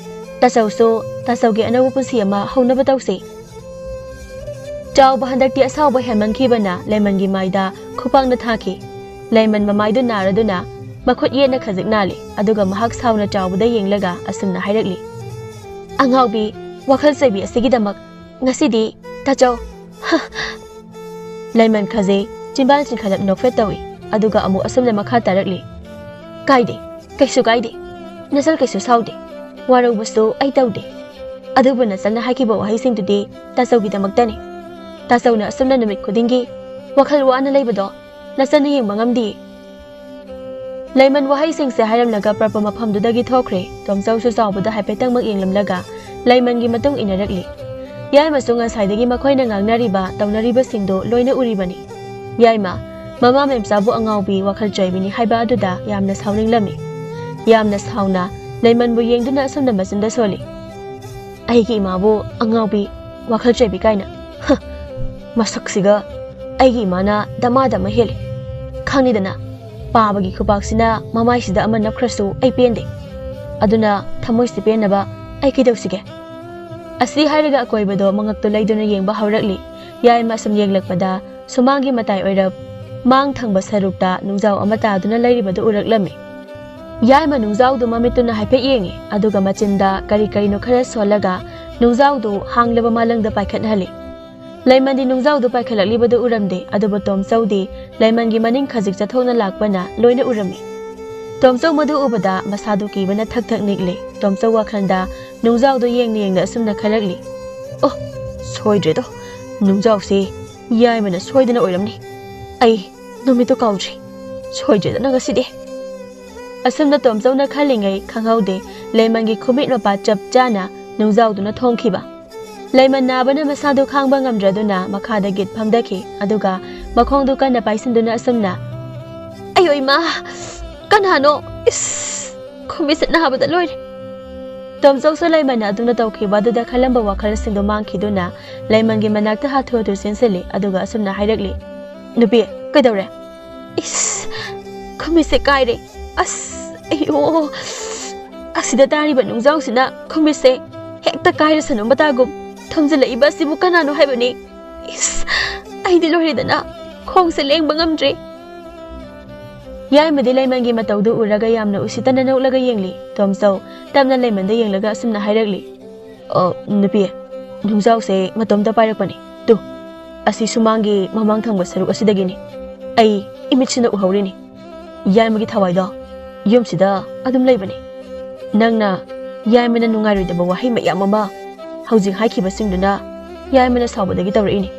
ꯇꯥꯆꯧꯁꯨ ꯇꯥꯆꯧꯒꯤ ꯑꯅꯧꯕ ꯄꯨꯟꯁꯤ ꯑꯃ ꯍꯧꯅꯕ ꯇꯧꯁꯤ꯫ ꯆꯥꯎꯕ ꯍꯟꯗꯛꯇꯤ ꯑꯁꯥꯎꯕ ꯍꯦꯟꯃꯟꯈꯤꯕꯅ ꯂꯩꯃꯟꯒꯤ ꯃꯥꯏꯗ ꯈꯨꯄꯥꯛꯅ ꯊꯥꯈꯤ꯫ ꯂꯩꯃꯟ ꯃꯃꯥꯏꯗꯨ ꯅꯥꯔꯗꯨꯅ ꯃꯈꯨꯠ ꯌꯦꯠꯅ ꯈꯖꯤꯛ ꯅꯥꯜꯂꯤ, ꯑꯗꯨꯒ ꯃꯍꯥꯛ ꯁꯥꯎꯅ ꯆꯥꯎꯕꯗ ꯌꯦꯡꯂꯒ ꯑꯁꯨꯝꯅ ꯍꯥꯏꯔꯛꯂꯤ, "ꯑꯉꯥꯎꯕꯤ, ꯋꯥꯈꯜ ꯆꯣꯏꯕꯤ ꯑꯁꯤꯒꯤꯗꯃꯛ ꯉꯁꯤꯗꯤ ꯇꯥꯆꯧ!" ꯂꯩꯃꯟ ꯈꯖꯤꯛ ꯆꯤꯟꯕꯥꯟ ꯆꯤꯟꯈꯠꯂꯞ ꯅꯣꯛꯐꯦꯠ ꯇꯧꯏ, ꯑꯗꯨꯒ ꯑꯃꯨꯛ ꯑꯁꯨꯝꯅ ꯃꯈꯥ ꯇꯥꯔꯛꯂꯤ, "ꯀꯥꯏꯗꯦ, ꯀꯩꯁꯨ ꯀꯥꯏꯗꯦ, ꯅꯆꯜ ꯀꯩꯁꯨ ꯁꯥꯎꯗꯦ꯫ ꯋꯥꯔꯧꯕꯁꯨ ꯑꯩ ꯇꯧꯗꯦ꯫ ꯑꯗꯨꯕꯨ ꯅꯆꯜꯅ ꯍꯥꯏꯈꯤꯕ ꯋꯥꯍꯩꯁꯤꯡꯗꯨꯗꯤ ꯇꯥꯆꯧꯒꯤꯗꯃꯛꯇꯅꯤ꯫ ꯇꯥꯆꯧꯅ ꯑꯁꯨꯝꯅ ꯅꯨꯃꯤꯠ ꯈꯨꯗꯤꯡꯒꯤ ꯋꯥꯈꯜ ꯋꯥꯅ ꯂꯩꯕꯗꯣ ꯅꯆꯜꯅ ꯌꯦꯡꯕ ꯉꯝꯗꯦ꯫" ꯂꯩꯃꯟ ꯋꯥꯍꯩꯁꯤꯡꯁꯦ ꯍꯥꯏꯔꯝꯂꯒ ꯄ꯭ꯔꯞꯄ ꯃꯐꯝꯗꯨꯗꯒꯤ ꯊꯣꯛꯈ꯭ꯔꯦ꯫ ꯇꯣꯝꯆꯧꯁꯨ ꯆꯥꯎꯕꯗ ꯍꯥꯏꯐꯦꯠꯇꯪꯃꯛ ꯌꯦꯡꯂꯝꯂꯒ ꯂꯩꯃꯟꯒꯤ ꯃꯇꯨꯡ ꯏꯟꯅꯔꯛꯂꯤ꯫ ꯌꯥꯏꯃꯁꯨ ꯉꯁꯥꯏꯗꯒꯤ ꯃꯈꯣꯏꯅ ꯉꯥꯡꯅꯔꯤꯕ ꯇꯧꯅꯔꯤꯕꯁꯤꯡꯗꯨ ꯂꯣꯏꯅ ꯎꯔꯤꯕꯅꯤ꯫ ꯌꯥꯏꯃ, ꯃꯃꯥ ꯃꯦꯝꯆꯥꯕꯨ ꯑꯉꯥꯎꯕꯤ, ꯋꯥꯈꯜ ꯆꯣꯏꯕꯤꯅꯤ ꯍꯥꯏꯕ ꯑꯗꯨꯗ ꯌꯥꯝꯅ ꯁꯥꯎꯅꯤꯡꯂꯝꯃꯤ꯫ ꯌꯥꯝꯅ ꯁꯥꯎꯅ ꯂꯩꯃꯟꯕꯨ ꯌꯦꯡꯗꯨꯅ ꯑꯁꯨꯝꯅ ꯃꯆꯤꯟꯗ ꯁꯣꯜꯂꯤ꯫ "ꯑꯩꯒꯤ ꯏꯃꯥꯕꯨ ꯑꯉꯥꯎꯕꯤ, ꯋꯥꯈꯜ ꯆꯣꯏꯕꯤ ꯀꯥꯏꯅ꯫ ꯍ! ꯃꯁꯛꯁꯤꯒ ꯑꯩꯒꯤ ꯏꯃꯥꯅ ꯗꯃꯥ ꯗꯃꯥ ꯍꯦꯜꯂꯤ꯫ ꯈꯪꯉꯤꯗꯅ, ꯄꯥꯕꯒꯤ ꯈꯨꯕꯥꯛꯁꯤꯅ ꯃꯃꯥꯏꯁꯤꯗ ꯑꯃ ꯅꯞꯈ꯭ꯔꯁꯨ ꯑꯩ ꯄꯦꯟꯗꯦ꯫ ꯑꯗꯨꯅ ꯊꯃꯣꯏꯁꯤ ꯄꯦꯟꯅꯕ ꯑꯩ ꯀꯩꯗꯧꯁꯤꯒꯦ?" ꯑꯁꯤ ꯍꯥꯏꯔꯒ ꯑꯀꯣꯏꯕꯗꯣ ꯃꯉꯛꯇꯣ ꯂꯩꯗꯨꯅ ꯌꯦꯡꯕ ꯍꯧꯔꯛꯂꯤ꯫ ꯌꯥꯏꯃ ꯑꯁꯨꯝ ꯌꯦꯡꯂꯛꯄꯗ ꯁꯨꯃꯥꯡꯒꯤ ꯃꯇꯥꯏ ꯑꯣꯏꯔꯞ ꯃꯥꯡ ꯊꯪꯕ ꯁꯔꯨꯛꯇ ꯅꯨꯡꯖꯥꯎ ꯑꯃ ꯇꯥꯗꯨꯅ ꯂꯩꯔꯤꯕꯗꯨ ꯎꯔꯛꯂꯝꯃꯤ꯫ ꯌꯥꯏꯃ ꯅꯨꯡꯖꯥꯎꯗꯨ ꯃꯃꯤꯠꯇꯨꯅ ꯍꯥꯏꯐꯦꯠ ꯌꯦꯡꯉꯤ, ꯑꯗꯨꯒ ꯃꯆꯤꯟꯗ ꯀꯔꯤ ꯀꯔꯤꯅꯣ ꯈꯔ ꯁꯣꯜꯂꯒ ꯅꯨꯡꯖꯥꯎꯗꯨ ꯍꯥꯡꯂꯕ ꯃꯥꯂꯪꯗ ꯄꯥꯏꯈꯠꯍꯜꯂꯤ꯫ ꯂꯩꯃꯟꯗꯤ ꯅꯨꯡꯖꯥꯎꯗꯨ ꯄꯥꯏꯈꯠꯂꯛꯂꯤꯕꯗꯨ ꯎꯔꯝꯗꯦ, ꯑꯗꯨꯕꯨ ꯇꯣꯝꯆꯧꯗꯤ ꯂꯩꯃꯟꯒꯤ ꯃꯅꯤꯡ ꯈꯖꯤꯛ ꯆꯠꯊꯣꯛꯅ ꯂꯥꯛꯄꯅ ꯂꯣꯏꯅ ꯎꯔꯝꯃꯤ꯫ ꯇꯣꯝꯆꯧ ꯃꯗꯨ ꯎꯕꯗ ꯃꯁꯥꯗꯨ ꯀꯤꯕꯅ ꯊꯛ ꯊꯛ ꯅꯤꯛꯂꯤ꯫ ꯇꯣꯝꯆꯧ ꯋꯥꯈꯜꯗ ꯅꯨꯡꯖꯥꯎꯗꯨ ꯌꯦꯡꯅ ꯌꯦꯡꯅ ꯑꯁꯨꯝꯅ ꯈꯜꯂꯛꯂꯤ꯫ "ꯑꯣ, ꯁꯣꯏꯗ꯭ꯔꯦꯗꯣ, ꯅꯨꯡꯖꯥꯎꯁꯤ ꯌꯥꯏꯃꯅ ꯁꯣꯏꯗꯅ ꯑꯣꯏꯔꯝꯅꯤ꯫ ꯑꯩ ꯅꯨꯃꯤꯠꯇꯨ ꯀꯥꯎꯗ꯭ꯔꯤ꯫ ꯁꯣꯏꯗ꯭ꯔꯦꯗꯅ ꯉꯁꯤꯗꯤ꯫" ꯑꯁꯨꯝꯅ ꯇꯣꯝꯆꯧꯅ ꯈꯜꯂꯤꯉꯩ ꯈꯪꯍꯧꯗꯦ, ꯂꯩꯃꯟꯒꯤ ꯈꯨꯃꯤꯠ ꯃꯄꯥ ꯆꯞ ꯆꯥꯅ ꯅꯨꯡꯖꯥꯎꯗꯨꯅ ꯊꯣꯡꯈꯤꯕ꯫ ꯂꯩꯃꯟ ꯅꯥꯕꯅ ꯃꯁꯥꯗꯨ ꯈꯥꯡꯕ ꯉꯝꯗ꯭ꯔꯗꯨꯅ ꯃꯈꯥꯗ ꯒꯤꯠ ꯐꯝꯗꯈꯤ, ꯑꯗꯨꯒ ꯃꯈꯣꯡꯗꯨ ꯀꯟꯅ ꯄꯥꯏꯁꯤꯟꯗꯨꯅ ꯑꯁꯨꯝꯅ, "ꯑꯌꯣ ꯏꯃꯥ! ꯀꯅꯥꯅꯣ? ꯏꯁ! ꯈꯨꯃꯤꯠꯁꯦ ꯅꯥꯕꯗ ꯂꯣꯏꯔꯦ!" ꯇꯣꯝꯆꯧꯁꯨ ꯂꯩꯃꯟꯅ ꯑꯗꯨꯝꯅ ꯇꯧꯈꯤꯕ ꯑꯗꯨꯗ ꯈꯜꯂꯝꯕ ꯋꯥꯈꯜꯁꯤꯡꯗꯨ ꯃꯥꯡꯈꯤꯗꯨꯅ ꯂꯩꯃꯟꯒꯤ ꯃꯅꯥꯛꯇ ꯍꯥꯊꯨ ꯍꯥꯊꯨ ꯆꯦꯟꯁꯤꯜꯂꯤ, ꯑꯗꯨꯒ ꯑꯁꯨꯝꯅ ꯍꯥꯏꯔꯛꯂꯤ, "ꯅꯨꯄꯤ, ꯀꯩꯗꯧꯔꯦ?" "ꯏꯁ! ꯈꯨꯃꯤꯠꯁꯦ ꯀꯥꯏꯔꯦ꯫ ꯑꯁ! ꯑꯌꯣ! ꯑꯁꯤꯗ ꯇꯥꯔꯤꯕ ꯅꯨꯡꯖꯥꯎꯁꯤꯅ ꯈꯨꯃꯤꯠꯁꯦ ꯍꯦꯛꯇ ꯀꯥꯏꯔꯁꯅꯨ ꯃꯇꯥꯒꯨꯝ ꯊꯝꯖꯤꯜꯂꯛꯏꯕ ꯑꯁꯤꯕꯨ ꯀꯅꯥꯅꯣ ꯍꯥꯏꯕꯅꯤ? ꯏꯁ! ꯑꯩꯗꯤ ꯂꯣꯏꯔꯦꯗꯅ꯫ ꯈꯣꯡꯁꯦ ꯂꯦꯡꯕ ꯉꯝꯗ꯭ꯔꯦ꯫" ꯌꯥꯏꯃꯗꯤ ꯂꯩꯃꯟꯒꯤ ꯃꯇꯧꯗꯨ ꯎꯔꯒ ꯌꯥꯝꯅ ꯎꯁꯤꯠꯇꯅ ꯅꯣꯛꯂꯒ ꯌꯦꯡꯂꯤ꯫ ꯇꯣꯝꯆꯧ ꯇꯞꯅ ꯂꯩꯃꯟꯗ ꯌꯦꯡꯂꯒ ꯑꯁꯨꯝꯅ ꯍꯥꯏꯔꯛꯂꯤ, "ꯑ, ꯅꯨꯄꯤ, ꯅꯨꯡꯖꯥꯎꯁꯦ ꯃꯇꯣꯝꯇ ꯄꯥꯏꯔꯛꯄꯅꯤ꯫ ꯇꯨ, ꯑꯁꯤ ꯁꯨꯃꯥꯡꯒꯤ ꯃꯃꯥꯡ ꯊꯪꯕ ꯁꯔꯨꯛ ꯑꯁꯤꯗꯒꯤꯅꯤ꯫ ꯑꯩ ꯏꯃꯤꯠꯁꯤꯅ ꯎꯍꯧꯔꯤꯅꯤ꯫ ꯌꯥꯏꯃꯒꯤ ꯊꯋꯥꯏꯗꯣ ꯌꯨꯝꯁꯤꯗ ꯑꯗꯨꯝ ꯂꯩꯕꯅꯤ꯫ ꯅꯪꯅ ꯌꯥꯏꯃꯅ ꯅꯨꯡꯉꯥꯏꯔꯣꯏꯗꯕ ꯋꯥꯍꯩ ꯃꯌꯥꯝ ꯑꯃ ꯍꯧꯖꯤꯛ ꯍꯥꯏꯈꯤꯕꯁꯤꯡꯗꯨꯅ ꯌꯥꯏꯃꯅ ꯁꯥꯎꯕꯗꯒꯤ ꯇꯧꯔꯛꯏꯅꯤ꯫"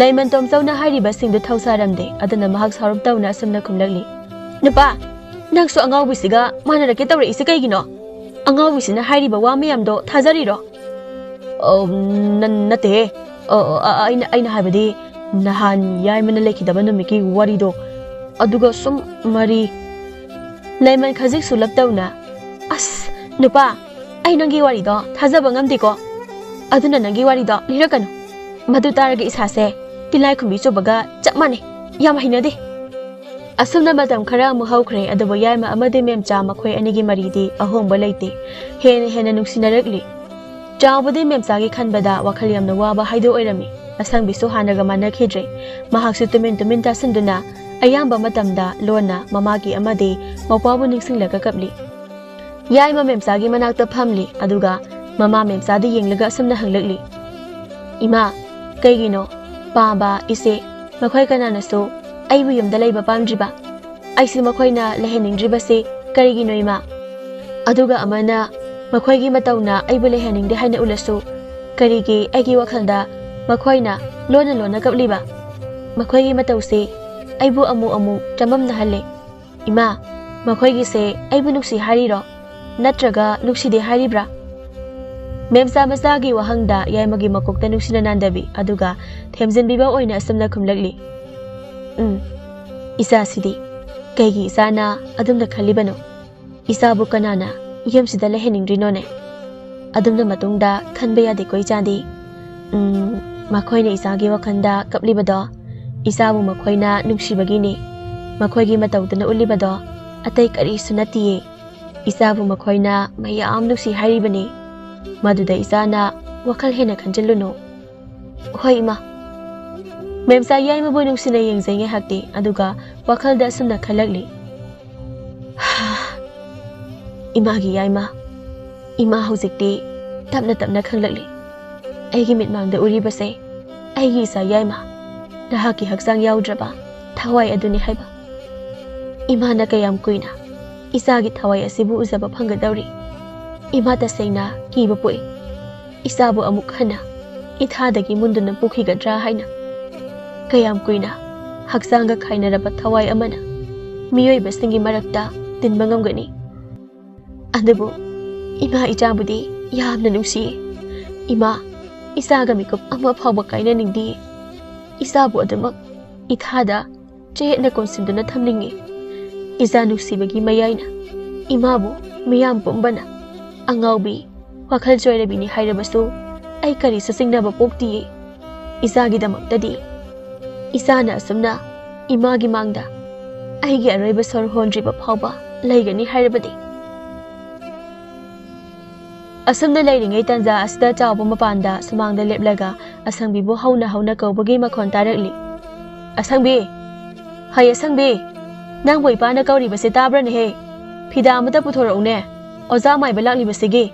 ꯂꯩꯃꯟ ꯇꯣꯝꯆꯧꯅ ꯍꯥꯏꯔꯤꯕꯁꯤꯡꯗꯨ ꯊꯧꯁꯥꯔꯝꯗꯦ, ꯑꯗꯨꯅ ꯃꯍꯥꯛ ꯁꯥꯎꯔꯞ ꯇꯧꯅ ꯑꯁꯨꯝꯅ ꯈꯨꯝꯂꯛꯂꯤ, "ꯅꯨꯄꯥ, ꯅꯪꯁꯨ ꯑꯉꯥꯎꯕꯤꯁꯤꯒ ꯃꯥꯟꯅꯔꯛꯀꯦ ꯇꯧꯔꯛꯏꯁꯦ ꯀꯩꯒꯤꯅꯣ? ꯑꯉꯥꯎꯕꯤꯁꯤꯅ ꯍꯥꯏꯔꯤꯕ ꯋꯥ ꯃꯌꯥꯝꯗꯣ ꯊꯥꯖꯔꯤꯔꯣ?" "ꯑ, ꯅ-, ꯅꯠꯇꯦꯍꯦ꯫ ꯑ, ꯑ, ꯑ, ꯑꯩꯅ, ꯑꯩꯅ ꯍꯥꯏꯕꯗꯤ ꯅꯍꯥꯟ ꯌꯥꯏꯃꯅ ꯂꯩꯈꯤꯗꯕ ꯅꯨꯃꯤꯠꯀꯤ ꯋꯥꯔꯤꯗꯣ, ꯑꯗꯨꯒ ꯁꯨꯝ ꯃꯔꯤ" ꯂꯩꯃꯟ ꯈꯖꯤꯛ ꯁꯨꯂꯞ ꯇꯧꯅ, "ꯑꯁ, ꯅꯨꯄꯥ, ꯑꯩ ꯅꯪꯒꯤ ꯋꯥꯔꯤꯗꯣ ꯊꯥꯖꯕ ꯉꯝꯗꯦꯀꯣ꯫ ꯑꯗꯨꯅ ꯅꯪꯒꯤ ꯋꯥꯔꯤꯗꯣ ꯂꯤꯔꯛꯀꯅꯨ꯫ ꯃꯗꯨ ꯇꯥꯔꯒ ꯏꯁꯥꯁꯦ ꯇꯤꯜꯂꯥꯏꯈꯨꯝꯕꯤ ꯆꯨꯕꯒ ꯆꯞ ꯃꯥꯟꯅꯩ꯫ ꯌꯥꯝ ꯍꯩꯅꯗꯦ꯫" ꯑꯁꯨꯝꯅ ꯃꯇꯝ ꯈꯔ ꯑꯃꯨꯛ ꯍꯧꯈ꯭ꯔꯦ꯫ ꯑꯗꯨꯕꯨ ꯌꯥꯏꯃ ꯑꯃꯗꯤ ꯃꯦꯝꯆꯥ ꯃꯈꯣꯏ ꯑꯅꯤꯒꯤ ꯃꯔꯤꯗꯤ ꯑꯍꯣꯡꯕ ꯂꯩꯇꯦ꯫ ꯍꯦꯟꯅ ꯍꯦꯟꯅ ꯅꯨꯡꯁꯤꯅꯔꯛꯂꯤ꯫ ꯆꯥꯎꯕꯗꯤ ꯃꯦꯝꯆꯥꯒꯤ ꯈꯟꯕꯗ ꯋꯥꯈꯜ ꯌꯥꯝꯅ ꯋꯥꯕ ꯍꯥꯏꯗꯨ ꯑꯣꯏꯔꯝꯃꯤ꯫ ꯑꯁꯪꯕꯤꯁꯨ ꯍꯥꯟꯅꯒ ꯃꯥꯟꯅꯈꯤꯗ꯭ꯔꯦ꯫ ꯃꯍꯥꯛꯁꯨ ꯇꯨꯃꯤꯟ ꯇꯨꯃꯤꯟ ꯇꯥꯁꯤꯟꯗꯨꯅ ꯑꯌꯥꯝꯕ ꯃꯇꯝꯗ ꯂꯣꯟꯅ ꯃꯃꯥꯒꯤ ꯑꯃꯗꯤ ꯃꯧꯄ꯭ꯋꯥꯕꯨ ꯅꯤꯡꯁꯤꯡꯂꯒ ꯀꯞꯂꯤ꯫ ꯌꯥꯏꯃ ꯃꯦꯝꯆꯥꯒꯤ ꯃꯅꯥꯛꯇ ꯐꯝꯂꯤ꯫ ꯑꯗꯨꯒ ꯃꯃꯥ ꯃꯦꯝꯆꯥꯗ ꯌꯦꯡꯂꯒ ꯑꯁꯨꯝꯅ ꯍꯪꯂꯛꯂꯤ, "ꯏꯃꯥ, ꯀꯩꯒꯤꯅꯣ? ꯄꯥꯕ, ꯏꯆꯦ, ꯃꯈꯣꯏ ꯀꯅꯥꯅꯁꯨ ꯑꯩꯕꯨ ꯌꯨꯝꯗ ꯂꯩꯕ ꯄꯥꯝꯗ꯭ꯔꯤꯕ? ꯑꯩꯁꯨ ꯃꯈꯣꯏꯅ ꯂꯩꯍꯟꯅꯤꯡꯗ꯭ꯔꯤꯕꯁꯤ ꯀꯔꯤꯒꯤꯅꯣ, ꯏꯃꯥ? ꯑꯗꯨꯒ ꯑꯃꯅ ꯃꯈꯣꯏꯒꯤ ꯃꯇꯧꯅ ꯑꯩꯕꯨ ꯂꯩꯍꯟꯅꯤꯡꯗꯦ ꯍꯥꯏꯅ ꯎꯠꯂꯁꯨ ꯀꯔꯤꯒꯤ ꯑꯩꯒꯤ ꯋꯥꯈꯜꯗ ꯃꯈꯣꯏꯅ ꯂꯣꯟꯅ ꯂꯣꯟꯅ ꯀꯞꯂꯤꯕ? ꯃꯈꯣꯏꯒꯤ ꯃꯇꯧꯁꯤ ꯑꯩꯕꯨ ꯑꯃꯨꯛ ꯑꯃꯨꯛ ꯆꯃꯝꯅꯍꯜꯂꯦ꯫ ꯏꯃꯥ, ꯃꯈꯣꯏꯒꯤꯁꯦ ꯑꯩꯕꯨ ꯅꯨꯡꯁꯤ ꯍꯥꯏꯔꯤꯔꯣ? ꯅꯠꯇ꯭ꯔꯒ ꯅꯨꯡꯁꯤꯗꯦ ꯍꯥꯏꯔꯤꯕ꯭ꯔꯥ?" ꯃꯦꯝꯆꯥ ꯃꯆꯥꯒꯤ ꯋꯥꯍꯪꯗ ꯌꯥꯏꯃꯒꯤ ꯃꯀꯣꯛꯇ ꯅꯨꯡꯁꯤꯅ ꯅꯥꯟꯗꯕꯤ, ꯑꯗꯨꯒ ꯊꯦꯝꯖꯤꯟꯕꯤꯕ ꯑꯣꯏꯅ ꯑꯁꯨꯝꯅ ꯈꯨꯝꯂꯛꯂꯤ, "ꯎꯝ, ꯏꯆꯥꯁꯤꯗꯤ꯫ ꯀꯩꯒꯤ ꯏꯆꯥꯅ ꯑꯗꯨꯝꯅ ꯈꯜꯂꯤꯕꯅꯣ? ꯏꯆꯥꯕꯨ ꯀꯅꯥꯅ ꯌꯨꯝꯁꯤꯗ ꯂꯩꯍꯟꯅꯤꯡꯗ꯭ꯔꯤꯅꯣꯅꯦ? ꯑꯗꯨꯝꯅ ꯃꯇꯨꯡꯗ ꯈꯟꯕ ꯌꯥꯗꯦꯀꯣ, ꯏꯆꯥꯗꯤ꯫ ꯎꯝ, ꯃꯈꯣꯏꯅ ꯏꯆꯥꯒꯤ ꯋꯥꯈꯜꯗ ꯀꯞꯂꯤꯕꯗꯣ, ꯏꯆꯥꯕꯨ ꯃꯈꯣꯏꯅ ꯅꯨꯡꯁꯤꯕꯒꯤꯅꯤ꯫ ꯃꯈꯣꯏꯒꯤ ꯃꯇꯧꯗꯨꯅ ꯎꯠꯂꯤꯕꯗꯣ ꯑꯇꯩ ꯀꯔꯤꯁꯨ ꯅꯠꯇꯤꯌꯦ꯫ ꯏꯆꯥꯕꯨ ꯃꯈꯣꯏꯅ ꯃꯌꯥꯝ ꯅꯨꯡꯁꯤ ꯍꯥꯏꯔꯤꯕꯅꯤ꯫ ꯃꯗꯨꯗ ꯏꯆꯥꯅ ꯋꯥꯈꯜ ꯍꯦꯟꯅ ꯈꯟꯖꯤꯜꯂꯨꯅꯨ꯫" "ꯍꯣꯏ, ꯏꯃꯥ꯫" ꯃꯦꯝꯆꯥ ꯌꯥꯏꯃꯕꯨ ꯅꯨꯡꯁꯤꯅ ꯌꯦꯡꯖꯩ ꯉꯥꯏꯍꯥꯛꯇꯤ, ꯑꯗꯨꯒ ꯋꯥꯈꯜꯗ ꯑꯁꯨꯝꯅ ꯈꯜꯂꯛꯂꯤ, "ꯏꯃꯥꯒꯤ ꯌꯥꯏꯃ, ꯏꯃꯥ ꯍꯧꯖꯤꯛꯇꯤ ꯇꯞꯅ ꯇꯞꯅ ꯈꯪꯂꯛꯂꯤ꯫ ꯑꯩꯒꯤ ꯃꯤꯠꯃꯥꯡꯗ ꯎꯔꯤꯕꯁꯦ ꯑꯩꯒꯤ ꯏꯆꯥ ꯌꯥꯏꯃ, ꯅꯍꯥꯛꯀꯤ ꯍꯛꯆꯥꯡ ꯌꯥꯎꯗ꯭ꯔꯕ ꯊꯋꯥꯏ ꯑꯗꯨꯅꯤ ꯍꯥꯏꯕ꯫ ꯏꯃꯥꯅ ꯀꯌꯥꯝ ꯀꯨꯏꯅ ꯏꯆꯥꯒꯤ ꯊꯋꯥꯏ ꯑꯁꯤꯕꯨ ꯎꯖꯕ ꯐꯪꯒꯗꯧꯔꯤ? ꯏꯃꯥ ꯇꯁꯦꯡꯅ ꯀꯤꯕ ꯄꯣꯛꯏ꯫ ꯏꯆꯥꯕꯨ ꯑꯃꯨꯛ ꯍꯟꯅ ꯏꯊꯥꯗꯒꯤ ꯃꯨꯟꯗꯨꯅ ꯄꯨꯈꯤꯒꯗ꯭ꯔꯥ ꯍꯥꯏꯅ꯫ ꯀꯌꯥꯝ ꯀꯨꯏꯅ ꯍꯛꯆꯥꯡꯒ ꯈꯥꯏꯅꯔꯕ ꯊꯋꯥꯏ ꯑꯃꯅ ꯃꯤꯑꯣꯏꯕꯁꯤꯡꯒꯤ ꯃꯔꯛꯇ ꯇꯤꯟꯕ ꯉꯝꯒꯅꯤ? ꯑꯗꯨꯕꯨ ꯏꯃꯥ ꯏꯆꯥꯕꯨꯗꯤ ꯌꯥꯝꯅ ꯅꯨꯡꯁꯤꯌꯦ꯫ ꯏꯃꯥ, ꯏꯆꯥꯒ ꯃꯤꯀꯨꯞ ꯑꯃ ꯐꯥꯎꯕ ꯀꯥꯏꯅꯅꯤꯡꯗꯦ꯫ ꯏꯆꯥꯕꯨ ꯑꯗꯨꯃꯛ ꯏꯊꯥꯗ ꯆꯌꯦꯠꯅ ꯀꯣꯟꯁꯤꯟꯗꯨꯅ ꯊꯝꯅꯤꯡꯉꯤ꯫ ꯏꯆꯥ ꯅꯨꯡꯁꯤꯕꯒꯤ ꯃꯌꯥꯏꯅ ꯏꯃꯥꯕꯨ ꯃꯤꯌꯥꯝ ꯄꯨꯝꯕꯅ ꯑꯉꯥꯎꯕꯤ, ꯋꯥꯈꯜ ꯆꯣꯏꯔꯕꯤꯅꯤ ꯍꯥꯏꯔꯕꯁꯨ ꯑꯩ ꯀꯔꯤꯁꯨ ꯆꯤꯡꯅꯕ ꯄꯣꯛꯇꯤꯌꯦ꯫ ꯏꯆꯥꯒꯤꯗꯃꯛꯇꯗꯤ ꯏꯆꯥꯅ ꯑꯁꯨꯝꯅ ꯏꯃꯥꯒꯤ ꯃꯥꯡꯗ ꯑꯩꯒꯤ ꯑꯔꯣꯏꯕ ꯁꯣꯔ ꯍꯣꯟꯗ꯭ꯔꯤꯕ ꯐꯥꯎꯕ ꯂꯩꯒꯅꯤ ꯍꯥꯏꯔꯕꯗꯤ꯫ ꯑꯁꯨꯝꯅ ꯂꯩꯔꯤꯉꯩ ꯇꯥꯟꯖꯥ ꯑꯁꯤꯗ ꯆꯥꯎꯕ ꯃꯄꯥꯟꯗ ꯁꯨꯃꯥꯡꯗ ꯂꯦꯞꯂꯒ ꯑꯁꯪꯕꯤꯕꯨ ꯍꯧꯅ ꯍꯧꯅ ꯀꯧꯕꯒꯤ ꯃꯈꯣꯟ ꯇꯥꯔꯛꯂꯤ꯫ "ꯑꯁꯪꯕꯤ! ꯍꯩ ꯑꯁꯪꯕꯤ! ꯅꯪꯕꯨ ꯏꯄꯥꯅ ꯀꯧꯔꯤꯕꯁꯦ ꯇꯥꯕ꯭ꯔꯅꯦꯍꯦ? ꯐꯤꯗꯥ ꯑꯃꯇ ꯄꯨꯊꯣꯔꯛꯎꯅꯦ, ꯑꯣꯖꯥ ꯑꯃꯥꯏꯕ ꯂꯥꯛꯂꯤꯕꯁꯤꯒꯤ!"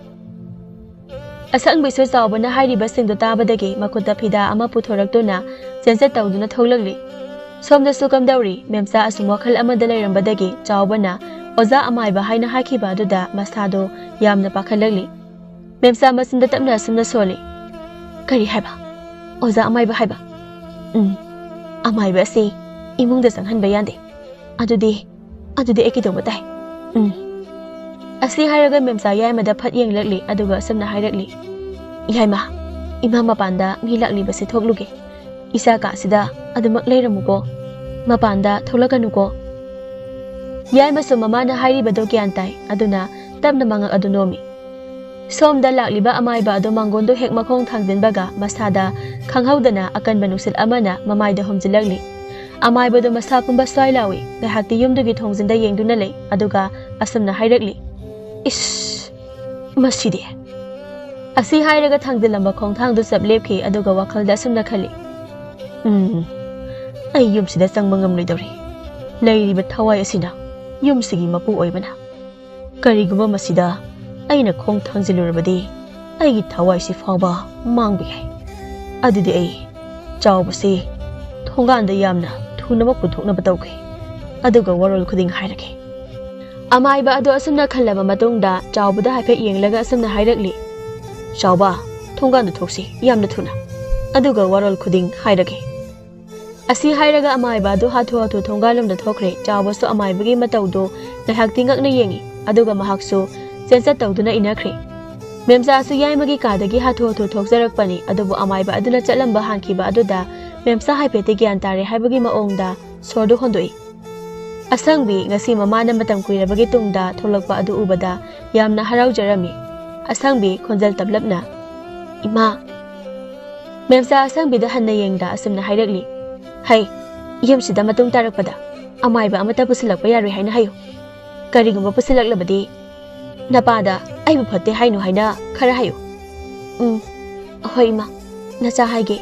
ꯑꯁꯪꯕꯤꯁꯨ ꯆꯥꯎꯕꯅ ꯍꯥꯏꯔꯤꯕꯁꯤꯡꯗꯨ ꯇꯥꯕꯗꯒꯤ ꯃꯈꯨꯠꯇ ꯐꯤꯗꯥ ꯑꯃ ꯄꯨꯊꯣꯔꯛꯇꯨꯅ ꯆꯦꯟꯆꯠ ꯇꯧꯗꯨꯅ ꯊꯣꯛꯂꯛꯂꯤ꯫ ꯁꯣꯝꯗꯁꯨ ꯀꯝꯗꯧꯔꯤ? ꯃꯦꯝꯆꯥ ꯑꯁꯨꯝ ꯋꯥꯈꯜ ꯑꯃꯗ ꯂꯩꯔꯝꯕꯗꯒꯤ ꯆꯥꯎꯕꯅ ꯑꯣꯖꯥ ꯑꯃꯥꯏꯕ ꯍꯥꯏꯅ ꯍꯥꯏꯈꯤꯕ ꯑꯗꯨꯗ ꯃꯁꯥꯗꯣ ꯌꯥꯝꯅ ꯄꯥꯈꯠꯂꯛꯂꯤ꯫ ꯃꯦꯝꯆꯥ ꯃꯆꯤꯟꯗ ꯇꯞꯅ ꯑꯁꯨꯝꯅ ꯁꯣꯜꯂꯤ꯫ "ꯀꯔꯤ ꯍꯥꯏꯕ? ꯑꯣꯖꯥ ꯑꯃꯥꯏꯕ ꯍꯥꯏꯕ? ꯎꯝ, ꯑꯃꯥꯏꯕ ꯑꯁꯤ ꯏꯃꯨꯡꯗ ꯆꯪꯍꯟꯕ ꯌꯥꯗꯦ꯫ ꯑꯗꯨꯗꯤ, ꯑꯗꯨꯗꯤ ꯑꯩ ꯀꯩꯗꯧꯕ ꯇꯥꯏ? ꯎꯝ꯫" ꯑꯁꯤ ꯍꯥꯏꯔꯒ ꯃꯦꯝꯆꯥ ꯌꯥꯏꯃꯗ ꯐꯠ ꯌꯦꯡꯂꯛꯂꯤ, ꯑꯗꯨꯒ ꯑꯁꯨꯝꯅ ꯍꯥꯏꯔꯛꯂꯤ꯫ "ꯌꯥꯏꯃ, ꯏꯃꯥ ꯃꯄꯥꯟꯗ ꯃꯤ ꯂꯥꯛꯂꯤꯕꯁꯤ ꯊꯣꯛꯂꯨꯒꯦ꯫ ꯏꯆꯥ ꯀꯥꯁꯤꯗ ꯑꯗꯨꯃꯛ ꯂꯩꯔꯝꯃꯨꯀꯣ꯫ ꯃꯄꯥꯟꯗ ꯊꯣꯛꯂꯛꯀꯅꯨꯀꯣ꯫" ꯌꯥꯏꯃꯁꯨ ꯃꯃꯥꯅ ꯍꯥꯏꯔꯤꯕꯗꯣ ꯒ꯭ꯌꯥꯟ ꯇꯥꯏ, ꯑꯗꯨꯅ ꯇꯞꯅ ꯃꯉꯛ ꯑꯗꯨ ꯅꯣꯝꯃꯤ꯫ ꯁꯣꯝꯗ ꯂꯥꯛꯂꯤꯕ ꯑꯃꯥꯏꯕ ꯑꯗꯨ ꯃꯥꯡꯒꯣꯟꯗꯨ ꯍꯦꯛ ꯃꯈꯣꯡ ꯊꯥꯡꯖꯤꯟꯕꯒ ꯃꯁꯥꯗ ꯈꯪꯍꯧꯗꯅ ꯑꯀꯟꯕ ꯅꯨꯡꯁꯤꯠ ꯑꯃꯅ ꯃꯃꯥꯏꯗ ꯍꯨꯝꯖꯤꯜꯂꯛꯂꯤ꯫ ꯑꯃꯥꯏꯕꯗꯨ ꯃꯁꯥ ꯄꯨꯝꯕ ꯁ꯭ꯋꯥꯏ ꯂꯥꯎꯏ, ꯉꯥꯏꯍꯥꯛꯇꯤ ꯌꯨꯝꯗꯨꯒꯤ ꯊꯣꯡꯖꯤꯟꯗ ꯌꯦꯡꯗꯨꯅ ꯂꯩ, ꯑꯗꯨꯒ ꯑꯁꯨꯝꯅ ꯍꯥꯏꯔꯛꯂꯤ, "ꯏꯁ! ꯃꯁꯤꯗꯤ!" ꯑꯁꯤ ꯍꯥꯏꯔꯒ ꯊꯥꯡꯖꯤꯜꯂꯝꯕ ꯈꯣꯡꯊꯥꯡꯗꯨ ꯆꯞ ꯂꯦꯞꯈꯤ, ꯑꯗꯨꯒ ꯋꯥꯈꯜꯗ ꯑꯁꯨꯝꯅ ꯈꯜꯂꯤ, "ꯎꯝ, ꯑꯩ ꯌꯨꯝꯁꯤꯗ ꯆꯪꯕ ꯉꯝꯂꯣꯏꯗꯧꯔꯤ꯫ ꯂꯩꯔꯤꯕ ꯊꯋꯥꯏ ꯑꯁꯤꯅ ꯌꯨꯝꯁꯤꯒꯤ ꯃꯄꯨ ꯑꯣꯏꯕꯅ꯫ ꯀꯔꯤꯒꯨꯝꯕ ꯃꯁꯤꯗ ꯑꯩꯅ ꯈꯣꯡ ꯊꯥꯡꯖꯤꯜꯂꯨꯔꯕꯗꯤ ꯑꯩꯒꯤ ꯊꯋꯥꯏꯁꯤ ꯐꯥꯎꯕ ꯃꯥꯡꯕ ꯌꯥꯏ꯫ ꯑꯗꯨꯗꯤ ꯑꯩ ꯆꯥꯎꯕꯁꯤ ꯊꯣꯡꯒꯥꯟꯗ ꯌꯥꯝꯅ ꯊꯨꯅꯃꯛ ꯄꯨꯊꯣꯛꯅꯕ ꯇꯧꯒꯦ, ꯑꯗꯨꯒ ꯋꯥꯔꯣꯜ ꯈꯨꯗꯤꯡ ꯍꯥꯏꯔꯒꯦ꯫" ꯑꯃꯥꯏꯕ ꯑꯗꯨ ꯑꯁꯨꯝꯅ ꯈꯜꯂꯕ ꯃꯇꯨꯡꯗ ꯆꯥꯎꯕꯗ ꯍꯥꯏꯐꯦꯠ ꯌꯦꯡꯂꯒ ꯑꯁꯨꯝꯅ ꯍꯥꯏꯔꯛꯂꯤ, "ꯆꯥꯎꯕ, ꯊꯣꯡꯒꯥꯟꯗ ꯊꯣꯛꯁꯤ, ꯌꯥꯝꯅ ꯊꯨꯅ, ꯑꯗꯨꯒ ꯋꯥꯔꯣꯜ ꯈꯨꯗꯤꯡ ꯍꯥꯏꯔꯒꯦ꯫" ꯑꯁꯤ ꯍꯥꯏꯔꯒ ꯑꯃꯥꯏꯕ ꯑꯗꯨ ꯍꯥꯊꯨ ꯍꯥꯊꯨ ꯊꯣꯡꯒꯥꯜꯂꯣꯝꯗ ꯊꯣꯛꯈ꯭ꯔꯦ꯫ ꯆꯥꯎꯕꯁꯨ ꯑꯃꯥꯏꯕꯒꯤ ꯃꯇꯧꯗꯨ ꯉꯥꯏꯍꯥꯛꯇꯤ ꯉꯛꯅ ꯌꯦꯡꯉꯤ, ꯑꯗꯨꯒ ꯃꯍꯥꯛꯁꯨ ꯆꯦꯟꯆꯠ ꯇꯧꯗꯨꯅ ꯏꯟꯅꯈ꯭ꯔꯦ꯫ ꯃꯦꯝꯆꯥꯁꯨ ꯌꯥꯏꯃꯒꯤ ꯀꯥꯗꯒꯤ ꯍꯥꯊꯨ ꯍꯥꯊꯨ ꯊꯣꯛꯆꯔꯛꯄꯅꯤ, ꯑꯗꯨꯕꯨ ꯑꯃꯥꯏꯕ ꯑꯗꯨꯅ ꯆꯠꯂꯝꯕ ꯍꯥꯟꯈꯤꯕ ꯑꯗꯨꯗ ꯃꯦꯝꯆꯥ ꯍꯥꯏꯐꯦꯠꯇꯤ ꯒ꯭ꯌꯥꯟ ꯇꯥꯔꯦ ꯍꯥꯏꯕꯒꯤ ꯃꯑꯣꯡꯗ ꯁꯣꯔꯗꯨ ꯍꯣꯟꯗꯣꯛꯏ꯫ ꯑꯁꯪꯕꯤ ꯉꯁꯤ ꯃꯃꯥꯅ ꯃꯇꯝ ꯀꯨꯏꯔꯕꯒꯤ ꯇꯨꯡꯗ ꯊꯣꯛꯂꯛꯄ ꯑꯗꯨ ꯎꯕꯗ ꯌꯥꯝꯅ ꯍꯔꯥꯎꯖꯔꯝꯃꯤ꯫ ꯑꯁꯪꯕꯤ ꯈꯣꯟꯖꯦꯜ ꯇꯞꯂꯞꯅ, "ꯏꯃꯥ!" ꯃꯦꯝꯆꯥ ꯑꯁꯪꯕꯤꯗ ꯍꯟꯅ ꯌꯦꯡꯗ ꯑꯁꯨꯝꯅ ꯍꯥꯏꯔꯛꯂꯤ, "ꯍꯩ, ꯌꯨꯝꯁꯤꯗ ꯃꯇꯨꯡ ꯇꯥꯔꯛꯄꯗ ꯑꯃꯥꯏꯕ ꯑꯃꯠꯇ ꯄꯨꯁꯤꯜꯂꯛꯄ ꯌꯥꯔꯣꯏ ꯍꯥꯏꯅ ꯍꯥꯏꯌꯨ꯫ ꯀꯔꯤꯒꯨꯝꯕ ꯄꯨꯁꯤꯜꯂꯛꯂꯕꯗꯤ ꯅꯄꯥꯗ ꯑꯩꯕꯨ ꯐꯠꯇꯦ ꯍꯥꯏꯅꯨ ꯍꯥꯏꯅ ꯈꯔ ꯍꯥꯏꯌꯨ꯫" "ꯎꯝ, ꯍꯣꯏ ꯏꯃꯥ, ꯅꯆꯥ ꯍꯥꯏꯒꯦ꯫"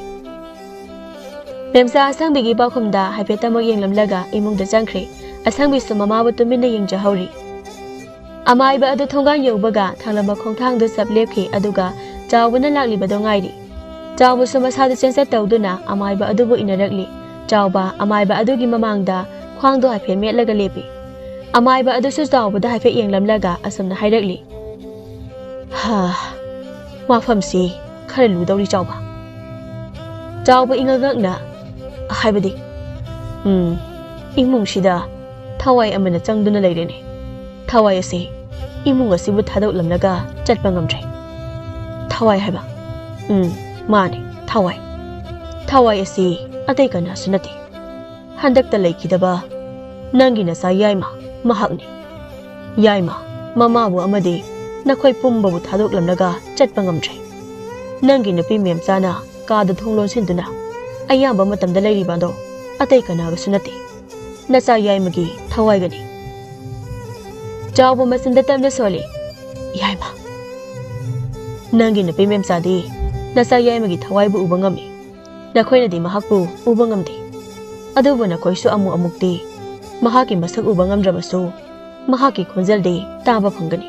ꯃꯦꯝꯆꯥ ꯑꯁꯪꯕꯤꯒꯤ ꯄꯥꯎꯈꯨꯝꯗ ꯍꯥꯏꯐꯦꯠꯇꯃꯛ ꯌꯦꯡꯂꯝꯂꯒ ꯏꯃꯨꯡꯗ ꯆꯪꯈ꯭ꯔꯦ꯫ ꯑꯁꯪꯕꯤꯁꯨ ꯃꯃꯥꯕꯨ ꯇꯨꯃꯤꯟꯅ ꯌꯦꯡꯖꯍꯧꯔꯤ꯫ ꯑꯃꯥꯏꯕ ꯑꯗꯨ ꯊꯣꯡꯒꯥꯟ ꯌꯧꯕꯒ ꯊꯥꯡꯂꯝꯕ ꯈꯣꯡꯊꯥꯡꯗꯨ ꯆꯞ ꯂꯦꯞꯈꯤ, ꯑꯗꯨꯒ ꯆꯥꯎꯕꯅ ꯂꯥꯛꯂꯤꯕꯗꯣ ꯉꯥꯏꯔꯤ꯫ ꯆꯥꯎꯕꯁꯨ ꯃꯁꯥꯗꯨ ꯆꯦꯟꯆꯠ ꯇꯧꯗꯨꯅ ꯑꯃꯥꯏꯕ ꯑꯗꯨꯕꯨ ꯏꯟꯅꯔꯛꯂꯤ꯫ ꯆꯥꯎꯕ ꯑꯃꯥꯏꯕ ꯑꯗꯨꯒꯤ ꯃꯃꯥꯡꯗ ꯈ꯭ꯋꯥꯡꯗꯣ ꯍꯥꯏꯐꯦꯠ ꯃꯦꯠꯂꯒ ꯂꯦꯞꯄꯤ꯫ ꯑꯃꯥꯏꯕ ꯑꯗꯨꯁꯨ ꯆꯥꯎꯕꯗ ꯍꯥꯏꯐꯦꯠ ꯌꯦꯡꯂꯝꯂꯒ ꯑꯁꯨꯝꯅ ꯍꯥꯏꯔꯛꯂꯤ, "ꯍꯥ, ꯋꯥꯐꯝꯁꯤ ꯈꯔ ꯂꯨꯗꯧꯔꯤ ꯆꯥꯎꯕ꯫" ꯆꯥꯎꯕ ꯏꯉꯛ ꯉꯛꯅ, ꯍꯥꯏꯕꯗꯤ, "ꯎꯝ, ꯏꯃꯨꯡꯁꯤꯗ ꯊꯋꯥꯏ ꯑꯃꯅ ꯆꯪꯗꯨꯅ ꯂꯩꯔꯦꯅꯦ꯫ ꯊꯋꯥꯏ ꯑꯁꯤ ꯏꯃꯨꯡ ꯑꯁꯤꯕꯨ ꯊꯥꯗꯣꯛꯂꯝꯂꯒ ꯆꯠꯄ ꯉꯝꯗ꯭ꯔꯦ꯫ ꯊꯋꯥꯏ ꯍꯥꯏꯕ, ꯎꯝ, ꯃꯥꯅꯤ, ꯊꯋꯥꯏ꯫ ꯊꯋꯥꯏ ꯑꯁꯤ ꯑꯇꯩ ꯀꯅꯥꯁꯨ ꯅꯠꯇꯦ꯫ ꯍꯟꯗꯛꯇ ꯂꯩꯈꯤꯗꯕ ꯅꯪꯒꯤ ꯅꯆꯥ ꯌꯥꯏꯃ ꯃꯍꯥꯛꯅꯤ꯫ ꯌꯥꯏꯃ, ꯃꯃꯥꯕꯨ ꯑꯃꯗꯤ ꯅꯈꯣꯏ ꯄꯨꯝꯕꯕꯨ ꯊꯥꯗꯣꯛꯂꯝꯂꯒ ꯆꯠꯄ ꯉꯝꯗ꯭ꯔꯦ꯫ ꯅꯪꯒꯤ ꯅꯨꯄꯤ ꯃꯦꯝꯆꯥꯅ ꯀꯥꯗ ꯊꯣꯡ ꯂꯣꯟꯁꯤꯟꯗꯨꯅ ꯑꯌꯥꯝꯕ ꯃꯇꯝꯗ ꯂꯩꯔꯤꯕ ꯑꯗꯣ ꯑꯇꯩ ꯀꯅꯥꯒꯁꯨ ꯅꯠꯇꯦ, ꯅꯆꯥ ꯌꯥꯏꯃꯒꯤ ꯊꯋꯥꯏꯒꯅꯤ꯫" ꯆꯥꯎꯕ ꯃꯆꯤꯟꯗ ꯇꯞꯅ ꯁꯣꯜꯂꯤ, "ꯌꯥꯏꯃ, ꯅꯪꯒꯤ ꯅꯨꯄꯤ ꯃꯦꯝꯆꯥꯗꯤ ꯅꯆꯥ ꯌꯥꯏꯃꯒꯤ ꯊꯋꯥꯏꯕꯨ ꯎꯕ ꯉꯝꯃꯤ꯫ ꯅꯈꯣꯏꯅꯗꯤ ꯃꯍꯥꯛꯄꯨ ꯎꯕ ꯉꯝꯗꯦ꯫ ꯑꯗꯨꯕꯨ ꯅꯈꯣꯏꯁꯨ ꯑꯃꯨꯛ ꯑꯃꯨꯛꯇꯤ ꯃꯍꯥꯛꯀꯤ ꯃꯁꯛ ꯎꯕ ꯉꯝꯗ꯭ꯔꯕꯁꯨ ꯃꯍꯥꯛꯀꯤ ꯈꯣꯟꯖꯦꯜꯗꯤ ꯇꯥꯕ ꯐꯪꯒꯅꯤ꯫"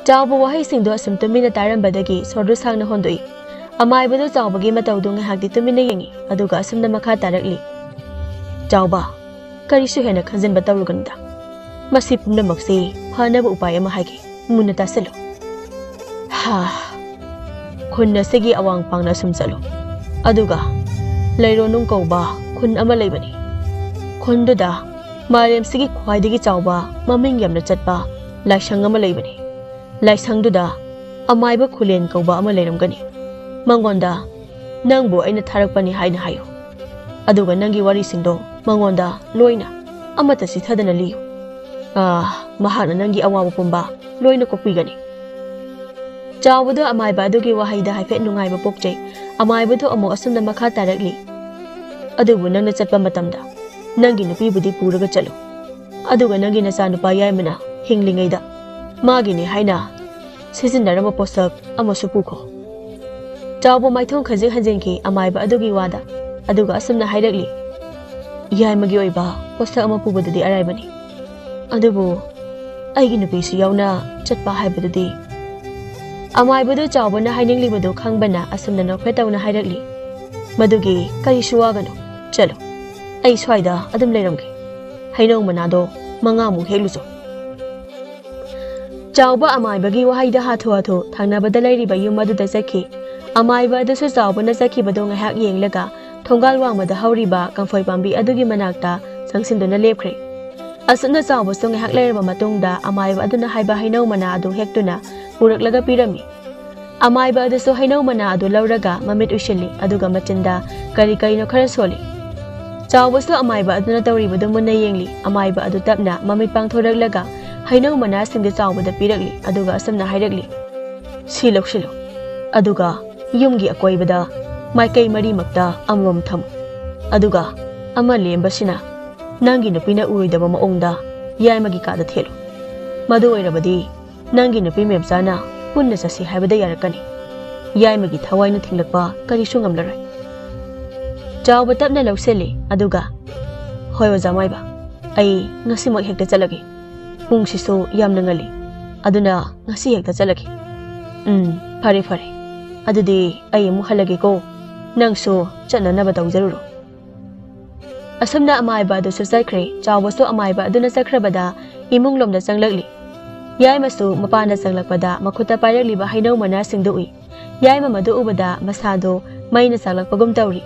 ꯆꯥꯎꯕ ꯋꯥꯍꯩꯁꯤꯡꯗꯨ ꯑꯁꯨꯝ ꯇꯨꯃꯤꯟꯅ ꯇꯥꯔꯝꯕꯗꯒꯤ ꯁꯣꯔꯗꯨ ꯁꯥꯡꯅ ꯍꯣꯟꯗꯣꯛꯏ꯫ ꯑꯃꯥꯏꯕꯗꯨ ꯆꯥꯎꯕꯒꯤ ꯃꯇꯧꯗꯨ ꯉꯥꯏꯍꯥꯛꯇꯤ ꯇꯨꯃꯤꯟꯅ ꯌꯦꯡꯉꯤ, ꯑꯗꯨꯒ ꯑꯁꯨꯝꯅ ꯃꯈꯥ ꯇꯥꯔꯛꯂꯤ, "ꯆꯥꯎꯕ, ꯀꯔꯤꯁꯨ ꯍꯦꯟꯅ ꯈꯟꯖꯤꯟꯕ ꯇꯧꯔꯨꯒꯅꯨꯗ꯫ ꯃꯁꯤ ꯄꯨꯝꯅꯃꯛꯁꯤ ꯐꯅꯕ ꯎꯄꯥꯏ ꯑꯃ ꯍꯥꯏꯒꯦ꯫ ꯃꯨꯟꯅ ꯇꯥꯁꯤꯜꯂꯨ꯫ ꯍꯥ, ꯈꯨꯟ ꯑꯁꯤꯒꯤ ꯑꯋꯥꯡ ꯄꯥꯡꯅ ꯑꯁꯨꯝ ꯆꯠꯂꯨ꯫ ꯑꯗꯨꯒ ꯂꯩꯔꯣꯅꯨꯡ ꯀꯧꯕ ꯈꯨꯟ ꯑꯃ ꯂꯩꯕꯅꯤ꯫ ꯈꯨꯟꯗꯨꯗ ꯃꯥꯂꯦꯝꯁꯤꯒꯤ ꯈ꯭ꯋꯥꯏꯗꯒꯤ ꯆꯥꯎꯕ, ꯃꯃꯤꯡ ꯌꯥꯝꯅ ꯆꯠꯄ ꯂꯥꯏꯁꯪ ꯑꯃ ꯂꯩꯕꯅꯤ꯫ ꯂꯥꯏꯁꯪꯗꯨꯗ ꯑꯃꯥꯏꯕ ꯈꯨꯂꯦꯟ ꯀꯧꯕ ꯑꯃ ꯂꯩꯔꯝꯒꯅꯤ꯫ ꯃꯉꯣꯟꯗ ꯅꯪꯕꯨ ꯑꯩꯅ ꯊꯥꯔꯛꯄꯅꯤ ꯍꯥꯏꯅ ꯍꯥꯏꯌꯨ꯫ ꯑꯗꯨꯒ ꯅꯪꯒꯤ ꯋꯥꯔꯤꯁꯤꯡꯗꯣ ꯃꯉꯣꯟꯗ ꯂꯣꯏꯅ ꯑꯃꯠꯇ ꯆꯤꯊꯗꯅ ꯂꯤꯌꯨ꯫ ꯑꯥ, ꯃꯍꯥꯛꯅ ꯅꯪꯒꯤ ꯑꯋꯥꯕ ꯄꯨꯝꯕ ꯂꯣꯏꯅ ꯀꯣꯛꯄꯤꯒꯅꯤ꯫ ꯆꯥꯎꯕꯗꯣ ꯑꯃꯥꯏꯕ ꯑꯗꯨꯒꯤ ꯋꯥꯍꯩꯗ ꯍꯥꯏꯐꯦꯠ ꯅꯨꯡꯉꯥꯏꯕ ꯄꯣꯛꯆꯩ꯫ ꯑꯃꯥꯏꯕꯗꯣ ꯑꯃꯨꯛ ꯑꯁꯨꯝꯅ ꯃꯈꯥ ꯇꯥꯔꯛꯂꯤ, "ꯑꯗꯨꯕꯨ ꯅꯪꯅ ꯆꯠꯄ ꯃꯇꯝꯗ ꯅꯪꯒꯤ ꯅꯨꯄꯤꯕꯨꯗꯤ ꯄꯨꯔꯒ ꯆꯠꯂꯨ, ꯑꯗꯨꯒ ꯅꯪꯒꯤ ꯅꯆꯥꯅꯨꯄꯥ ꯌꯥꯏꯃꯅ ꯍꯤꯡꯂꯤꯉꯩꯗ ꯃꯥꯒꯤꯅꯤ ꯍꯥꯏꯅ ꯁꯤꯖꯤꯟꯅꯔꯝꯕ ꯄꯣꯠꯁꯛ ꯑꯃꯁꯨ ꯄꯨꯈꯣ꯫" ꯆꯥꯎꯕ ꯃꯥꯏꯊꯣꯡ ꯈꯖꯤꯛ ꯍꯟꯖꯤꯟꯈꯤ ꯑꯃꯥꯏꯕ ꯑꯗꯨꯒꯤ ꯋꯥꯗ, ꯑꯗꯨꯒ ꯑꯁꯨꯝꯅ ꯍꯥꯏꯔꯛꯂꯤ, "ꯌꯥꯏꯃꯒꯤ ꯑꯣꯏꯕ ꯄꯣꯠꯁꯛ ꯑꯃ ꯄꯨꯕꯗꯨꯗꯤ ꯑꯔꯥꯏꯕꯅꯤ, ꯑꯗꯨꯕꯨ ꯑꯩꯒꯤ ꯅꯨꯄꯤꯁꯨ ꯌꯥꯎꯅ ꯆꯠꯄ ꯍꯥꯏꯕꯗꯨꯗꯤ?" ꯑꯃꯥꯏꯕꯗꯨ ꯆꯥꯎꯕꯅ ꯍꯥꯏꯅꯤꯡꯂꯤꯕꯗꯨ ꯈꯪꯕꯅ ꯑꯁꯨꯝꯅ ꯅꯣꯛꯐꯦꯠ ꯇꯧꯅ ꯍꯥꯏꯔꯛꯂꯤ, "ꯃꯗꯨꯒꯤ ꯀꯔꯤꯁꯨ ꯋꯥꯒꯅꯨ, ꯆꯠꯂꯨ, ꯑꯩ ꯁ꯭ꯋꯥꯏꯗ ꯑꯗꯨꯝ ꯂꯩꯔꯝꯒꯦ꯫ ꯍꯩꯅꯧ ꯃꯅꯥꯗꯣ ꯃꯉꯥꯃꯨꯛ ꯍꯦꯛꯂꯨꯆꯣ꯫" ꯆꯥꯎꯕ ꯑꯃꯥꯏꯕꯒꯤ ꯋꯥꯍꯩꯗ ꯍꯥꯊꯨ ꯍꯥꯊꯨ ꯊꯪꯅꯕꯗ ꯂꯩꯔꯤꯕ ꯌꯨꯝ ꯑꯗꯨꯗ ꯆꯠꯈꯤ꯫ ꯑꯃꯥꯏꯕ ꯑꯗꯨꯁꯨ ꯆꯥꯎꯕꯅ ꯆꯠꯈꯤꯕꯗꯣ ꯉꯥꯏꯍꯥꯛ ꯌꯦꯡꯂꯒ ꯊꯣꯡꯒꯥꯜ ꯋꯥꯡꯃꯗ ꯍꯧꯔꯤꯕ ꯀꯝꯐꯣꯏ ꯄꯥꯝꯕꯤ ꯑꯗꯨꯒꯤ ꯃꯅꯥꯛꯇ ꯆꯪꯁꯤꯟꯗꯨꯅ ꯂꯦꯞꯈ꯭ꯔꯦ꯫ ꯑꯁꯨꯝꯅ ꯆꯥꯎꯕꯁꯨ ꯉꯥꯏꯍꯥꯛ ꯂꯩꯔꯕ ꯃꯇꯨꯡꯗ ꯑꯃꯥꯏꯕ ꯑꯗꯨꯅ ꯍꯥꯏꯕ ꯍꯩꯅꯧ ꯃꯅꯥ ꯑꯗꯨ ꯍꯦꯛꯇꯨꯅ ꯄꯨꯔꯛꯂꯒ ꯄꯤꯔꯝꯃꯤ꯫ ꯑꯃꯥꯏꯕ ꯑꯗꯨꯁꯨ ꯍꯩꯅꯧ ꯃꯅꯥ ꯑꯗꯨ ꯂꯧꯔꯒ ꯃꯃꯤꯠ ꯎꯏꯁꯤꯜꯂꯤ, ꯑꯗꯨꯒ ꯃꯆꯤꯟꯗ ꯀꯔꯤ ꯀꯔꯤꯅꯣ ꯈꯔ ꯁꯣꯜꯂꯤ꯫ ꯆꯥꯎꯕꯁꯨ ꯑꯃꯥꯏꯕ ꯑꯗꯨꯅ ꯇꯧꯔꯤꯕꯗꯨ ꯃꯨꯟꯅ ꯌꯦꯡꯂꯤ꯫ ꯑꯃꯥꯏꯕ ꯑꯗꯨ ꯇꯞꯅ ꯃꯃꯤꯠ ꯄꯥꯡꯊꯣꯔꯛꯂꯒ ꯍꯩꯅꯧ ꯃꯅꯥꯁꯤꯡꯗꯨ ꯆꯥꯎꯕꯗ ꯄꯤꯔꯛꯂꯤ, ꯑꯗꯨꯒ ꯑꯁꯨꯝꯅ ꯍꯥꯏꯔꯛꯂꯤ, "ꯁꯤ ꯂꯧꯁꯤꯜꯂꯨ, ꯑꯗꯨꯒ ꯌꯨꯝꯒꯤ ꯑꯀꯣꯏꯕꯗ ꯃꯥꯏꯀꯩ ꯃꯔꯤꯃꯛꯇ ꯑꯃꯃꯝ ꯊꯝꯃꯨ, ꯑꯗꯨꯒ ꯑꯃ ꯂꯦꯝꯕꯁꯤꯅ ꯅꯪꯒꯤ ꯅꯨꯄꯤꯅ ꯎꯔꯣꯏꯗꯕ ꯃꯑꯣꯡꯗ ꯌꯥꯏꯃꯒꯤ ꯀꯥꯗ ꯊꯦꯠꯂꯨ꯫ ꯃꯗꯨ ꯑꯣꯏꯔꯕꯗꯤ ꯅꯪꯒꯤ ꯅꯨꯄꯤ ꯃꯦꯝꯆꯥꯅ ꯄꯨꯟꯅ ꯆꯠꯁꯤ ꯍꯥꯏꯕꯗ ꯌꯥꯔꯛꯀꯅꯤ꯫ ꯌꯥꯏꯃꯒꯤ ꯊꯋꯥꯏꯅ ꯊꯤꯡꯂꯛꯄ ꯀꯔꯤꯁꯨ ꯉꯝꯂꯔꯣꯏ꯫" ꯆꯥꯎꯕ ꯇꯞꯅ ꯂꯧꯁꯤꯜꯂꯤ, ꯑꯗꯨꯒ, "ꯍꯣꯏ, ꯑꯣꯖꯥ ꯃꯥꯏꯕ, ꯑꯩ ꯉꯁꯤꯃꯛ ꯍꯦꯛꯇ ꯆꯠꯂꯒꯦ꯫ ꯄꯨꯡꯁꯤꯁꯨ ꯌꯥꯝꯅ ꯉꯜꯂꯤ, ꯑꯗꯨꯅ ꯉꯁꯤ ꯍꯦꯛꯇ ꯆꯠꯂꯒꯦ꯫" "ꯎꯝ, ꯐꯔꯦ, ꯐꯔꯦ꯫ ꯑꯗꯨꯗꯤ ꯑꯩ ꯑꯃꯨꯛ ꯍꯜꯂꯒꯦꯀꯣ꯫ ꯅꯪꯁꯨ ꯆꯠꯅꯅꯕ ꯇꯧꯖꯔꯨꯔꯣ꯫" ꯑꯁꯨꯝꯅ ꯑꯃꯥꯏꯕ ꯑꯗꯨꯁꯨ ꯆꯠꯈ꯭ꯔꯦ꯫ ꯆꯥꯎꯕꯁꯨ ꯑꯃꯥꯏꯕ ꯑꯗꯨꯅ ꯆꯠꯈ꯭ꯔꯕꯗ ꯏꯃꯨꯡꯂꯣꯝꯗ ꯆꯪꯂꯛꯂꯤ꯫ ꯌꯥꯏꯃꯁꯨ ꯃꯄꯥꯅ ꯆꯪꯂꯛꯄꯗ ꯃꯈꯨꯠꯇ ꯄꯥꯏꯔꯛꯂꯤꯕ ꯍꯩꯅꯧ ꯃꯅꯥꯁꯤꯡꯗꯨ ꯎꯏ꯫ ꯌꯥꯏꯃ ꯃꯗꯨ ꯎꯕꯗ ꯃꯁꯥꯗꯨ ꯃꯩꯅ ꯆꯥꯛꯂꯛꯄꯒꯨꯝ ꯇꯧꯔꯤ꯫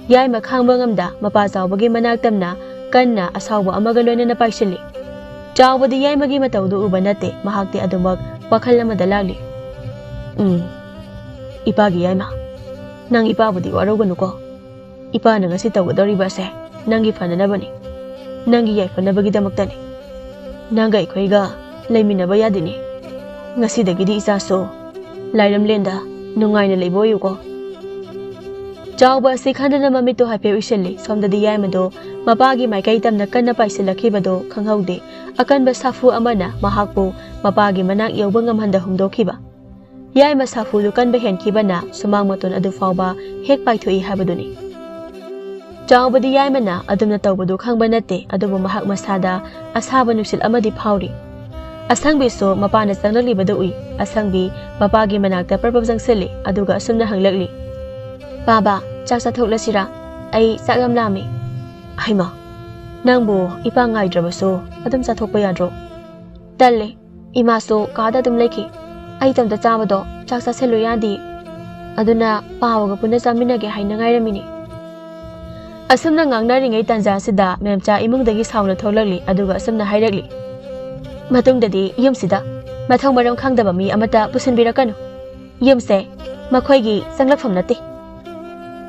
ꯌꯥꯏꯃ ꯈꯥꯡꯕ ꯉꯝꯗ ꯃꯄꯥ ꯆꯥꯎꯕꯒꯤ ꯃꯅꯥꯛ ꯇꯝꯅ ꯀꯟꯅ ꯑꯁꯥꯎꯕ ꯑꯃꯒ ꯂꯣꯏꯅꯅ ꯄꯥꯏꯁꯤꯜꯂꯤ꯫ ꯆꯥꯎꯕꯗꯤ ꯌꯥꯏꯃꯒꯤ ꯃꯇꯧꯗꯨ ꯎꯕ ꯅꯠꯇꯦ, ꯃꯍꯥꯛꯇꯤ ꯑꯗꯨꯃꯛ ꯋꯥꯈꯜ ꯑꯃꯗ ꯂꯥꯛꯂꯤ꯫ "ꯎꯝ, ꯏꯄꯥꯒꯤ ꯌꯥꯏꯃ, ꯅꯪ ꯏꯄꯥꯕꯨꯗꯤ ꯋꯥꯔꯧꯒꯅꯨꯀꯣ꯫ ꯏꯄꯥꯅ ꯉꯁꯤ ꯇꯧꯒꯗꯧꯔꯤꯕ ꯑꯁꯦ ꯅꯪꯒꯤ ꯐꯅꯅꯕꯅꯤ꯫ ꯅꯪꯒꯤ ꯌꯥꯏꯐꯅꯕꯒꯤꯗꯃꯛꯇꯅꯤ꯫ ꯅꯪꯒ ꯑꯩꯈꯣꯏꯒ ꯂꯩꯃꯤꯟꯅꯕ ꯌꯥꯗꯦꯅꯦ꯫ ꯉꯁꯤꯗꯒꯤꯗꯤ ꯏꯆꯥꯁꯨ ꯂꯥꯏꯔꯝꯂꯦꯟꯗ ꯅꯨꯡꯉꯥꯏꯅ ꯂꯩꯕ ꯑꯣꯏꯌꯨꯀꯣ꯫ ꯆꯥꯎꯕ ꯑꯁꯤ ꯈꯟꯗꯅ ꯃꯃꯤꯠꯇꯨ ꯍꯥꯏꯐꯦꯠ ꯎꯏꯁꯤꯜꯂꯤ꯫ ꯁꯣꯝꯗꯗꯤ ꯌꯥꯏꯃꯗꯣ ꯃꯄꯥꯒꯤ ꯃꯥꯏꯀꯩ ꯇꯝꯅ ꯀꯟꯅ ꯄꯥꯏꯁꯤꯜꯂꯛꯈꯤꯕꯗꯣ ꯈꯪꯍꯧꯗꯦ꯫ ꯑꯀꯟꯕ ꯁꯥꯐꯨ ꯑꯃꯅ ꯃꯍꯥꯛꯄꯨ ꯃꯄꯥꯒꯤ ꯃꯅꯥꯛ ꯌꯧꯕ ꯉꯝꯍꯟꯗ ꯍꯨꯝꯗꯣꯛꯈꯤꯕ꯫ ꯌꯥꯏꯃ ꯁꯥꯐꯨꯗꯨ ꯀꯟꯕ ꯍꯦꯟꯈꯤꯕꯅ ꯁꯨꯃꯥꯡ ꯃꯇꯣꯟ ꯑꯗꯨ ꯐꯥꯎꯕ ꯍꯦꯛ ꯄꯥꯏꯊꯣꯛꯏ ꯍꯥꯏꯕꯗꯨꯅꯤ꯫ ꯆꯥꯎꯕꯗꯤ ꯌꯥꯏꯃꯅ ꯑꯗꯨꯝꯅ ꯇꯧꯕꯗꯨ ꯈꯪꯕ ꯅꯠꯇꯦ, ꯑꯗꯨꯕꯨ ꯃꯍꯥꯛ ꯃꯁꯥꯗ ꯑꯁꯥꯕ ꯅꯨꯡꯁꯤꯠ ꯑꯃꯗꯤ ꯐꯥꯎꯔꯤ꯫ ꯑꯁꯪꯕꯤꯁꯨ ꯃꯄꯥꯅ ꯆꯪꯂꯛꯂꯤꯕꯗꯨ ꯎꯏ꯫ ꯑꯁꯪꯕꯤ ꯃꯄꯥꯒꯤ ꯃꯅꯥꯛꯇ ꯄ꯭ꯔꯞ ꯄ꯭ꯔꯞ ꯆꯪꯁꯤꯜꯂꯤ, ꯑꯗꯨꯒ ꯑꯁꯨꯝꯅ ꯍꯪꯂꯛꯂꯤ, "ꯄꯥꯕ, ꯆꯥꯛ ꯆꯥꯊꯣꯛꯂꯁꯤꯔꯥ? ꯑꯩ ꯆꯥꯛ ꯌꯥꯝ ꯂꯥꯝꯃꯤ꯫" "ꯍꯩꯃꯥ, ꯅꯪꯕꯨ ꯏꯄꯥ ꯉꯥꯏꯗ꯭ꯔꯕꯁꯨ ꯑꯗꯨꯝ ꯆꯥꯊꯣꯛꯄ ꯌꯥꯗ꯭ꯔꯣ?" "ꯇꯜꯂꯦ, ꯏꯃꯥꯁꯨ ꯀꯥꯗ ꯑꯗꯨꯝ ꯂꯩꯈꯤ꯫ ꯑꯩ ꯏꯇꯣꯝꯇ ꯆꯥꯕꯗꯣ ꯆꯥꯛ ꯆꯥꯁꯤꯜꯂꯨ ꯌꯥꯗꯦ꯫ ꯑꯗꯨꯅ ꯄꯥꯕꯒ ꯄꯨꯟꯅ ꯆꯥꯃꯤꯟꯅꯒꯦ ꯍꯥꯏꯅ ꯉꯥꯏꯔꯝꯃꯤꯅꯤ꯫" ꯑꯁꯨꯝꯅ ꯉꯥꯡꯅꯔꯤꯉꯩ ꯇꯥꯟꯖꯥ ꯑꯁꯤꯗ ꯃꯦꯝꯆꯥ ꯏꯃꯨꯡꯗꯒꯤ ꯁꯥꯎꯅ ꯊꯣꯛꯂꯛꯂꯤ, ꯑꯗꯨꯒ ꯑꯁꯨꯝꯅ ꯍꯥꯏꯔꯛꯂꯤ, "ꯃꯇꯨꯡꯗꯗꯤ ꯌꯨꯝꯁꯤꯗ ꯃꯊꯣꯡ ꯃꯔꯝ ꯈꯪꯗꯕ ꯃꯤ ꯑꯃꯠꯇ ꯄꯨꯁꯤꯟꯕꯤꯔꯛꯀꯅꯨ꯫ ꯌꯨꯝꯁꯦ ꯃꯈꯣꯏꯒꯤ ꯆꯪꯂꯛꯐꯝ ꯅꯠꯇꯦ꯫"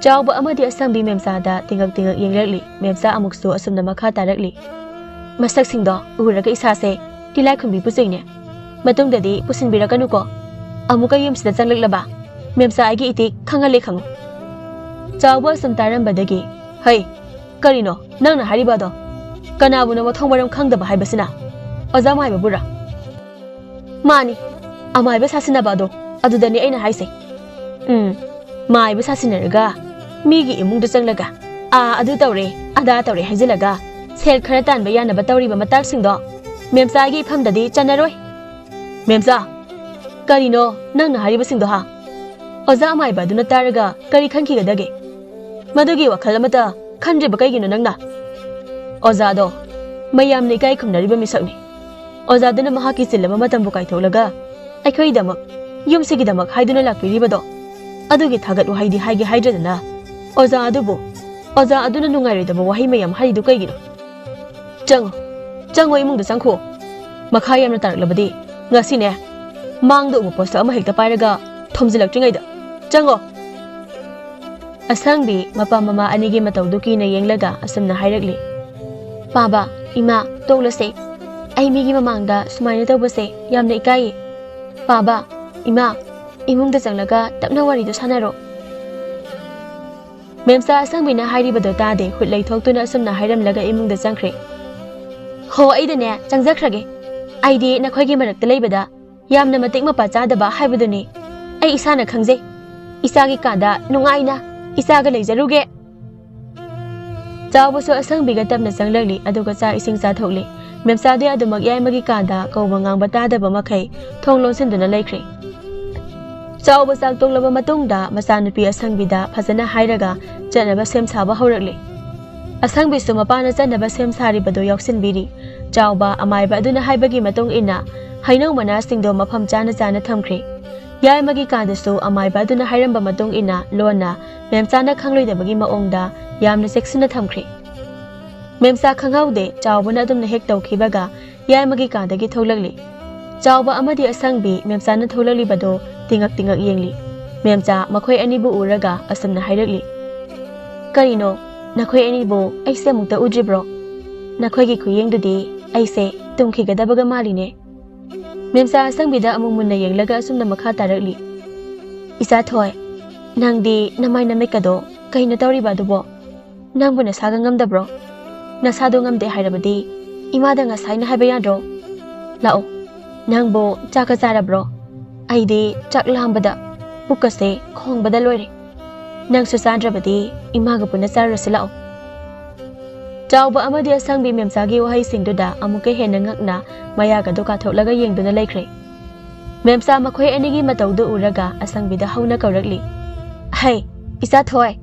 ꯆꯥꯎꯕ ꯑꯃꯗꯤ ꯑꯁꯪꯕꯤ ꯃꯦꯝꯆꯥꯗ ꯇꯤꯉꯛ ꯇꯤꯉꯛ ꯌꯦꯡꯂꯛꯂꯤ꯫ ꯃꯦꯝꯆꯥ ꯑꯃꯨꯛꯁꯨ ꯑꯁꯨꯝꯅ ꯃꯈꯥ ꯇꯥꯔꯛꯂꯤ, "ꯃꯁꯛꯁꯤꯡꯗꯣ ꯎꯔꯒ ꯏꯁꯥꯁꯦ ꯇꯤꯂꯥꯏꯈꯨꯝꯕꯤ ꯄꯨꯆꯩꯅꯦ꯫ ꯃꯇꯨꯡꯗꯗꯤ ꯄꯨꯁꯤꯟꯕꯤꯔꯛꯀꯅꯨꯀꯣ꯫ ꯑꯃꯨꯛꯀ ꯌꯨꯝꯁꯤꯗ ꯆꯪꯂꯛꯂꯕ ꯃꯦꯝꯆꯥ ꯑꯩꯒꯤ ꯏꯇꯤꯛ ꯈꯪꯍꯜꯂꯦ ꯈꯪꯉꯨ꯫" ꯆꯥꯎꯕ ꯑꯁꯨꯝ ꯇꯥꯔꯝꯕꯗꯒꯤ, "ꯍꯩ, ꯀꯔꯤꯅꯣ ꯅꯪꯅ ꯍꯥꯏꯔꯤꯕ ꯑꯗꯣ? ꯀꯅꯥꯕꯨꯅꯣ ꯃꯊꯣꯡ ꯃꯔꯝ ꯈꯪꯗꯕ ꯍꯥꯏꯕꯁꯤꯅ? ꯑꯣꯖꯥ ꯃꯥꯏꯕꯕꯨꯔꯥ?" "ꯃꯥꯅꯤ, ꯑꯃꯥꯏꯕ ꯁꯥꯁꯤꯟꯅꯕ ꯑꯗꯣ, ꯑꯗꯨꯗꯅꯤ ꯑꯩꯅ ꯍꯥꯏꯁꯦ꯫ ꯎꯝ, ꯃꯥꯏꯕ ꯁꯥꯁꯤꯟꯅꯔꯒ ꯃꯤꯒꯤ ꯏꯃꯨꯡꯗ ꯆꯪꯂꯒ ꯑꯥ ꯑꯗꯨ ꯇꯧꯔꯦ, ꯑꯗꯥ ꯇꯧꯔꯦ ꯍꯥꯏꯖꯤꯜꯂꯒ ꯁꯦꯜ ꯈꯔ ꯇꯥꯟꯕ ꯌꯥꯅꯕ ꯇꯧꯔꯤꯕ ꯃꯇꯥꯡꯁꯤꯡꯗꯣ ꯃꯦꯝꯆꯥꯒꯤ ꯏꯐꯝꯗꯗꯤ ꯆꯟꯅꯔꯣꯏ꯫" "ꯃꯦꯝꯆꯥ, ꯀꯔꯤꯅꯣ ꯅꯪꯅ ꯍꯥꯏꯔꯤꯕꯁꯤꯡꯗꯣ ꯍꯥ? ꯑꯣꯖꯥ ꯑꯃꯥꯏꯕ ꯑꯗꯨꯅ ꯇꯥꯔꯒ ꯀꯔꯤ ꯈꯟꯈꯤꯒꯗꯒꯦ? ꯃꯗꯨꯒꯤ ꯋꯥꯈꯜ ꯑꯃꯠꯇ ꯈꯟꯗ꯭ꯔꯤꯕ ꯀꯩꯒꯤꯅꯣ ꯅꯪꯅ?" "ꯑꯣꯖꯥꯗꯣ ꯃꯌꯥꯝꯅ ꯏꯀꯥꯏ ꯈꯨꯝꯅꯔꯤꯕ ꯃꯤꯁꯛꯅꯤ꯫ ꯑꯣꯖꯥꯗꯨꯅ ꯃꯍꯥꯛꯀꯤ ꯆꯤꯜꯂꯕ ꯃꯇꯝꯕꯨ ꯀꯥꯏꯊꯣꯛꯂꯒ ꯑꯩꯈꯣꯏꯒꯤꯗꯃꯛ, ꯌꯨꯝꯁꯤꯒꯤꯗꯃꯛ ꯍꯥꯏꯗꯨꯅ ꯂꯥꯛꯄꯤꯔꯤꯕꯗꯣ, ꯑꯗꯨꯒꯤ ꯊꯥꯒꯠ ꯋꯥꯍꯩꯗꯤ ꯍꯥꯏꯒꯦ ꯍꯥꯏꯗ꯭ꯔꯗꯅ ꯑꯣꯖꯥ ꯑꯗꯨꯕꯨ, ꯑꯣꯖꯥ ꯑꯗꯨꯅ ꯅꯨꯡꯉꯥꯏꯔꯣꯏꯗꯕ ꯋꯥꯍꯩ ꯃꯌꯥꯝ ꯍꯥꯏꯔꯤꯗꯨ ꯀꯩꯒꯤꯅꯣ? ꯆꯪꯉꯣ, ꯆꯪꯉꯣ, ꯏꯃꯨꯡꯗ ꯆꯪꯈꯣ꯫ ꯃꯈꯥ ꯌꯥꯝꯅ ꯇꯥꯔꯛꯂꯕꯗꯤ ꯉꯁꯤꯅꯦ, ꯃꯥꯡꯗ ꯎꯕ ꯄꯣꯠꯁꯛ ꯑꯃ ꯍꯦꯛꯇ ꯄꯥꯏꯔꯒ ꯊꯣꯝꯖꯤꯜꯂꯛꯇ꯭ꯔꯤꯉꯩꯗ ꯆꯪꯉꯣ꯫" ꯑꯁꯪꯕꯤ ꯃꯄꯥ ꯃꯃꯥ ꯑꯅꯤꯒꯤ ꯃꯇꯧꯗꯨ ꯀꯤꯅ ꯌꯦꯡꯂꯒ ꯑꯁꯨꯝꯅ ꯍꯥꯏꯔꯛꯂꯤ, ꯄꯥꯕ, ꯏꯃꯥ, ꯇꯣꯛꯂꯁꯦ꯫ ꯑꯩ ꯃꯤꯒꯤ ꯃꯃꯥꯡꯗ ꯁꯨꯃꯥꯏꯅ ꯇꯧꯕꯁꯦ ꯌꯥꯝꯅ ꯏꯀꯥꯏꯌꯦ꯫ ꯄꯥꯕ, ꯏꯃꯥ, ꯏꯃꯨꯡꯗ ꯆꯪꯂꯒ ꯇꯞꯅ ꯋꯥꯔꯤꯗꯨ ꯁꯥꯟꯅꯔꯣ꯫ ꯃꯦꯝꯆꯥ ꯑꯁꯪꯕꯤꯅ ꯍꯥꯏꯔꯤꯕꯗꯣ ꯇꯥꯗꯦ, ꯈꯨꯠ ꯂꯩꯊꯣꯛꯇꯨꯅ ꯑꯁꯨꯝꯅ ꯍꯥꯏꯔꯝꯂꯒ ꯏꯃꯨꯡꯗ ꯆꯪꯈ꯭ꯔꯦ꯫ ꯍꯣ, ꯑꯩꯗꯅꯦ ꯆꯪꯖꯈ꯭ꯔꯒꯦ꯫ ꯑꯩꯗꯤ ꯅꯈꯣꯏꯒꯤ ꯃꯔꯛꯇ ꯂꯩꯕꯗ ꯌꯥꯝꯅ ꯃꯇꯤꯛ ꯃꯄꯥ ꯆꯥꯗꯕ ꯍꯥꯏꯕꯗꯨꯅꯤ꯫ ꯑꯩ ꯏꯁꯥꯅ ꯈꯪꯖꯩ꯫ ꯏꯆꯥꯒꯤ ꯀꯥꯗ ꯅꯨꯡꯉꯥꯏꯅ ꯏꯆꯥꯒ ꯂꯩꯖꯔꯨꯒꯦ꯫ ꯆꯥꯎꯕꯁꯨ ꯑꯁꯪꯕꯤꯒ ꯇꯞꯅ ꯆꯪꯂꯛꯂꯤ, ꯑꯗꯨꯒ ꯆꯥꯛ ꯏꯁꯤꯡ ꯆꯥꯊꯣꯛꯂꯤ꯫ ꯃꯦꯝꯆꯥꯗꯤ ꯑꯗꯨꯃꯛ ꯌꯥꯏꯃꯒꯤ ꯀꯥꯗ ꯀꯧꯕ ꯉꯥꯡꯕ ꯇꯥꯗꯕ ꯃꯈꯩ ꯊꯣꯡ ꯂꯣꯟꯁꯤꯟꯗꯨꯅ ꯂꯩꯈ꯭ꯔꯦ꯫ ꯆꯥꯎꯕ ꯆꯥꯛ ꯇꯣꯛꯂꯕ ꯃꯇꯨꯡꯗ ꯃꯆꯥꯅꯨꯄꯤ ꯑꯁꯪꯕꯤꯗ ꯐꯖꯅ ꯍꯥꯏꯔꯒ ꯆꯠꯅꯕ ꯁꯦꯝ ꯁꯥꯕ ꯍꯧꯔꯛꯂꯤ꯫ ꯑꯁꯪꯕꯤꯁꯨ ꯃꯄꯥꯅ ꯆꯠꯅꯕ ꯁꯦꯝ ꯁꯥꯔꯤꯕꯗꯨ ꯌꯥꯎꯁꯤꯟꯕꯤꯔꯤ꯫ ꯆꯥꯎꯕ ꯑꯃꯥꯏꯕ ꯑꯗꯨꯅ ꯍꯥꯏꯕꯒꯤ ꯃꯇꯨꯡ ꯏꯟꯅ ꯍꯩꯅꯧ ꯃꯅꯥꯁꯤꯡꯗꯣ ꯃꯐꯝ ꯆꯥꯅ ꯆꯥꯅ ꯊꯝꯈ꯭ꯔꯦ꯫ ꯌꯥꯏꯃꯒꯤ ꯀꯥꯗꯁꯨ ꯑꯃꯥꯏꯕ ꯑꯗꯨꯅ ꯍꯥꯏꯔꯝꯕ ꯃꯇꯨꯡ ꯏꯟꯅ ꯂꯣꯟꯅ ꯃꯦꯝꯆꯥꯅ ꯈꯪꯂꯣꯏꯗꯕꯒꯤ ꯃꯑꯣꯡꯗ ꯌꯥꯝꯅ ꯆꯦꯛꯁꯤꯟꯅ ꯊꯝꯈ꯭ꯔꯦ꯫ ꯃꯦꯝꯆꯥ ꯈꯪꯍꯧꯗꯦ, ꯆꯥꯎꯕꯅ ꯑꯗꯨꯝꯅ ꯍꯦꯛ ꯇꯧꯈꯤꯕꯒ ꯌꯥꯏꯃꯒꯤ ꯀꯥꯗꯒꯤ ꯊꯣꯛꯂꯛꯂꯤ꯫ ꯆꯥꯎꯕ ꯑꯃꯗꯤ ꯑꯁꯪꯕꯤ ꯃꯦꯝꯆꯥꯅ ꯊꯣꯛꯂꯛꯂꯤꯕꯗꯣ ꯇꯤꯉꯛ ꯇꯤꯉꯛ ꯌꯦꯡꯂꯤ꯫ ꯃꯦꯝꯆꯥ ꯃꯈꯣꯏ ꯑꯅꯤꯕꯨ ꯎꯔꯒ ꯑꯁꯨꯝꯅ ꯍꯥꯏꯔꯛꯂꯤ, "ꯀꯔꯤꯅꯣ, ꯅꯈꯣꯏ ꯑꯅꯤꯕꯨ ꯑꯩꯁꯦ ꯑꯃꯨꯛꯇ ꯎꯗ꯭ꯔꯤꯕ꯭ꯔꯣ? ꯅꯈꯣꯏꯒꯤ ꯈꯨꯌꯦꯡꯗꯨꯗꯤ ꯑꯩꯁꯦ ꯇꯨꯝꯈꯤꯒꯗꯕꯒ ꯃꯥꯜꯂꯤꯅꯦ?" ꯃꯦꯝꯆꯥ ꯑꯁꯪꯕꯤꯗ ꯑꯃꯨꯛ ꯃꯨꯟꯅ ꯌꯦꯡꯂꯒ ꯑꯁꯨꯝꯅ ꯃꯈꯥ ꯇꯥꯔꯛꯂꯤ, "ꯏꯆꯥ ꯊꯣꯏ, ꯅꯪꯗꯤ ꯅꯃꯥꯏ ꯅꯃꯤꯠꯀꯗꯣ ꯀꯩꯅꯣ ꯇꯧꯔꯤꯕ ꯑꯗꯨꯕꯣ? ꯅꯪꯕꯨ ꯅꯁꯥꯒ ꯉꯝꯗꯕ꯭ꯔꯣ? ꯅꯁꯥꯗꯣ ꯉꯝꯗꯦ ꯍꯥꯏꯔꯕꯗꯤ ꯏꯃꯥꯗ ꯉꯁꯥꯏꯅ ꯍꯥꯏꯕ ꯌꯥꯗ꯭ꯔꯣ? ꯂꯥꯛꯑꯣ, ꯅꯪꯕꯨ ꯆꯥꯛꯀ ꯆꯥꯔꯕ꯭ꯔꯣ? ꯑꯩꯗꯤ ꯆꯥꯛ ꯂꯥꯝꯕꯗ ꯄꯨꯛꯀꯁꯦ ꯈꯣꯡꯕꯗ ꯂꯣꯏꯔꯦ꯫ ꯅꯪꯁꯨ ꯆꯥꯗ꯭ꯔꯕꯗꯤ ꯏꯃꯥꯒ ꯄꯨꯟꯅ ꯆꯥꯔꯨꯔꯁꯤ ꯂꯥꯛꯑꯣ꯫" ꯆꯥꯎꯕ ꯑꯃꯗꯤ ꯑꯁꯪꯕꯤ ꯃꯦꯝꯆꯥꯒꯤ ꯋꯥꯍꯩꯁꯤꯡꯗꯨꯗ ꯑꯃꯨꯛꯀ ꯍꯦꯟꯅ ꯉꯛꯅ ꯃꯌꯥꯒꯗꯣ ꯀꯥꯊꯣꯛꯂꯒ ꯌꯦꯡꯗꯨꯅ ꯂꯩꯈ꯭ꯔꯦ꯫ ꯃꯦꯝꯆꯥ ꯃꯈꯣꯏ ꯑꯅꯤꯒꯤ ꯃꯇꯧꯗꯨ ꯎꯔꯒ ꯑꯁꯪꯕꯤꯗ ꯍꯧꯅ ꯀꯧꯔꯛꯂꯤ, "ꯍꯩ, ꯏꯆꯥ ꯊꯣꯏ!"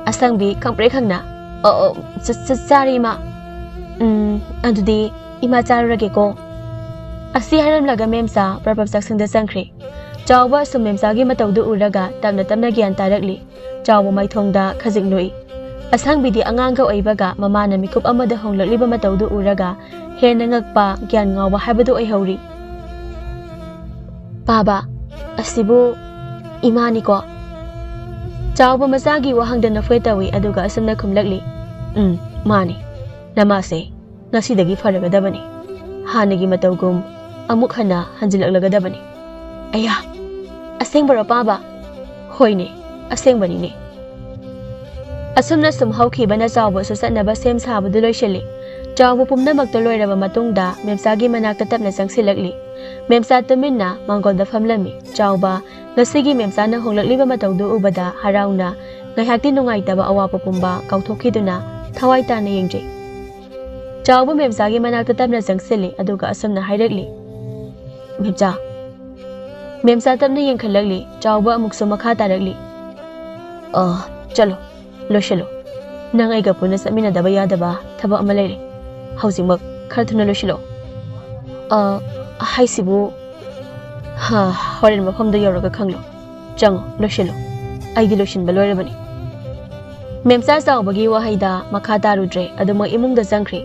ꯑꯁꯪꯕꯤ ꯈꯪꯄ꯭ꯔꯦꯛ ꯈꯪꯅ, "ꯑꯣ, ꯑꯣ, ꯆ-, ꯆ-, ꯆꯥꯔꯦ ꯏꯃꯥ꯫ ꯎꯝ, ꯑꯗꯨꯗꯤ ꯏꯃꯥ ꯆꯥꯔꯨꯔꯒꯦꯀꯣ꯫" ꯑꯁꯤ ꯍꯥꯏꯔꯝꯂꯒ ꯃꯦꯝꯆꯥ ꯄ꯭ꯔꯞ ꯄ꯭ꯔꯞ ꯆꯥꯛꯁꯪꯗ ꯆꯪꯈ꯭ꯔꯦ꯫ ꯆꯥꯎꯕ ꯑꯁꯨꯝ ꯃꯦꯝꯆꯥꯒꯤ ꯃꯇꯧꯗꯨ ꯎꯔꯒ ꯇꯞꯅ ꯇꯞꯅ ꯒ꯭ꯌꯥꯟ ꯇꯥꯔꯛꯂꯤ꯫ ꯆꯥꯎꯕ ꯃꯥꯏꯊꯣꯡꯗ ꯈꯖꯤꯛ ꯅꯣꯛꯏ꯫ ꯑꯁꯪꯕꯤꯗꯤ ꯑꯉꯥꯡꯒ ꯑꯣꯏꯕꯒ ꯃꯃꯥꯅ ꯃꯤꯀꯨꯞ ꯑꯃꯗ ꯍꯣꯡꯂꯛꯂꯤꯕ ꯃꯇꯧꯗꯨ ꯎꯔꯒ ꯍꯦꯟꯅ ꯉꯛꯄ, ꯒ꯭ꯌꯥꯟ ꯉꯥꯎꯕ ꯍꯥꯏꯕꯗꯨ ꯑꯣꯏꯍꯧꯔꯤ꯫ "ꯄꯥꯕ, ꯑꯁꯤꯕꯨ ꯏꯃꯥꯅꯤꯀꯣ?" ꯆꯥꯎꯕ ꯃꯆꯥꯒꯤ ꯋꯥꯍꯪꯗ ꯅꯣꯛꯐꯦꯠ ꯇꯧꯏ, ꯑꯗꯨꯒ ꯑꯁꯨꯝꯅ ꯈꯨꯝꯂꯛꯂꯤ, "ꯎꯝ, ꯃꯥꯅꯤ꯫ "ꯅꯃꯥꯁꯦ ꯉꯁꯤꯗꯒꯤ ꯐꯔꯒꯗꯕꯅꯤ꯫ ꯍꯥꯟꯅꯒꯤ ꯃꯇꯧꯒꯨꯝ ꯑꯃꯨꯛ ꯍꯟꯅ ꯍꯟꯖꯤꯜꯂꯛꯂꯒꯗꯕꯅꯤ꯫" "ꯑꯌꯥ, ꯑꯁꯦꯡꯕꯔꯣ ꯄꯥꯕ?" "ꯍꯣꯏꯅꯦ, ꯑꯁꯦꯡꯕꯅꯤꯅꯦ꯫" ꯑꯁꯨꯝꯅ ꯁꯨꯝ ꯍꯧꯈꯤꯕꯅ ꯆꯥꯎꯕꯁꯨ ꯆꯠꯅꯕ ꯁꯦꯝ ꯁꯥꯕꯗꯨ ꯂꯣꯏꯁꯤꯜꯂꯤ꯫ ꯆꯥꯎꯕ ꯄꯨꯝꯅꯃꯛꯇ ꯂꯣꯏꯔꯕ ꯃꯇꯨꯡꯗ ꯃꯦꯝꯆꯥꯒꯤ ꯃꯅꯥꯛꯇ ꯇꯞꯅ ꯆꯪꯁꯤꯜꯂꯛꯂꯤ꯫ ꯃꯦꯝꯆꯥ ꯇꯨꯃꯤꯟꯅ ꯃꯥꯡꯒꯣꯜꯗ ꯐꯝꯂꯝꯃꯤ꯫ ꯆꯥꯎꯕ ꯉꯁꯤꯒꯤ ꯃꯦꯝꯆꯥꯅ ꯍꯣꯡꯂꯛꯂꯤꯕ ꯃꯇꯧꯗꯨ ꯎꯕꯗ ꯍꯔꯥꯎꯅ ꯉꯥꯏꯍꯥꯛꯇꯤ ꯅꯨꯡꯉꯥꯏꯇꯕ ꯑꯋꯥꯕ ꯄꯨꯝꯕ ꯀꯥꯎꯊꯣꯛꯈꯤꯗꯨꯅ ꯊꯋꯥꯏ ꯇꯥꯅ ꯌꯦꯡꯖꯩ꯫ ꯆꯥꯎꯕ ꯃꯦꯝꯆꯥꯒꯤ ꯃꯅꯥꯛꯇ ꯇꯞꯅ ꯆꯪꯁꯤꯜꯂꯤ, ꯑꯗꯨꯒ ꯑꯁꯨꯝꯅ ꯍꯥꯏꯔꯛꯂꯤ, "ꯃꯦꯝꯆꯥ꯫" ꯃꯦꯝꯆꯥ ꯇꯞꯅ ꯌꯦꯡꯈꯠꯂꯛꯂꯤ꯫ ꯆꯥꯎꯕ ꯑꯃꯨꯛꯁꯨ ꯃꯈꯥ ꯇꯥꯔꯛꯂꯤ, "ꯑ, ꯆꯠꯂꯣ, ꯂꯣꯏꯁꯤꯜꯂꯣ꯫ ꯅꯪ ꯑꯩꯒ ꯄꯨꯟꯅ ꯆꯠꯃꯤꯟꯅꯗꯕ ꯌꯥꯗꯕ ꯊꯕꯛ ꯑꯃ ꯂꯩꯔꯦ꯫ ꯍꯧꯖꯤꯛꯃꯛ ꯈꯔ ꯊꯨꯅ ꯂꯣꯏꯁꯤꯜꯂꯣ꯫" "ꯑ, ꯍꯥꯏꯁꯤꯕꯨ?" "ꯍꯥ, ꯍꯣꯔꯦꯟ ꯃꯐꯝꯗ ꯌꯧꯔꯒ ꯈꯪꯂꯣ꯫ ꯆꯪꯉꯣ, ꯂꯣꯏꯁꯤꯜꯂꯣ꯫ ꯑꯩꯗꯤ ꯂꯣꯏꯁꯤꯟꯕ ꯂꯣꯏꯔꯕꯅꯤ꯫" ꯃꯦꯝꯆꯥ ꯆꯥꯎꯕꯒꯤ ꯋꯥꯍꯩꯗ ꯃꯈꯥ ꯇꯥꯔꯨꯗ꯭ꯔꯦ꯫ ꯑꯗꯨꯃꯛ ꯏꯃꯨꯡꯗ ꯆꯪꯈ꯭ꯔꯦ꯫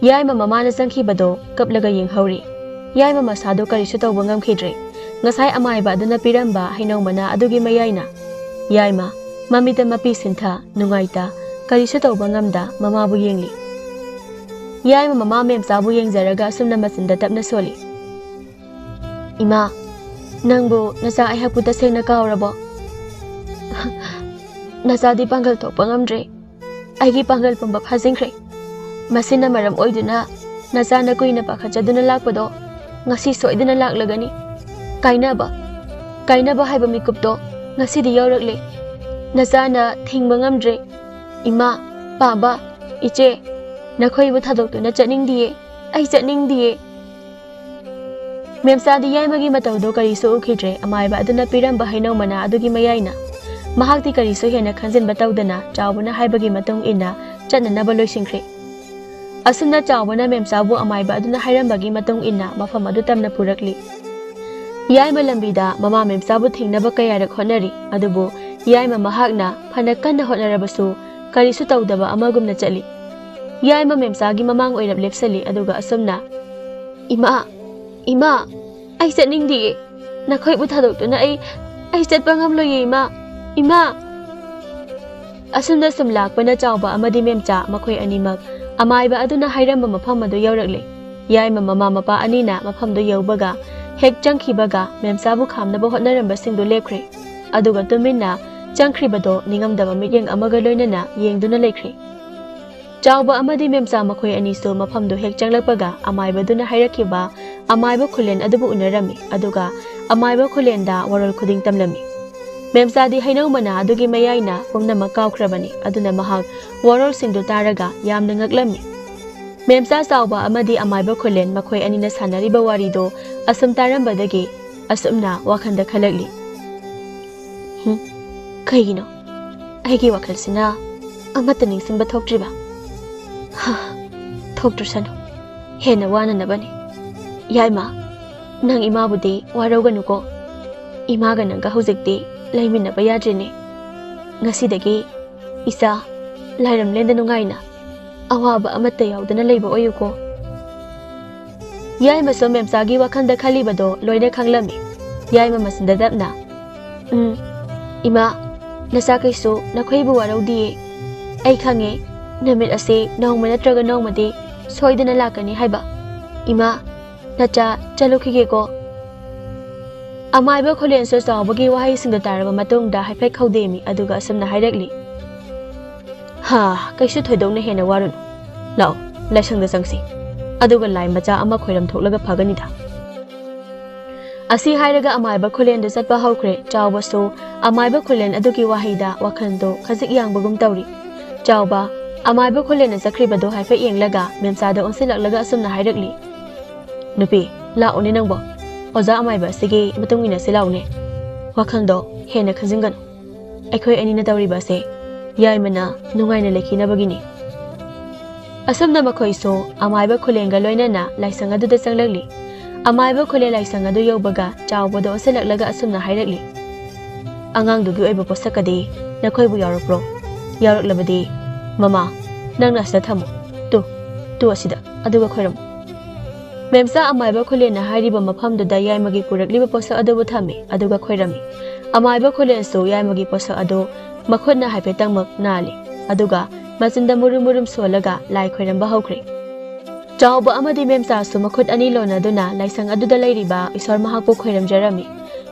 ꯌꯥꯏꯃ ꯃꯃꯥꯅ ꯆꯪꯈꯤꯕꯗꯣ ꯀꯞꯂꯒ ꯌꯦꯡꯍꯧꯔꯤ꯫ ꯌꯥꯏꯃ ꯃꯁꯥꯗꯣ ꯀꯔꯤꯁꯨ ꯇꯧꯕ ꯉꯝꯈꯤꯗ꯭ꯔꯦ꯫ ꯉꯁꯥꯏ ꯑꯃꯥꯏꯕ ꯑꯗꯨꯅ ꯄꯤꯔꯝꯕ ꯍꯩꯅꯧ ꯃꯅꯥ ꯑꯗꯨꯒꯤ ꯃꯌꯥꯏꯅ ꯌꯥꯏꯃ ꯃꯃꯤꯠꯇ ꯃꯄꯤ ꯁꯤꯟꯊ, ꯅꯨꯡꯉꯥꯏꯇ, ꯀꯔꯤꯁꯨ ꯇꯧꯕ ꯉꯝꯗ ꯃꯃꯥꯕꯨ ꯌꯦꯡꯂꯤ꯫ ꯌꯥꯏꯃ ꯃꯃꯥ ꯃꯦꯝꯆꯥꯕꯨ ꯌꯦꯡꯖꯔꯒ ꯑꯁꯨꯝꯅ ꯃꯆꯤꯟꯗ ꯇꯞꯅ ꯁꯣꯜꯂꯤ, "ꯏꯃꯥ, ꯅꯪꯕꯨ ꯅꯆꯥ ꯑꯩꯍꯥꯛꯄꯨ ꯇꯁꯦꯡꯅ ꯀꯥꯎꯔꯕꯣ?" "ꯅꯆꯥꯗꯤ ꯄꯥꯡꯒꯜ ꯊꯣꯛꯄ ꯉꯝꯗ꯭ꯔꯦ꯫ ꯑꯩꯒꯤ ꯄꯥꯡꯒꯜ ꯄꯨꯝꯕ ꯐꯥꯖꯤꯟꯈ꯭ꯔꯦ꯫ ꯃꯁꯤꯅ ꯃꯔꯝ ꯑꯣꯏꯗꯨꯅ ꯅꯆꯥꯅ ꯀꯨꯏꯅ ꯄꯥꯈꯠꯆꯗꯨꯅ ꯂꯥꯛꯄꯗꯣ ꯉꯁꯤ ꯁꯣꯏꯗꯅ ꯂꯥꯛꯂꯒꯅꯤ꯫ ꯀꯥꯏꯅꯕ, ꯀꯥꯏꯅꯕ ꯍꯥꯏꯕ ꯃꯤꯀꯨꯞꯇꯣ ꯉꯁꯤꯗꯤ ꯌꯧꯔꯛꯂꯦ꯫ ꯅꯆꯥꯅ ꯊꯤꯡꯕ ꯉꯝꯗ꯭ꯔꯦ꯫ ꯏꯃꯥ, ꯄꯥꯕ, ꯏꯆꯦ, ꯅꯈꯣꯏꯕꯨ ꯊꯥꯗꯣꯛꯇꯨꯅ ꯆꯠꯅꯤꯡꯗꯤꯌꯦ꯫ ꯑꯩ ꯆꯠꯅꯤꯡꯗꯤꯌꯦ꯫" ꯃꯦꯝꯆꯥꯗꯤ ꯌꯥꯏꯃꯒꯤ ꯃꯇꯧꯗꯣ ꯀꯔꯤꯁꯨ ꯎꯈꯤꯗ꯭ꯔꯦ꯫ ꯑꯃꯥꯏꯕ ꯑꯗꯨꯅ ꯄꯤꯔꯝꯕ ꯍꯩꯅꯧ ꯃꯅꯥ ꯑꯗꯨꯒꯤ ꯃꯌꯥꯏꯅ ꯃꯍꯥꯛꯇꯤ ꯀꯔꯤꯁꯨ ꯍꯦꯟꯅ ꯈꯟꯖꯤꯟꯕ ꯇꯧꯗꯅ ꯆꯥꯎꯕꯅ ꯍꯥꯏꯕꯒꯤ ꯃꯇꯨꯡ ꯏꯟꯅ ꯆꯠꯅꯅꯕ ꯂꯣꯏꯁꯤꯟꯈ꯭ꯔꯦ꯫ ꯑꯁꯨꯝꯅ ꯆꯥꯎꯕꯅ ꯃꯦꯝꯆꯥꯕꯨ ꯑꯃꯥꯏꯕ ꯑꯗꯨꯅ ꯍꯥꯏꯔꯝꯕꯒꯤ ꯃꯇꯨꯡ ꯏꯟꯅ ꯃꯐꯝ ꯑꯗꯨ ꯇꯝꯅ ꯄꯨꯔꯛꯂꯤ꯫ ꯌꯥꯏꯃ ꯂꯝꯕꯤꯗ ꯃꯃꯥ ꯃꯦꯝꯆꯥꯕꯨ ꯊꯤꯡꯅꯕ ꯀꯌꯥꯔꯛ ꯍꯣꯠꯅꯔꯤ, ꯑꯗꯨꯕꯨ ꯌꯥꯏꯃ ꯃꯍꯥꯛꯅ ꯐꯅ ꯀꯟꯅ ꯍꯣꯠꯅꯔꯕꯁꯨ ꯀꯔꯤꯁꯨ ꯇꯧꯗꯕ ꯑꯃꯒꯨꯝꯅ ꯆꯠꯂꯤ꯫ ꯌꯥꯏꯃ ꯃꯦꯝꯆꯥꯒꯤ ꯃꯃꯥꯡ ꯑꯣꯏꯔꯞ ꯂꯦꯞꯁꯤꯜꯂꯤ, ꯑꯗꯨꯒ ꯑꯁꯨꯝꯅ, "ꯏꯃꯥ, ꯏꯃꯥ, ꯑꯩ ꯆꯠꯅꯤꯡꯗꯤꯌꯦ꯫ ꯅꯈꯣꯏꯕꯨ ꯊꯥꯗꯣꯛꯇꯨꯅ ꯑꯩ, ꯑꯩ ꯆꯠꯄ ꯉꯝꯂꯣꯏꯌꯦ, ꯏꯃꯥ, ꯏꯃꯥ꯫" ꯑꯁꯨꯝꯅ ꯁꯨꯝ ꯂꯥꯛꯄꯅ ꯆꯥꯎꯕ ꯑꯃꯗꯤ ꯃꯦꯝꯆꯥ ꯃꯈꯣꯏ ꯑꯅꯤꯃꯛ ꯑꯃꯥꯏꯕ ꯑꯗꯨꯅ ꯍꯥꯏꯔꯝꯕ ꯃꯐꯝ ꯑꯗꯨ ꯌꯧꯔꯛꯂꯦ꯫ ꯌꯥꯏꯃ ꯃꯃꯥ ꯃꯄꯥ ꯑꯅꯤꯅ ꯃꯐꯝꯗꯨ ꯌꯧꯕꯒ ꯍꯦꯛ ꯆꯪꯈꯤꯕꯒ ꯃꯦꯝꯆꯥꯕꯨ ꯈꯥꯝꯅꯕ ꯍꯣꯠꯅꯔꯝꯕꯁꯤꯡꯗꯨ ꯂꯦꯞꯈ꯭ꯔꯦ꯫ ꯑꯗꯨꯒ ꯇꯨꯃꯤꯟꯅ ꯆꯪꯈ꯭ꯔꯤꯕꯗꯣ ꯅꯤꯡꯉꯝꯗꯕ ꯃꯤꯠꯌꯦꯡ ꯑꯃꯒ ꯂꯣꯏꯅꯅ ꯌꯦꯡꯗꯨꯅ ꯂꯩꯈ꯭ꯔꯦ꯫ ꯆꯥꯎꯕ ꯑꯃꯗꯤ ꯃꯦꯝꯆꯥ ꯃꯈꯣꯏ ꯑꯅꯤꯁꯨ ꯃꯐꯝꯗꯨ ꯍꯦꯛ ꯆꯪꯂꯛꯄꯒ ꯑꯃꯥꯏꯕꯗꯨꯅ ꯍꯥꯏꯔꯛꯈꯤꯕ ꯑꯃꯥꯏꯕ ꯈꯨꯂꯦꯟ ꯑꯗꯨꯕꯨ ꯎꯅꯔꯝꯃꯤ꯫ ꯑꯗꯨꯒ ꯑꯃꯥꯏꯕ ꯈꯨꯂꯦꯟꯗ ꯋꯥꯔꯣꯜ ꯈꯨꯗꯤꯡ ꯇꯝꯂꯝꯃꯤ꯫ ꯃꯦꯝꯆꯥꯗꯤ ꯍꯩꯅꯧ ꯃꯅꯥ ꯑꯗꯨꯒꯤ ꯃꯌꯥꯏꯅ ꯄꯨꯝꯅꯃꯛ ꯀꯥꯎꯈ꯭ꯔꯕꯅꯤ꯫ ꯑꯗꯨꯅ ꯃꯍꯥꯛ ꯋꯥꯔꯣꯜꯁꯤꯡꯗꯨ ꯇꯥꯔꯒ ꯌꯥꯝꯅ ꯉꯛꯂꯝꯃꯤ꯫ ꯃꯦꯝꯆꯥ ꯆꯥꯎꯕ ꯑꯃꯗꯤ ꯑꯃꯥꯏꯕ ꯈꯨꯂꯦꯟ ꯃꯈꯣꯏ ꯑꯅꯤꯅ ꯁꯥꯟꯅꯔꯤꯕ ꯋꯥꯔꯤꯗꯣ ꯑꯁꯨꯝ ꯇꯥꯔꯝꯕꯗꯒꯤ ꯑꯁꯨꯝꯅ ꯋꯥꯈꯜꯗ ꯈꯜꯂꯛꯂꯤ꯫ "ꯍꯨꯝ, ꯀꯩꯒꯤꯅꯣ ꯑꯩꯒꯤ ꯋꯥꯈꯜꯁꯤꯅ ꯑꯃꯠꯇ ꯅꯤꯡꯁꯤꯡꯕ ꯊꯣꯛꯇ꯭ꯔꯤꯕ? ꯍꯥ, ꯊꯣꯛꯇ꯭ꯔꯁꯅꯨ, ꯍꯦꯟꯅ ꯋꯥꯅꯅꯕꯅꯤ꯫ ꯌꯥꯏꯃ, ꯅꯪ ꯏꯃꯥꯕꯨꯗꯤ ꯋꯥꯔꯧꯒꯅꯨꯀꯣ꯫ ꯏꯃꯥꯒ ꯅꯪꯒ ꯍꯧꯖꯤꯛꯇꯤ ꯂꯩꯃꯤꯟꯅꯕ ꯌꯥꯗ꯭ꯔꯤꯅꯦ꯫ ꯉꯁꯤꯗꯒꯤ ꯏꯆꯥ ꯂꯥꯏꯔꯝꯂꯦꯟꯗ ꯅꯨꯡꯉꯥꯏꯅ ꯑꯋꯥꯕ ꯑꯃꯠꯇ ꯌꯥꯎꯗꯅ ꯂꯩꯕ ꯑꯣꯏꯌꯨꯀꯣ"꯫ ꯌꯥꯏꯃꯁꯨ ꯃꯦꯝꯆꯥꯒꯤ ꯋꯥꯈꯜꯗ ꯈꯜꯂꯤꯕꯗꯣ ꯂꯣꯏꯅ ꯈꯪꯂꯝꯃꯤ꯫ ꯌꯥꯏꯃ ꯃꯆꯤꯟꯗ ꯇꯞꯅ, "ꯎꯝ, ꯏꯃꯥ, ꯅꯆꯥꯈꯩꯁꯨ ꯅꯈꯣꯏꯕꯨ ꯋꯥꯔꯧꯗꯤꯌꯦ꯫ ꯑꯩ ꯈꯪꯉꯦ, ꯅꯨꯃꯤꯠ ꯑꯁꯤ ꯅꯣꯡꯃ ꯅꯠꯇ꯭ꯔꯒ ꯅꯣꯡꯃꯗꯤ ꯁꯣꯏꯗꯅ ꯂꯥꯛꯀꯅꯤ ꯍꯥꯏꯕ꯫ ꯏꯃꯥ, ꯅꯆꯥ ꯆꯠꯂꯨꯈꯤꯒꯦꯀꯣ"꯫ ꯑꯃꯥꯏꯕ ꯈꯨꯂꯦꯟꯁꯨ ꯆꯥꯎꯕꯒꯤ ꯋꯥꯍꯩꯁꯤꯡꯗꯨ ꯇꯥꯔꯕ ꯃꯇꯨꯡꯗ ꯍꯥꯏꯐꯦꯠ ꯈꯧꯗꯦꯝꯃꯤ, ꯑꯗꯨꯒ ꯑꯁꯨꯝꯅ ꯍꯥꯏꯔꯛꯂꯤ꯫ "ꯍꯥ, ꯀꯩꯁꯨ ꯊꯣꯏꯗꯣꯛꯅ ꯍꯦꯟꯅ ꯋꯥꯔꯨꯅꯨ꯫ ꯂꯥꯛꯑꯣ, ꯂꯥꯏꯁꯪꯗ ꯆꯪꯁꯤ꯫ ꯑꯗꯨꯒ ꯂꯥꯏ ꯃꯆꯥ ꯑꯃ ꯈꯣꯏꯔꯝ ꯊꯣꯛꯂꯒ ꯐꯒꯅꯤꯗ"꯫ ꯑꯁꯤ ꯍꯥꯏꯔꯒ ꯑꯃꯥꯏꯕ ꯈꯨꯂꯦꯟꯗꯨ ꯆꯠꯄ ꯍꯧꯈ꯭ꯔꯦ꯫ ꯆꯥꯎꯕꯁꯨ ꯑꯃꯥꯏꯕ ꯈꯨꯂꯦꯟ ꯑꯗꯨꯒꯤ ꯋꯥꯍꯩꯗ ꯋꯥꯈꯜꯗꯨ ꯈꯖꯤꯛ ꯌꯥꯡꯕꯒꯨꯝ ꯇꯧꯔꯤ꯫ ꯆꯥꯎꯕ, ꯑꯃꯥꯏꯕ ꯈꯨꯂꯦꯟꯅ ꯆꯠꯈ꯭ꯔꯤꯕꯗꯨ ꯍꯥꯏꯐꯦꯠ ꯌꯦꯡꯂꯒ ꯃꯦꯝꯆꯥꯗ ꯑꯣꯟꯁꯤꯜꯂꯛꯂꯒ ꯑꯁꯨꯝꯅ ꯍꯥꯏꯔꯛꯂꯤ꯫ "ꯅꯨꯄꯤ, ꯂꯥꯛꯑꯣꯅꯦ ꯅꯪꯕꯣ꯫ ꯑꯣꯖꯥ ꯑꯃꯥꯏꯕ ꯑꯁꯤꯒꯤ ꯃꯇꯨꯡ ꯏꯟꯅꯁꯤ ꯂꯥꯛꯑꯣꯅꯦ꯫ ꯋꯥꯈꯜꯗꯣ ꯍꯦꯟꯅ ꯈꯟꯖꯤꯟꯒꯅꯨ꯫ ꯑꯩꯈꯣꯏ ꯑꯅꯤꯅ ꯇꯧꯔꯤꯕ ꯑꯁꯦ ꯌꯥꯏꯃꯅ ꯅꯨꯡꯉꯥꯏꯅ ꯂꯩꯈꯤꯅꯕꯒꯤꯅꯤ"꯫ ꯑꯁꯨꯝꯅ ꯃꯈꯣꯏꯁꯨ ꯑꯃꯥꯏꯕ ꯈꯨꯂꯦꯟꯒ ꯂꯣꯏꯅꯅ ꯂꯥꯏꯁꯪ ꯑꯗꯨꯗ ꯆꯪꯂꯛꯂꯤ꯫ ꯑꯃꯥꯏꯕ ꯈꯨꯂꯦꯟ ꯂꯥꯏꯁꯪ ꯑꯗꯨ ꯌꯧꯕꯒ ꯆꯥꯎꯕꯗ ꯑꯣꯟꯁꯤꯜꯂꯛꯂꯒ ꯑꯁꯨꯝꯅ ꯍꯥꯏꯔꯛꯂꯤ꯫ "ꯑꯉꯥꯡꯗꯨꯒꯤ ꯑꯣꯏꯕ ꯄꯣꯠꯁꯛꯀꯗꯤ ꯅꯈꯣꯏꯕꯨ ꯌꯥꯎꯔꯛꯄ꯭ꯔꯣ? ꯌꯥꯎꯔꯛꯂꯕꯗꯤ, ꯃꯃꯥ, ꯅꯪꯅ ꯑꯁꯤꯗ ꯊꯝꯃꯨ꯫ ꯇꯨ, ꯇꯨ ꯑꯁꯤꯗ, ꯑꯗꯨꯒ ꯈꯣꯏꯔꯝꯃꯨ"꯫ ꯃꯦꯝꯆꯥ ꯑꯃꯥꯏꯕ ꯈꯨꯂꯦꯟꯅ ꯍꯥꯏꯔꯤꯕ ꯃꯐꯝꯗꯨꯗ ꯌꯥꯏꯃꯒꯤ ꯄꯨꯔꯛꯂꯤꯕ ꯄꯣꯠꯁꯛ ꯑꯗꯨꯕꯨ ꯊꯝꯃꯤ, ꯑꯗꯨꯒ ꯈꯣꯏꯔꯝꯃꯤ꯫ ꯑꯃꯥꯏꯕ ꯈꯨꯂꯦꯟꯁꯨ ꯌꯥꯏꯃꯒꯤ ꯄꯣꯠꯁꯛ ꯑꯗꯨ ꯃꯈꯨꯠꯅ ꯍꯥꯏꯐꯦꯠꯇꯪꯃꯛ ꯅꯥꯜꯂꯤ, ꯑꯗꯨꯒ ꯃꯆꯤꯟꯗ ꯃꯨꯔꯨꯝ ꯃꯨꯔꯨꯝ ꯁꯣꯜꯂꯒ ꯂꯥꯏ ꯈꯣꯏꯔꯝꯕ ꯍꯧꯈ꯭ꯔꯦ꯫ ꯆꯥꯎꯕ ꯑꯃꯗꯤ ꯃꯦꯝꯆꯥꯁꯨ ꯃꯈꯨꯠ ꯑꯅꯤ ꯂꯣꯟꯅꯗꯨꯅ ꯂꯥꯏꯁꯪ ꯑꯗꯨꯗ ꯂꯩꯔꯤꯕ ꯏꯁꯣꯔ ꯃꯍꯥꯛꯄꯨ ꯈꯣꯏꯔꯝꯖꯔꯝꯃꯤ꯫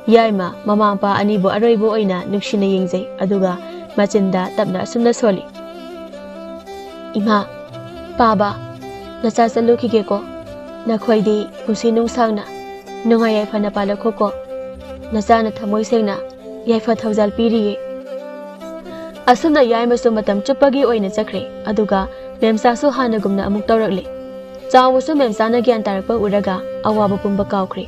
ꯌꯥꯏꯃ, ꯃꯃꯥ ꯃꯄꯥ ꯑꯅꯤꯕꯨ ꯑꯔꯣꯏꯕ ꯑꯣꯏꯅ ꯅꯨꯡꯁꯤꯅ ꯌꯦꯡꯖꯩ, ꯑꯗꯨꯒ ꯃꯆꯤꯟꯗ ꯇꯞꯅ ꯑꯁꯨꯝꯅ ꯁꯣꯜꯂꯤ, "ꯏꯃꯥ, ꯄꯥꯕ, ꯅꯆꯥ ꯆꯠꯂꯨꯈꯤꯒꯦꯀꯣ꯫ ꯅꯈꯣꯏꯗꯤ ꯄꯨꯟꯁꯤ ꯅꯨꯡꯁꯥꯡꯅ ꯅꯨꯡꯉꯥꯏ ꯌꯥꯏꯐꯅ ꯄꯥꯜꯂꯛꯈꯣꯀꯣ꯫ ꯅꯆꯥꯅ ꯊꯃꯣꯏ ꯁꯦꯡꯅ ꯌꯥꯏꯐ ꯊꯧꯖꯥꯜ ꯄꯤꯔꯤꯌꯦ"꯫ ꯑꯁꯨꯝꯅ ꯌꯥꯏꯃꯁꯨ ꯃꯇꯝ ꯆꯨꯞꯄꯒꯤ ꯑꯣꯏꯅ ꯆꯠꯈ꯭ꯔꯦ, ꯑꯗꯨꯒ ꯃꯦꯝꯆꯥꯁꯨ ꯍꯥꯟꯅꯒꯨꯝꯅ ꯑꯃꯨꯛ ꯇꯧꯔꯛꯂꯦ꯫ ꯆꯥꯎꯕꯁꯨ ꯃꯦꯝꯆꯥꯅ ꯒ꯭ꯌꯥꯟ ꯇꯥꯔꯛꯄ ꯎꯔꯒ ꯑꯋꯥꯕ ꯄꯨꯝꯕ ꯀꯥꯎꯈ꯭ꯔꯦ꯫